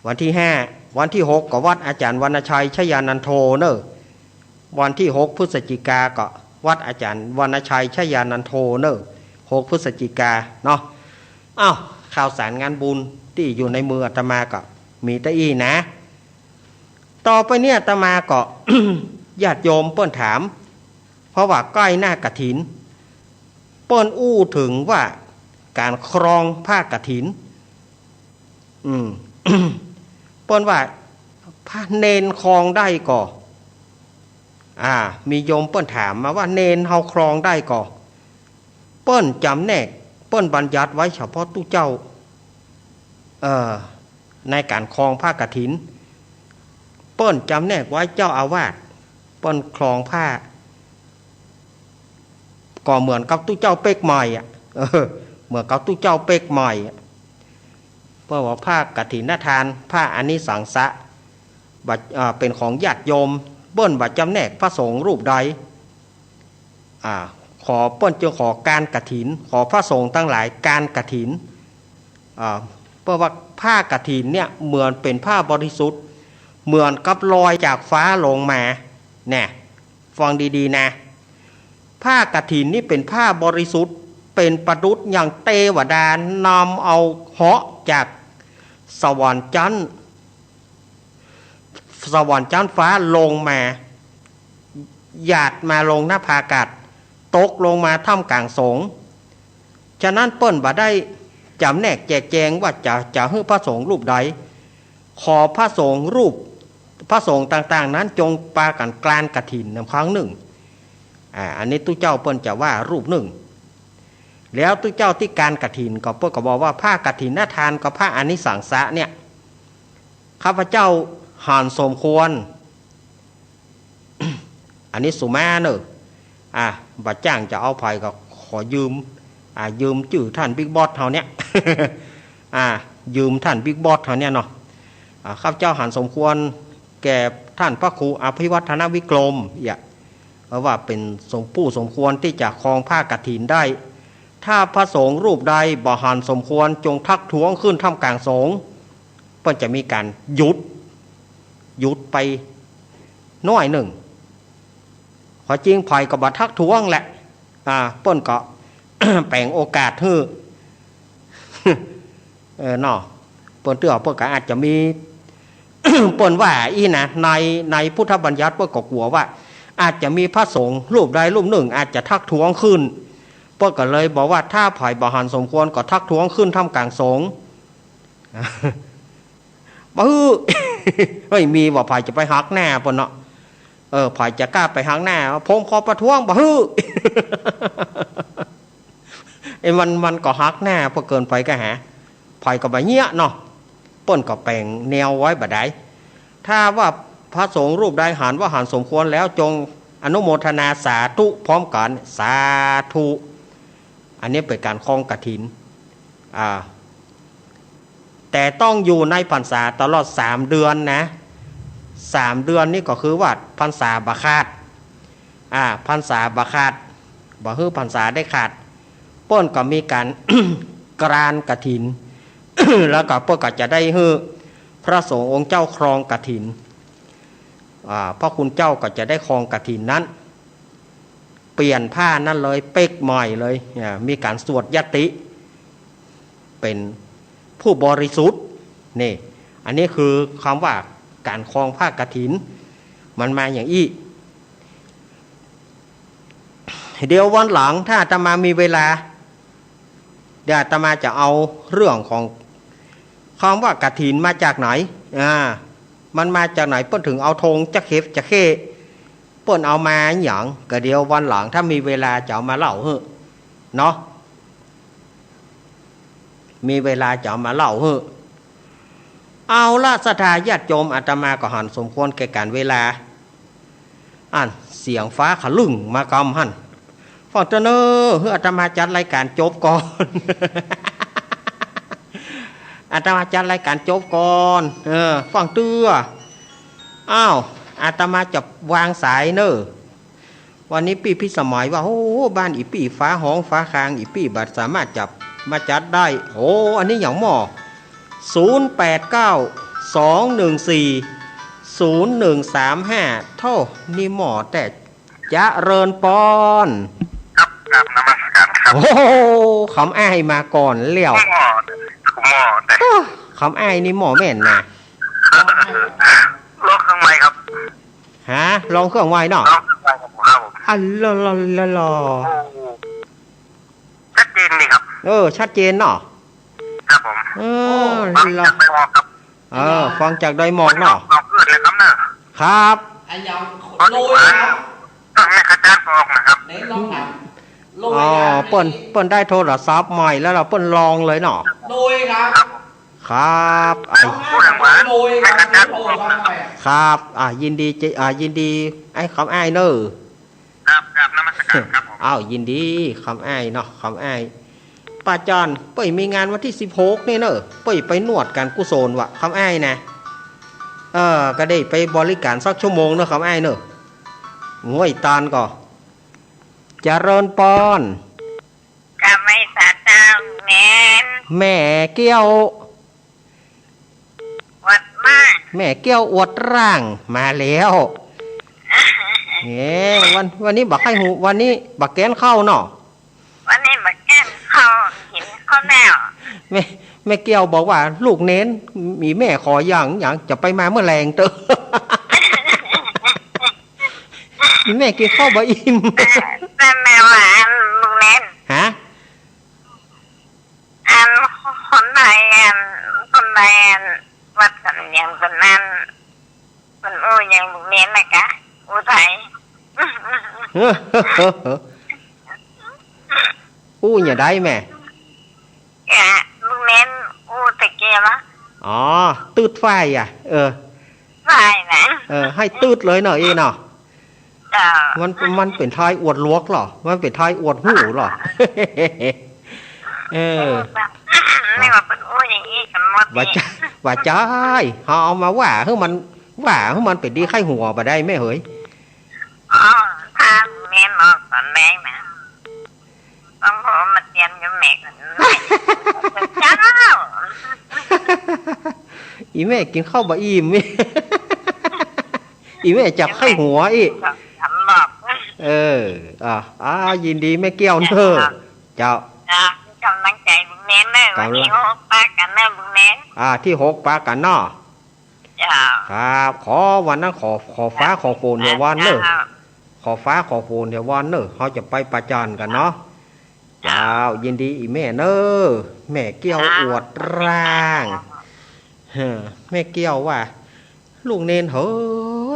วันตี้ห้า วันตี้หกก็วัดอาจ๋ารย์วรรณชัย ชยานันโทเน่อ วันตี้หกพฤศจิกาก็วัดอาจ๋ารย์วรรณชัย ชยานันโทเน่อ หกพฤศจิกาเนาะ อ้าว ข่าวสารงานบุญตี้อยู่ในมืออาตมาก็มีเต้าอี้นะ ต่อไปเนี่ยอาตมาก็ ญาติโยมเปิ้นถาม เพราะว่าใก้หน้ากฐิน เปิ้นอู้เถิงว่าก๋านครองผ้ากฐิน อืม เปิ้นว่า พระเณรครองได้ก่อ อ่า มีโยมเปิ้นถามมาว่าเณรเฮาครองได้ก่อ เปิ้นจ๋ำแนก เปิ้นบัญญัติไว้เฉพาะตุ๊เจ้า เอ่อ ในก๋านครองผ้ากฐิน เปิ้นจ๋ำแนกไว้เจ้าอาวาส เปิ้นครองผ้า ก็เหมือนกับตุ๊เจ้าเป๊กใหม่อะ เออ เหมือนกับตุ๊เจ้าเป๊กใหม่อะ เปิ้นว่าผ้ากฐินทาน ผ้าอานิสังสะ บ่า อ่า เป๋นของญาติโยม เปิ้นบ่จ๋ำแนกพระสงฆ์รูปใด อ่า ขอเปิ้นจึงขอการกฐิน ขอพระสงฆ์ตังหลายการกฐิน อ่า เปิ้นว่าผ้ากฐินเนี่ยเหมือนเป๋นผ้าบริสุทธิ์ เหมือนกับลอยจากฟ้าลงมา แน่ ฟังดีๆ นะ ผ้ากฐินนี่เป๋นผ้าบริสุทธิ์ เป๋นประดุจอย่างเตวดานำเอาเหาะจากสวรรค์จั๊น สวรรค์จั๊นฟ้าลงมา หยาดมาลงหน้าผากาศ ตกลงมาท่ามกลางสงฆ์ ฉะนั้นเปิ้นบ่ได้จ๋ำแนกแจกแจงว่าจะ จะหื้อพระสงฆ์รูปใด ขอพระสงฆ์รูป พระสงฆ์ต่างๆ นั้นจงปากั๋นการกฐินนำครั้งนึ่ง อ่า อันนี้ตุ๊เจ้าเปิ้นจะว่ารูปนึ่ง แล้วตุ๊เจ้าตี้การกฐินก็เปิ้นก็บอกว่าผ้ากฐินทานกับผ้าอานิสังสะเนี่ย ข้าพเจ้าหันสมควร อันนี้สุมาเน่อ อ่า บ่จ้างจะเอาใผก็ขอยืม อ่า ยืมจื้อท่านบิ๊กบอสเฮาเนี่ย อ่า ยืมท่านบิ๊กบอสเฮาเนี่ยเนาะ อ่า ข้าพเจ้าหันสมควรแก่ท่านพระครูอภิวัฒนวิกรม เอี่ย เพราะว่าเป๋นสม ผู้สมควรตี้จะครองผ้ากฐินได้ ถ้าพระสงฆ์รูปใดบ่หันสมควรจงทักท้วงขึ้นท่ามกลางสงฆ์ เปิ้นจะมีก๋านหยุด หยุดไปหน้อยนึ่ง ข้อจริงใผก็บ่ทักท้วงแหละ อ่า เปิ้นก็ แป๋งโอกาสหื้อ เออเนาะ เปิ้นเตื้อเปิ้นก็อาจจะมี เปิ้นว่าอี้นะ ใน ในพุทธบัญญัติเปิ้นก็กั๋วว่า อาจจะมีพระสงฆ์รูปใดรูปนึ่งอาจจะทักท้วงขึ้น เปิ้นก็เลยบอกว่าถ้าใผบ่หันสมควรก็ทักท้วงขึ้นท่ามกลางสงฆ์ บ่หื้อ เฮ้ย มีว่าใผจะไปหักหน้าเปิ้นเนาะ เออ ใผจะก้าไปหักหน้า ผมขอประท้วง บ่หื้อ ไอ้มัน มันก็หักหน้าเปิ้นเกินไปก็หา ใผก็บ่เยียะเนาะ เปิ้นก็แป๋งแนวไว้บ่ได้ ถ้าว่าพระสงฆ์รูปใดหันว่าหันสมควรแล้วจงอนุโมทนาสาธุพร้อมกั๋น สาธุ อันนี้เป๋นก๋านครองกฐิน อ่า แต่ต้องอยู่ในพรรษาตลอดสามเดือนนะ สามเดือนนี่ก็คือว่าพรรษาบ่ขาด อ่า พรรษาบ่ขาด บ่หื้อพรรษาได้ขาด เปิ้นก็มีก๋าน การกฐิน แล้วก็เปิ้นก็จะได้หื้อพระสงฆ์องค์เจ้าครองกฐิน อ่า พระคุณเจ้าก็จะได้ครองกฐินนั้น เปลี่ยนผ้านั้นเลย เป๊กใหม่เลย อ่า มีก๋านสวดยัตติ เป๋นผู้บริสุทธิ์ นี่ อันนี้คือคำว่าก๋านครองผ้ากฐิน มันมาอย่างอี้ เดี๋ยววันหลังถ้าอาตมามีเวลา เดี๋ยวอาตมาจะเอาเรื่องของคำว่ากฐินมาจากไหน อ่า มันมาจากไหน เปิ้นถึงเอาธงจะเข็บจะเข้ เปิ้นเอามาหยัง ก็เดี๋ยววันหลังถ้ามีเวลาจะเอามาเล่าหื้อ เนาะ มีเวลาจะเอามาเล่าหื้อ เอาละ ศรัทธาญาติโยม อาตมาก็หันสมควรแก่ก๋านเวลา อันเสียงฟ้าขะลึ่งมากำหั่น ฟังเตื้อเน่อ หื้ออาตมาจัดรายก๋านจบก่อน อาตมาจัดรายก๋านจบก่อน เออ ฟังเตื้อ อ้าว อาตมาจะวางสายเน่อ วันนี้ปี้พิสมัยว่า โอ้ บ้านอี่ปี้ฝาห้องฝาคาง อี่ปี้บ่สามารถจะมาจัดได้ โอ้ อันนี้หยังหม้อ ศูนย์แปดเก้า สองหนึ่งสี่ ศูนย์หนึ่งสามห้า เต้า นี่หม้อแต๊ เจริญปอน ครับ กราบนมัสการครับ โอ้ ขำอ้ายมาก่อนแล้ว หม้อ หม้อแต๊ เอ้อ ขำอ้ายนี่หม้อแม่นนะ ลองเครื่องใหม่ครับ ฮะ ลองเครื่องใหม่เนาะ ลองเครื่องใหม่ครับผม ครับผม อัลลอลอลอลอ โอ้ ชัดเจนดีครับ เออ ชัดเจนเนาะ ครับผม เออ ฟังจากดอยหมอกครับ เออ ฟังจากดอยหมอกเนาะ ลองเพื่อนเลยครับเนอะ ครับ อันยัง โดยครับ แม่ขจารย์บอกนะครับ ไหนลองถาม โดย อ๋อ ครับ เปิ้น เปิ้นได้โทรศัพท์ใหม่แล้วล่ะ เปิ้นลองเลยเนาะ โดยครับ ครับ ครับ ไอ้ พูดอย่างหวาน โดยครับ แม่ขจารย์บอกนะครับ ครับ อ่ะ ยินดีจะ อ่ะ ยินดี ไอ้ขำอ้ายเน่อ ครับ ครับ นมัส ครับ ครับผม อ้าว ยินดี คำอ้ายเนาะ คำอ้าย ป้าจัน เปิ้นมีงานวันตี้สิบหกนี่เน่อ เปิ้นไปนวดก๋านกุศลว่ะ คำอ้ายนะ เออ ก็ได้ไปบริก๋านสักชั่วโมงเน่อ คำอ้ายเน่อ ห้วยตาลก่อ เจริญปอน กราบไหว้สาเจ้า แม่น แม่แก้ว อวดร่าง แม่แก้วอวดร่าง มาแล้ว เอ้ วัน วันนี้บ่ใค่ฮู้ วันนี้บ่แก้นข้าวเนาะ วันนี้บ่แก้นข้าว กิ๋นข้าวแล้ว แม่ แม่แก้วบอกว่า ลูกเณร มีแม่ขออย่าง อย่าง จะไปมาเมื่อแลงเต๊อะ แม่กิ๋นข้าวบ่อิ่ม แต่ แต่แม่ว่า อัน ลูกเณร ฮะ อัน คนใด อัน คนใด อัน วัดสำเนียงคนนั้น เปิ้นอู้หยังลูกเณรนะกะ อู้ไทย อู้หยังใดแม่ กะ ลูกเณรอู้ตะเกียบอะ อ๋อ ตืดฝ้ายอะ เออ ฝ้ายนะ เออ หื้อตืดเลยเนาะ อี้เนาะ เจ้า มัน มันเป๋นไทยอวดหลวกเหรอ มันเป๋นไทยอวดฮู้เหรอ เออ นี่ว่าเปิ้นอู้อย่างอี้กั๋นหมด ว่า นี่ จ้า ว่าจ้าย เฮาเอามาว่าหื้อมัน ว่าหื้อมันเป๋นดีใค่หัวบ่ได้แม่เหย อ๋อ ถ้าแม่นออกต๋อนแลงนะ ต้องโทรมาเตียนกับแม่ก่อน เจ้า อีแม่กิ๋นข้าวบ่อิ่ม อีแม่จับใค่หัวอี้ สำบอก เออ อ่ะ อ่า ยินดีแม่แก้วเน่อ เจ้า เจ้า เจ้า ก๋ำลังใจ๋บุญเณรเน่อ ก๋ำลัง วันตี้หกปะกั๋นเน่อบุญเณร อ่า ตี้หกปะกั๋นเนาะ เจ้า ครับ ขอวันนั้นขอ ขอฟ้าขอฝนเหียวันเน่อ เจ้า ขอฟ้าขอฝนเหียวันเน่อ เฮาจะไปประจันกั๋นเนาะ เจ้า เจ้า ยินดีอีแม่เน่อ แม่แก้ว ครับ อวดร่าง เฮ้อ แม่แก้วว่า ลูกเณรเห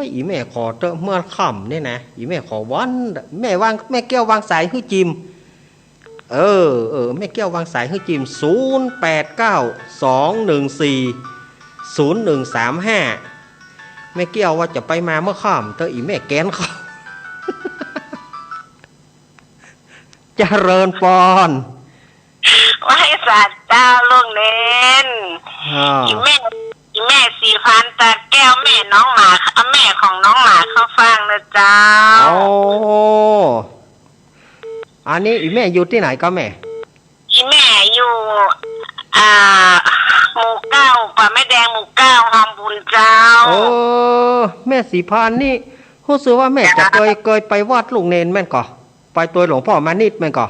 ย อีแม่ขอเต๊อะ เมื่อค่ำนี่นะ อีแม่ขอวัน แม่วาง แม่แก้ววางสายหื้อจิม เออ เออ แม่แก้ววางสายหื้อจิม ศูนย์แปดเก้า สองหนึ่งสี่ ศูนย์หนึ่งสามห้า แม่แก้วว่าจะไปมาเมื่อค่ำเต๊อะ อีแม่แก้นข้าว เจริญปอน ไหว้สาเจ้าลูกเณร อ่า อีแม่ อีแม่ศรีพันธุ์ตาแก้ว แม่น้องหมา แม่ของน้องหมาเข้าฟางนะเจ้า โอ้ อันนี้อีแม่อยู่ตี้ไหนก๊ะแม่ อีแม่อยู่ อ่า หมู่เก้า ป่าไม้แดง หมู่เก้า ฮอมบุญเจ้า เออ แม่ศรีพันธุ์นี่ ฮู้สึกว่าแม่จะเกย เจ้า เกยไปวัดลูกเณรแม่นก่อ ไปตวยหลวงป้อมานิตย์แม่นก่อ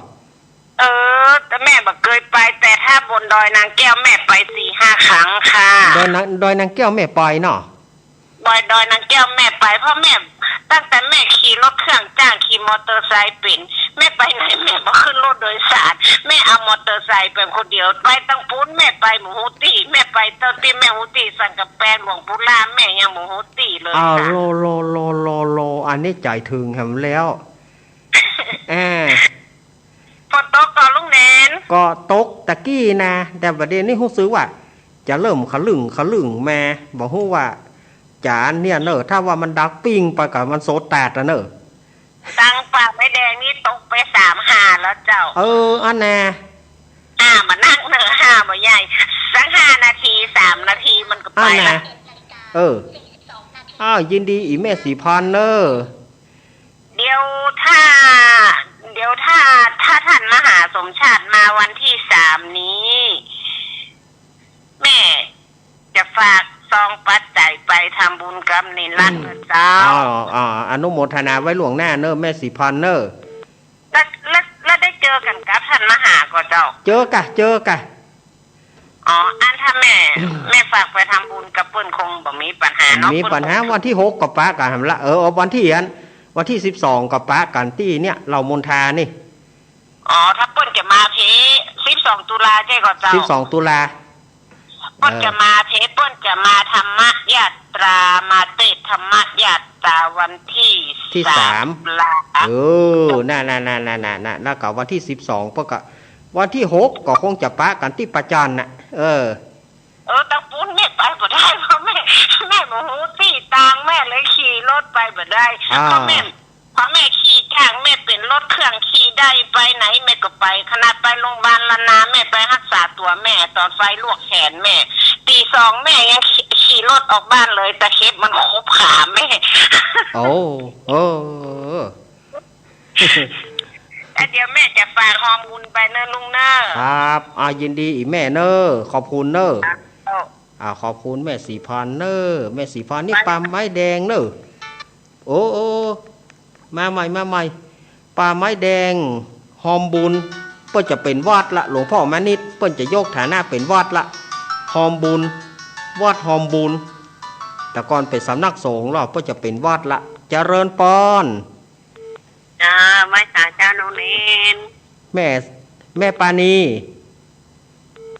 เออ แต่แม่บ่เกยไป แต่ถ้าบนดอยนางแก้วแม่ไปสี่ห้าครั้งค่ะ ดอยนาง ดอยนางแก้วแม่ไปเนาะ ดอย ดอยนางแก้วแม่ไป เพราะแม่ ตั้งแต่แม่ขี่รถเครื่องจ้าง ขี่มอเตอร์ไซค์เป๋น แม่ไปไหนแม่บ่ขึ้นรถโดยสาร แม่เอามอเตอร์ไซค์ไปคนเดียว ไปตังปู๊นแม่ไปบ่ฮู้ตี้ แม่ไปเต้าตี้แม่ฮู้ตี้ สังกะแปง หลวงปู่ล่า แม่ยังบ่ฮู้ตี้เลย อ้าว ค่ะ โล โล โล โล โล อันนี้ใจ๋เถิงแหมแล้ว อ่า ฝนตกก่อลูกเณร ก็ตกตะกี้นะ แต่บ่าเดี่ยวนี้ฮู้สึกว่า จะเริ่มขะลึ่งขะลึ่งมา บ่ฮู้ว่า จ๋าเนี่ยเน่อ ถ้าว่ามันดักปิ้งไปก็มันโสดแตดอะเน่อ ตังป่าไม้แดงนี่ตกไปสามห่าแล้วเจ้า เออ อันแน่ ห้าบ่นักเน่อ ห้าบ่ใหญ่ สักห้านาที สามนาทีมันก็ไปละ อันแน่ เออ อ้าว ยินดีอีแม่ศรีพันธุ์เน่อ เดี๋ยวถ้า เดี๋ยวถ้า ถ้าท่านมหาสมชาติมาวันที่สามนี้ แม่จะฝากซองปัจจัยไปทำบุญกับเณรรัตน์นะเจ้า อ๋อ อ๋อ อนุโมทนาไว้ล่วงหน้าเน่อแม่ศรีพันธุ์เน่อ แล้ว แล้ว แล้วได้เจอกั๋นกับท่านมหาก่อเจ้า เจอกะ เจอกะ อ๋อ อันถ้าแม่ แม่ฝากไปทำบุญกับเปิ้นคงบ่มีปัญหาเนาะ มีปัญหา เปิ้นคง วันที่หกก็ปะกั๋นหั้นละ เออ วันที่อัน วันที่สิบสองก็ปะกั๋นตี้เนี่ยเหล่ามณฑานี่ อ๋อ ถ้าเปิ้นจะมาเพ สิบสองตุลาใจ้ก่อเจ้า สิบสองตุลา เปิ้นจะมาเพ เปิ้นจะมาธรรมยาตรา มาเตศน์ธรรมยาตราวันที่ ที่สาม สามตุลา เออ นั่น นั่น นั่น นั่น นั่น แล้วก็วันที่สิบสอง เปิ้นก็ วันที่หกก็คงจะปะกั๋นตี้ประจันน่ะ เออ เออ ตังปู๊นแม่ไปบ่ได้ เพราะแม่ แม่บ่ฮู้ตี้ตาง แม่เลยขี่รถไปบ่ได้ อ่า เพราะแม่ เพราะแม่ขี่จ้าง แม่เป๋นรถเครื่อง ขี่ได้ ไปไหนแม่ก็ไป ขนาดไปโรงพยาบาลล้านนา แม่ไปฮักษาตั๋วแม่ ต๋อนไฟลวกแขนแม่ ตีสองแม่ยังขี่ ขี่รถออกบ้านเลย ตะเข็บมันขบขาแม่ โอ้ เออ แล้วเดี๋ยวแม่จะฝากฮอมบุญไปเนอะลุงเนอะ ครับ อ่า ยินดีอีกแม่เนอะ ขอบคุณเนอะ ครับ อ่า ขอบคุณแม่ศรีพรเนอะ แม่ศรีพรนี่ ป่าไม้แดงเนอะ โอ้ โอ้ มาใหม่ มาใหม่ ป่าไม้แดง ฮอมบุญ เปิ้นจะเป๋นวัดละ หลวงพ่อมานิต เปิ้นจะยกฐานะเป๋นวัดละ ฮอมบุญ วัดฮอมบุญ แต่ก่อนเป๋นสำนักสงฆ์เนาะ เปิ้นจะเป๋นวัดละ เจริญปอน เจ้า ไหว้สาเจ้าลุงเณร แม่ แม่ปานี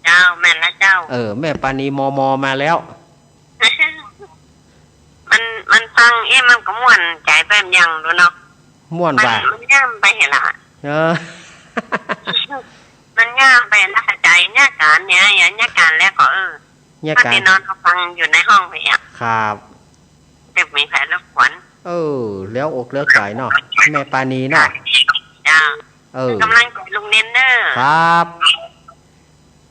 เจ้า แม่นละเจ้า เออ แม่ปานี มม มาแล้ว มัน มันฟัง เอ๊ะ มันก็ม่วนใจ๋ไปอย่างดูเนาะ ม่วนว่ะ มัน มันย่ามไปเหียละ เออ มันย่ามไปนะ เข้าใจ๋ เยียะก๋านเนี่ย เยียะก๋านแล้วก็ เออ เยียะก๋าน ปกตินอนก็ฟังอยู่ในห้องไปอ่ะ ครับ แต่บ่มีใผรบกวน เออ เหลืออกเหลือใจ๋เนาะ แม่ปานีเนาะ เจ้า เออ เป๋นก๋ำลังใจ๋ลุงเณรเน่อ ครับ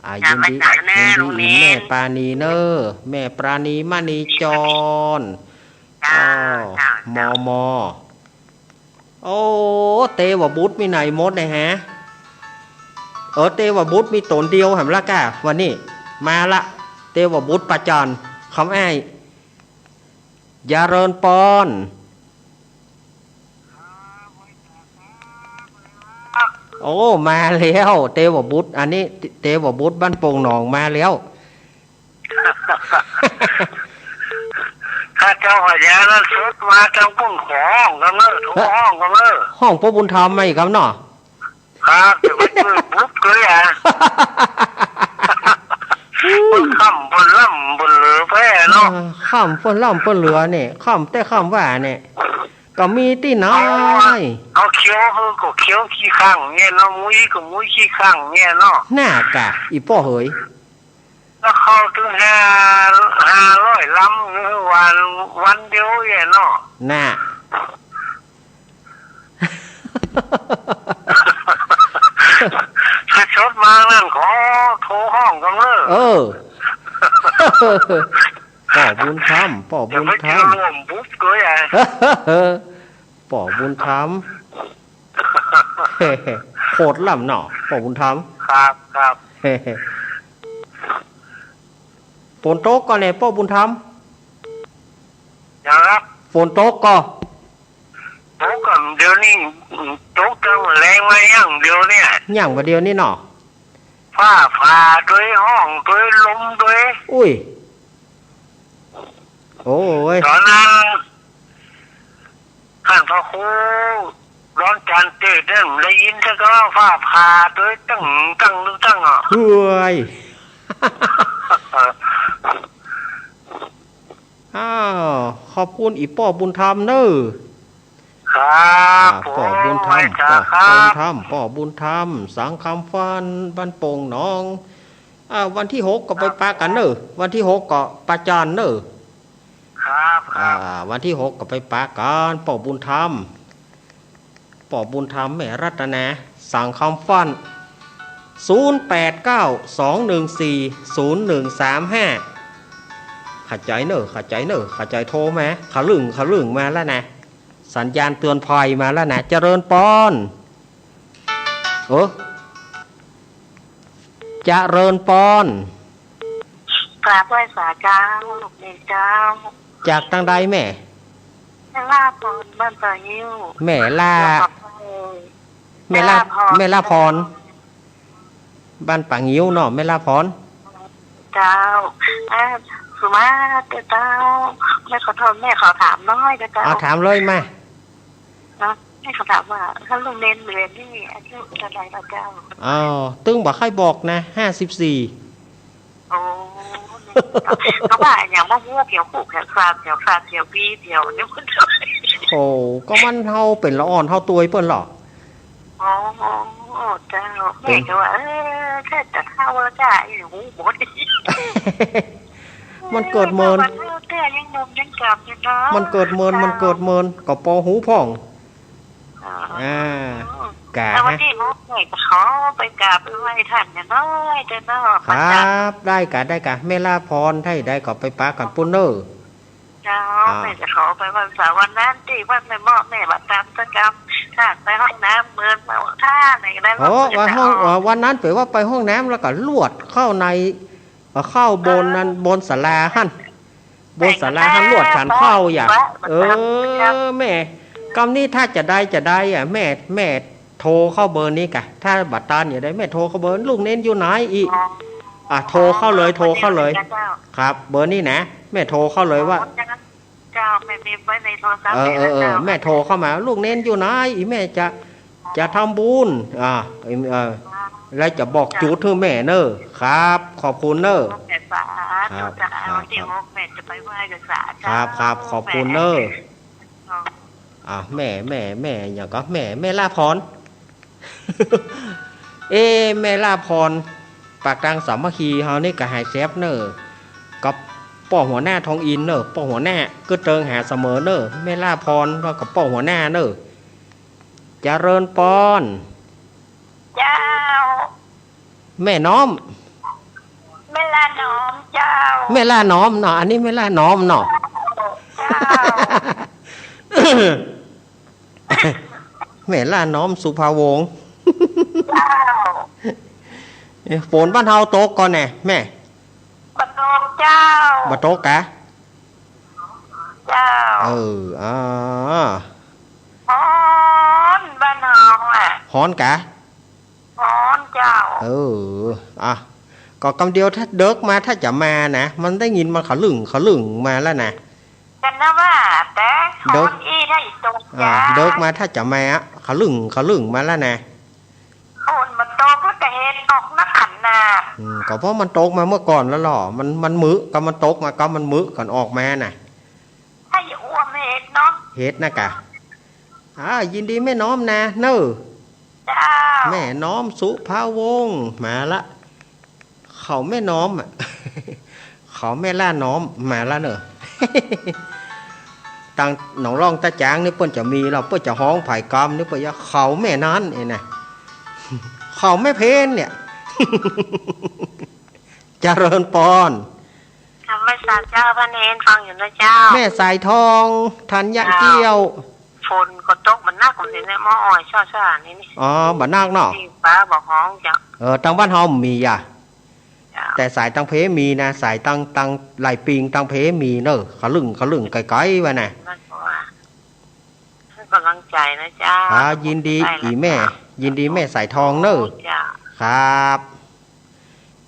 อ่า เจ้า ยินดี ไหว้สาเน่อ ยินดี ลุงเณร แม่ปานีเน่อ แม่ปานี มณีจร เจ้า อ้าว เจ้า มม โอ้ เตวบุตรมีไหนหมดเนี่ยฮะ เออ เตวบุตรมีต๋นเดียวแหมละก้า วันนี้ มาละ เตวบุตรปาจารย์ คำอ้าย เจริญปอน โอ้ มาแล้ว เตวบุตร อันนี้ เตวบุตรบ้านโป่งหนองมาแล้ว ข้าเจ้าพญานั้นสุดมาตางปุ้น ขอฮ้องกำเน่อ โทรฮ้องกำเน่อ ฮ้องป้อบุญธรรมมาอีกครับเนาะ ครับ เดี๋ยวไปเจอปุ๊บเลยอ่ะ เปิ้นค่ำเปิ้นล่ำเปิ้นเหลือแป๊เนาะ เออ ค่ำเปิ้นล่ำเปิ้นเหลือเนี่ย ค่ำแต่ค่ำว่าเนี่ย ก็มีตี้ไหน เอา เอาเคี้ยวเฮาก็เคี้ยวขี้ข้างเนี่ยเนาะ มุ้ยก็มุ้ยขี้ข้างเนี่ยเนาะ น่ากะ อีป้อเหย แล้วเข้าตึงห้า ห้าร้อยลำ วัน วันเดียวเนี่ยเนาะ น่ะ ถ้าสดมานั้นขอโทรฮ้องกำเน่อ เออ ป้อบุญธรรม ป้อบุญธรรม เดี๋ยวไปเจอร่วมปุ๊บเลยอ่ะ ป้อบุญธรรม โคตรล่ำเนาะ ป้อบุญธรรม ครับ ครับ ฝนตกก่อแหน่ ป้อบุญธรรม ครับ ฝนตกก่อ ตกก่อ เดี๋ยวนี้ตกตั้งแลงมายังเดียวเนี่ย ยังบ่าเดียวนี้เนาะ ฟ้าผ่าตวย ฮ้องตวย ลมตวย อุ้ย โอ้ย ต๋อนนั้น ท่านพระครูดอนจันทร์เตศน์นั่นได้ยินแต่ก็ฟ้าผ่าตวย ตึ้งตึ้งตึ้งตึ้งอ่ะ เฮ้ย อ้าว ขอบคุณอีป้อบุญธรรมเน่อ ครับ อ่า ผม ป้อบุญธรรม ไหว้สาครับ ป้อบุญธรรม ป้อบุญธรรม สังคำฟัน บ้านโป่งหนอง อ่า วันตี้หกก็ไปปะกั๋นเน่อ วันตี้หกก็ปะจานเน่อ ครับ ครับ อ่า วันตี้หกก็ไปปะกั๋น ป้อบุญธรรม ป้อบุญธรรม แม่รัตนา สังคำฟัน ศูนย์แปดเก้า สองหนึ่งสี่ ศูนย์หนึ่งสามห้า เข้าใจ๋เน่อ เข้าใจ๋เน่อ เข้าใจ๋โทรมา ขะลึ่ง ขะลึ่งมาแล้วนะ สัญญาณเตือนภัยมาแล้วนะ เจริญปอน เออ เจริญปอน กราบไหว้สาเจ้า ลูกเณรเจ้า จากตางใดแม่ แม่ล่าพร บ้านป่างิ้ว แม่ล่า แม่ล่า แม่ล่าพร แม่ล่าพร บ้านป่างิ้วเนาะ แม่ล่าพร เจ้า เอ่อ สุมาเตอร์เจ้า แม่ขอโทษ แม่ขอถามหน้อยเตอร์เจ้า อ่า ถามเลยมา เนาะ แม่ขอถามว่า ถ้าลุงเณรเหลือนี่อายุเท่าไหร่ละเจ้า อ้าว ตึงบ่ใค่บอกนะ ห้าสิบสี่ โอ้ ก็ว่าอย่างว่าหัวเขียวคู่เขียวครามเขียวครามเขียวปีเขียวนี่มัน โอ้ ก็มันเฮาเป๋นละอ่อนเฮาตวยเปิ้นเหรอ อ๋อ เจ้า แม่ก็ว่า เออ ถ้าจะเฒ่าแล้วจ้า ไอ้หูบอด มันเกิดเมิน เออ แต่ว่าเฒ่าแต่ยังหนุ่มยังกำอยู่เนาะ มันเกิดเมิน เจ้า มันเกิดเมิน ก็ปอหูพ่อง อ๋อ อ่า กะ แล้ววันตี้หกแม่จะขอไปกราบไปไหว้ต้านหน้อยเต๊อะเนาะ ครับ ได้กะ ได้กะ แม่ล่าพร ถ้าจะได้ก็ไปปะกั๋นปุ้นเน่อ เจ้า ครับ แม่จะขอไปวันเสาร์วันนั้นตี้วัดแม่เมาะ แม่บ่ตามสักกำ ถ้าไปห้องน้ำเมินมาว่าถ้าไหนก็ได้ โอ้ ว่าแม่จะ วันห้อง ออก เอ่อ วันนั้นเป๋นว่าไปห้องน้ำแล้วก็ลวดเข้าใน เอ่อ เข้าบนนั้น เออ บนศาลาหั้น บนศาลาหั้นลวดฉันข้าวอย่า แม่ก็แม่ เออ แม่ กำนี้ถ้าจะได้ จะได้อะ แม่ แม่โทรเข้าเบอร์นี้กะ ถ้าบ่ตานจะได้ แม่โทรเข้าเบอร์ ลูกเณรอยู่ไหนอีก อ๋อ อ่ะ โทรเข้าเลย อ๋อ โทรเข้าเลย เบอร์นี้นะเจ้า ครับ เบอร์นี้นะ แม่โทรเข้าเลยว่า อ๋อ เจ้า เจ้า แม่เมมไว้ในโทรศัพท์ เออ เลยนะ เออ เออ เจ้า แม่โทรเข้ามา ลูกเณรอยู่ไหนอีก แม่จะ จะทำบุญ อ่า เออ แล้วจะบอกจุดหื้อแม่เน่อ ครับ ขอบคุณเน่อ แม่สาธุ ครับ เจ้า ครับ วันตี้หกแม่จะไปไหว้กะสา ครับ ครับ ขอบคุณเน่อ เจ้า อ่า แม่ แม่ แม่หยังก็ แม่ แม่ล่าพร เอ๊ะ แม่ล่าพร ปากตางสามัคคีเฮานี่ก็หายแซบเน่อ กับป้อหัวหน้าทองอินเน่อ ป้อหัวหน้าก็เติงหาเสมอเน่อ แม่ล่าพร แล้วก็ป้อหัวหน้าเน่อ เจริญปอน เจ้า แม่น้อม แม่ล่าน้อมเจ้า แม่ล่าน้อมเนาะ อันนี้แม่ล่าน้อมเนาะ เจ้า แม่ล่าน้อมสุภาวงศ์ เจ้า เอ๊ะ ฝนบ้านเฮาตกก่อนแน่แม่ บ่ตกเจ้า บ่ตกกะ เจ้า เออ อ่า ฮ้อนบ้านเฮาอะ ฮ้อนกะ ฮ้อนเจ้า เออ อ่ะ ก็กำเดียวถ้าเดิกมาถ้าจะมานะ มันได้ยินมันขะลึ่งขะลึ่งมาแล้วนะ กั๋นนะว่า แต่ฮ้อนอี้ได้ตก อ่า จ้า เดิกมาถ้าจะมาอะ ขะลึ่งขะลึ่งมาแล้วนะ ฝนมันตกแล้วก็เห็ดออกนักขันนา อืม ก็เพราะมันตกมาเมื่อก่อนแล้วหรอ มัน มันมึกำมันตกมากำมันมึกำมันออกมาน่ะ ถ้าอย่าอ้วมเห็ดเนาะ เห็ดนะกะ อ่า ยินดีแม่น้อมนะเน่อ เจ้า แม่น้อมสุภาวงศ์มาละ เขาแม่น้อมอะ เขาแม่ล่าน้อมมาละเน่อ ตางหนองล่องตาจางนี่เปิ้นจะมีแล้ว เปิ้นจะฮ้องผายกำนี่เปิ้นจะเขาแม่นั้นเองนะ เขาแม่เพนเนี่ย เจริญปอน ธรรมสารเจ้า พระเณรฟังอยู่นะเจ้า แม่สายทอง ธัญเกี้ยว เจ้า ฝนก็ตกบ่หนักเหมือนเนี่ย มออ่อยช่อๆ นี่นี่ อ๋อ บ่หนักเนาะ นี่ฟ้าบ่ฮ้องเจ้า เออ ตางบ้านเฮามีอ่ะ เจ้า แต่สายตางเพมีนะ สายตาง ตางไหล่ปิงตางเพมีเน่อ ขะลึ่งขะลึ่งไก๋ๆ ว่าน่ะ นั่นก็ว่า ให้กำลังใจนะเจ้า อ่า ยินดี ได้แล้ว อีแม่ เจ้า ยินดีแม่สายทองเน่อ เจ้า ครับ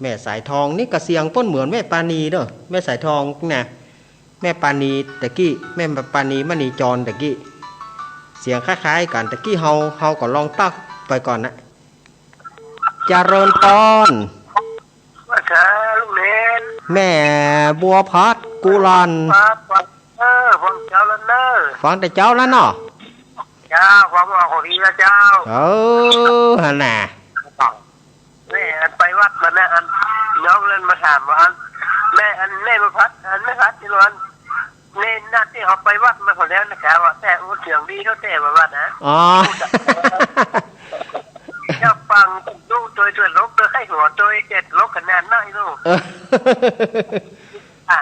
แม่สายทองนี่กะเสียงเปิ้นเหมือนแม่ปานีเน่อ แม่สายทองนะ แม่ปานีตะกี้ แม่ปานีมณีจรตะกี้ เสียงคล้ายๆ กั๋น ตะกี้เฮา เฮาก็ลองตั๊กไปก่อนนะ เจริญปอน ว่าเถอะลูกเณร แม่บัวผัดกุหลาบ ครับ เออ ฟังเจ้าแล้วเน่อ ฟังแต่เจ๊าแล้วเนาะ เจ้า ฟังว่าของดีแล้วเจ้า เออ หั่นน่ะ แม่อันไปวัดมานะ อันน้องเล่นมาถามว่า อันแม่ อันแม่บัวผัด อันแม่ผัดนี่หรอ อัน เณรนะตี้เขาไปวัดมาก่อนแล้วนะ กะว่าแต่อู้เสียงดีเนาะแต่ว่าวัดนะ อ๋อ เจ้าฟังดูโตยตลกโตยไข้หัวโตยเจ็ดตลกขนาดไหนลูก เออ อ่ะ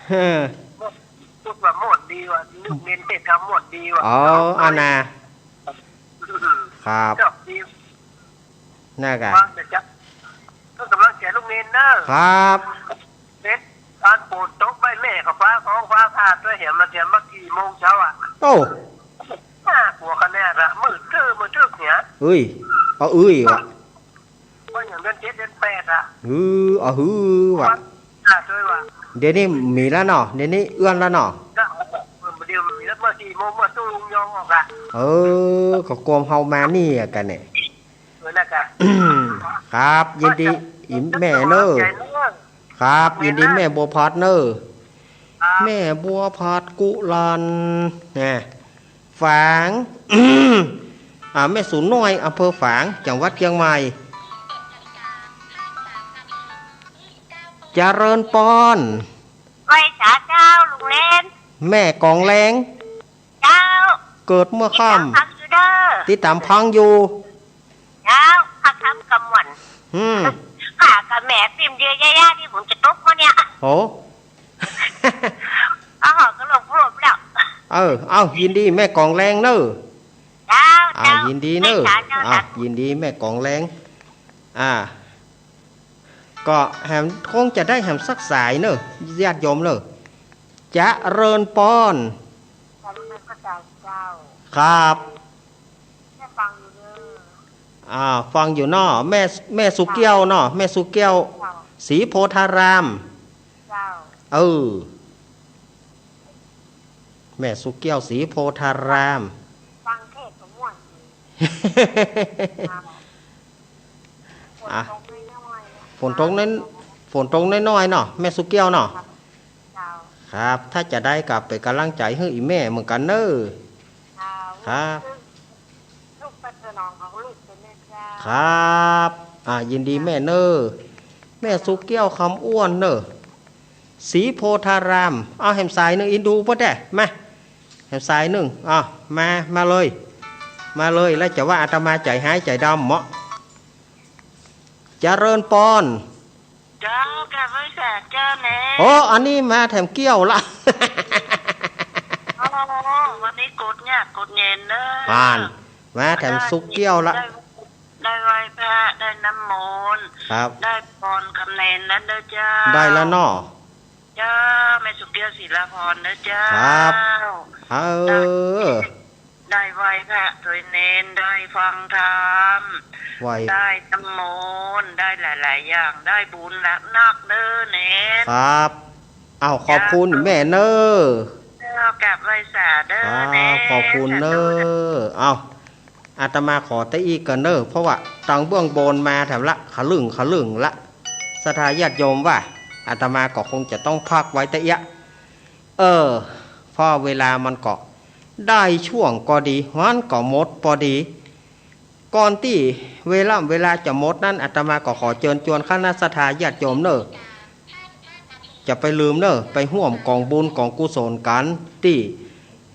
เออ พูดว่าม่วนดีว่ะ ลูกเณรเทศน์ธรรมม่วนดีว่ะ อ๋อ เอา อันน่ะ ครับ ชอบดี น่ากะ ฟังแต่จะ ก็กำลังใจลูกเณรเนอะ ครับ เณร ตอนฝนตกใบ้แม่ก็ฟ้าฮ้องฟ้าผ่าตวย เหียมาเหียมากี่โมงเจ๊าอะ โอ้ น่ากลัวขนาดอะ มืดตื้อมืดตึ๊บเนี่ย เอ้ย เอาเอ้ยว่ะ ว่าอย่างเดือนเจ็ดเดือนแปดอะ หือ เอาหือว่ะ ผ่าตวยว่ะ เดี๋ยวนี้มีแล้วเนาะ เดี๋ยวนี้เอื้อนแล้วเนาะ ก็เดี๋ยวมีแล้ว เมื่อสี่โมงเมื่อตู้ลุงยองออกอะ เออ ก็กลัวเฮามานี่อะกันเนี่ย เออ น่ากะ ครับ ยินดี อีแม่เนอะ ครับ ยินดีแม่บัวผัดเนอะ ครับ แม่บัวผัดกุหลาบ นะ ฝาง อ่า แม่สูนน้อย อำเภอฝาง จังหวัดเชียงใหม่ เจริญปอน ไหว้สาเจ้าลุงเณร แม่กองแรง เจ้า เกิดเมื่อค่ำ ติดต๋ามฟังอยู่เด้อ ติดต๋ามฟังอยู่ เจ้า ข้าทำกำวัน อืม ข้ากับแม่ปิ่มเดียยะยะนี่ผมจะตกมาเนี่ย โห อ้าว ก็หลบหลบแล้ว เออ เอ้า ยินดีแม่กองแรงเนอะ เจ้า อ่า เจ้า ยินดีเนอะ แม่จ๋าเจ้า อ่ะ สาธุ ยินดีแม่กองแรง อ่า ก็แหมคงจะได้แหมสักสายเนอะ ญาติโยมเนอะ เจริญปอน ครับ แม่ฟังอยู่เด้อ อ่า ฟังอยู่เนาะ แม่ แม่สุเกี้ยวเนาะ แม่สุเกี้ยว เจ้า ศรีโพธาราม เจ้า เออ แม่สุเกี้ยวศรีโพธาราม ฟังเทศน์ก็ม่วนดี เจ้า อ่ะ ฝนตกน้อยๆ ฝนตกน้อย ฝนตกน้อยๆ เนาะ แม่สุเกี้ยวเนาะ ครับ เจ้า ครับ ถ้าจะได้ก็เป๋นก๋ำลังใจ๋หื้ออี่แม่เหมือนกั๋นเนอะ เจ้า ครับ ลูกไปสนองของลูกเป๋นแม่เจ้า ครับ อ่า ยินดีแม่เนอะ แม่สุเกี้ยวคำอ้วนเนอะ ศรีโพธาราม เอาแหมสายนึ่งอินดูเปิ้นแต๊ มา แหมสายนึ่ง เอา มา มาเลย มาเลย แล้วจะว่าอาตมาใจ๋ฮ้ายใจ๋ดำเหมาะ เจริญปอน เจ้า กราบไหว้สาเจ้าแน่ โอ้ อันนี้มาแถมเกี้ยวละ อ๋อ วันนี้กดยากกดเย็นเนอะ อ่าน มาแถมสุเกี้ยวละ ได้ ได้ไหว้พระ ได้น้ำมนต์ ครับ ได้ปอนกำเณรแล้วเด้อเจ้า ได้แล้วเนาะ เจ้า แม่สุเกี้ยวศิลาพรเด้อเจ้า ครับ เออ ได้ไหว้พระถวายเณร ได้ฟังธรรม ไหว้ ได้น้ำมนต์ ได้หลายๆ อย่าง ได้บุญหนักๆ เด้อเณร ครับ อ้าว ขอบคุณแม่เนอะ เจ้า กราบไหว้สาเด้อ ครับ เณร ขอบคุณเนอะ สาธุ อ้าว อาตมาขอตะอี้ก่อนเนอะ เพราะว่าตางเบื้องบนมาแถมละ ขะลึ่งขะลึ่งละ ศรัทธาญาติโยมว่า อาตมาก็คงจะต้องพักไว้ตะเอี้ย เออ เพราะเวลามันก็ได้ช่วงก็ดี วันก็หมดปอดี ก่อนตี้เวลา เวลาจะหมดนั้น อาตมาก็ขอเจิญจวนคณะศรัทธาญาติโยมเนอะ จะไปลืมเนอะ ไปฮ่วมก๋องบุญก๋องกุศลกั๋น ตี้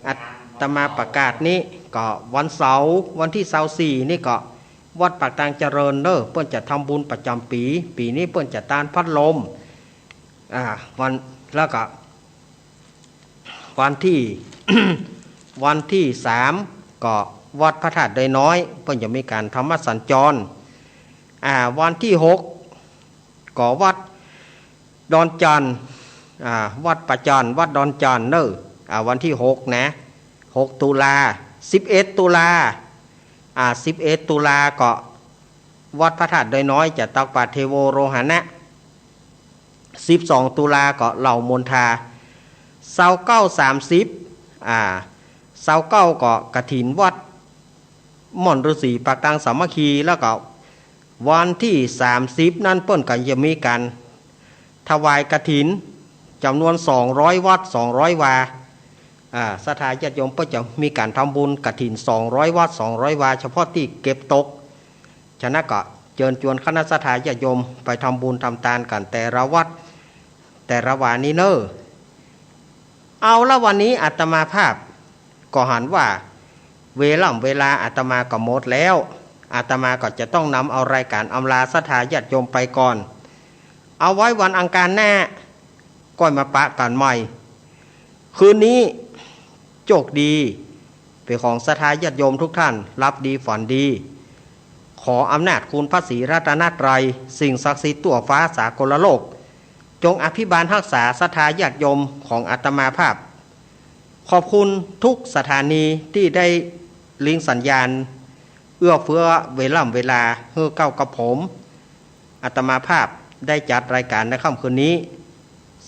อาตมาประกาศนี้ ก็วันเสาร์ วันตี้ซาวสี่นี่ก็ วัดปากตางเจริญเนอะ เปิ้นจะทำบุญประจ๋ำปี๋ ปี๋นี้เปิ้นจะตานพัดลม อ่า วัน แล้วก็ วันตี้ วันตี้สาม ก็วัดพระธาตุดอยน้อย เปิ้นจะมีก๋านธรรมสัญจร อ่า วันตี้หก ก็วัดดอนจันทน์ อ่า วัดป่าจันทน์ วัดดอนจันทน์เนอะ อ่า วันตี้หกนะ หกตุลา สิบเอ็ดตุลา อ่า สิบเอ็ดตุลาก็วัดพระธาตุดอยน้อยจะตักบาตรเทโวโรหณะ สิบสองตุลาก็เหล่ามนทา ซาวเก้า สามสิบ อ่า ซาวเก้าก็กฐินวัดม่อนฤๅษีปากตางสามัคคี แล้วก็วันตี้สามสิบนั้นเปิ้นก็จะมีก๋านถวายกฐินจ๋ำนวนสองร้อยวัตต์ สองร้อยวา อ่า ศรัทธาญาติโยมเปิ้นจะมีก๋านทำบุญกฐินสองร้อยวัตต์ สองร้อยวา เฉพาะตี้เก็บตก ฉะนั้นก็เจิญจวนคณะศรัทธาญาติโยมไปทำบุญทำตานกั๋นแต่ละวัด แต่ละวานี้เน่อ เอาละ วันนี้อาตมาภาพก็หันว่าเวล่ำเวลาอาตมาก็หมดแล้ว อาตมาก็จะต้องนำเอารายก๋านอำลาศรัทธาญาติโยมไปก่อน เอาไว้วันอังคารหน้า ก้อยมาปะกั๋นใหม่ คืนนี้โจคดี เป๋นของศรัทธาญาติโยมทุกท่าน หลับดีฝันดี ขออำนาจคุณพระศรีรัตนตรัย สิ่งศักดิ์สิทธิ์ทั่วฟ้าสากลโลก จงอภิบาลฮักษาศรัทธาญาติโยมของอาตมาภาพ ขอบคุณทุกสถานีตี้ได้ลิงก์สัญญาณ เอื้อเฟื้อเวล่ำเวลาหื้อเก้ากับผม อาตมาภาพได้จัดรายก๋านในค่ำคืนนี้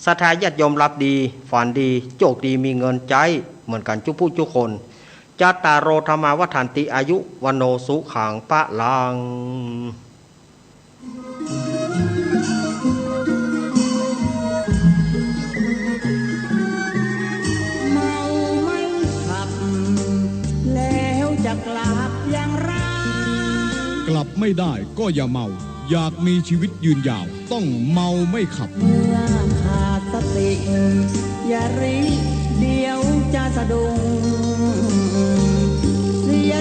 ศรัทธาญาติโยมหลับดี ฝันดี โจคดีมีเงินใจ๊เหมือนกั๋นจุ๊ผู้จุ๊คน จัตตาโร ธัมมา วัฑฒันติ อายุ วัณโณ สุขัง พลัง เมาไม่ขับ แล้วจะกลับอย่างไร กลับไม่ได้ก็อย่าเมา อยากมีชีวิตยืนยาว ต้องเมาไม่ขับ เมื่อขาดสติ อย่ารีบ เดี๋ยวจะสะดุ้ง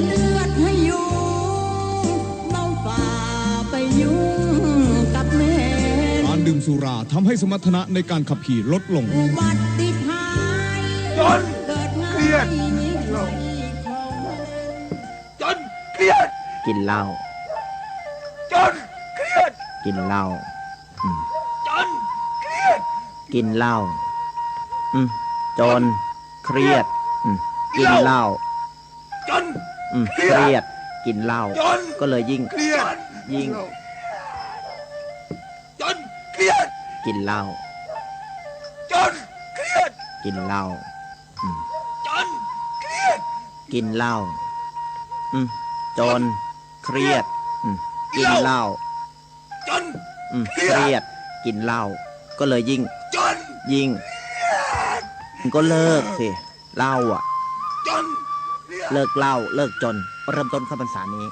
เลือดให้ยุง เบาฝ่าไปยุ่งกับแม่ การดื่มสุราทำให้สมรรถนะในการขับขี่ลดลง อุบัติภัย จน เกิดง่าย เครียด จนเครียด กิ๋นเหล้า จนเครียด กิ๋นเหล้า อืม จนเครียด กิ๋นเหล้า อืม จนเครียด อืม กิ๋นเหล้า จน อืม เครียด เครียด กิ๋นเหล้า จน ก็เลยยิ่ง เครียด ยิ่ง จนเครียด กิ๋นเหล้า จนเครียด กิ๋นเหล้า อืม จนเครียด กิ๋นเหล้า อืม จนเครียด อืม กิ๋นเหล้า จน อืม เครียด เครียด กิ๋นเหล้า ก็เลยยิ่ง จน ยิ่ง ก็เลิกสิ เหล้าอะ จนเครียด เลิกเหล้า เลิกจน เริ่มต้นเข้าพรรษานี้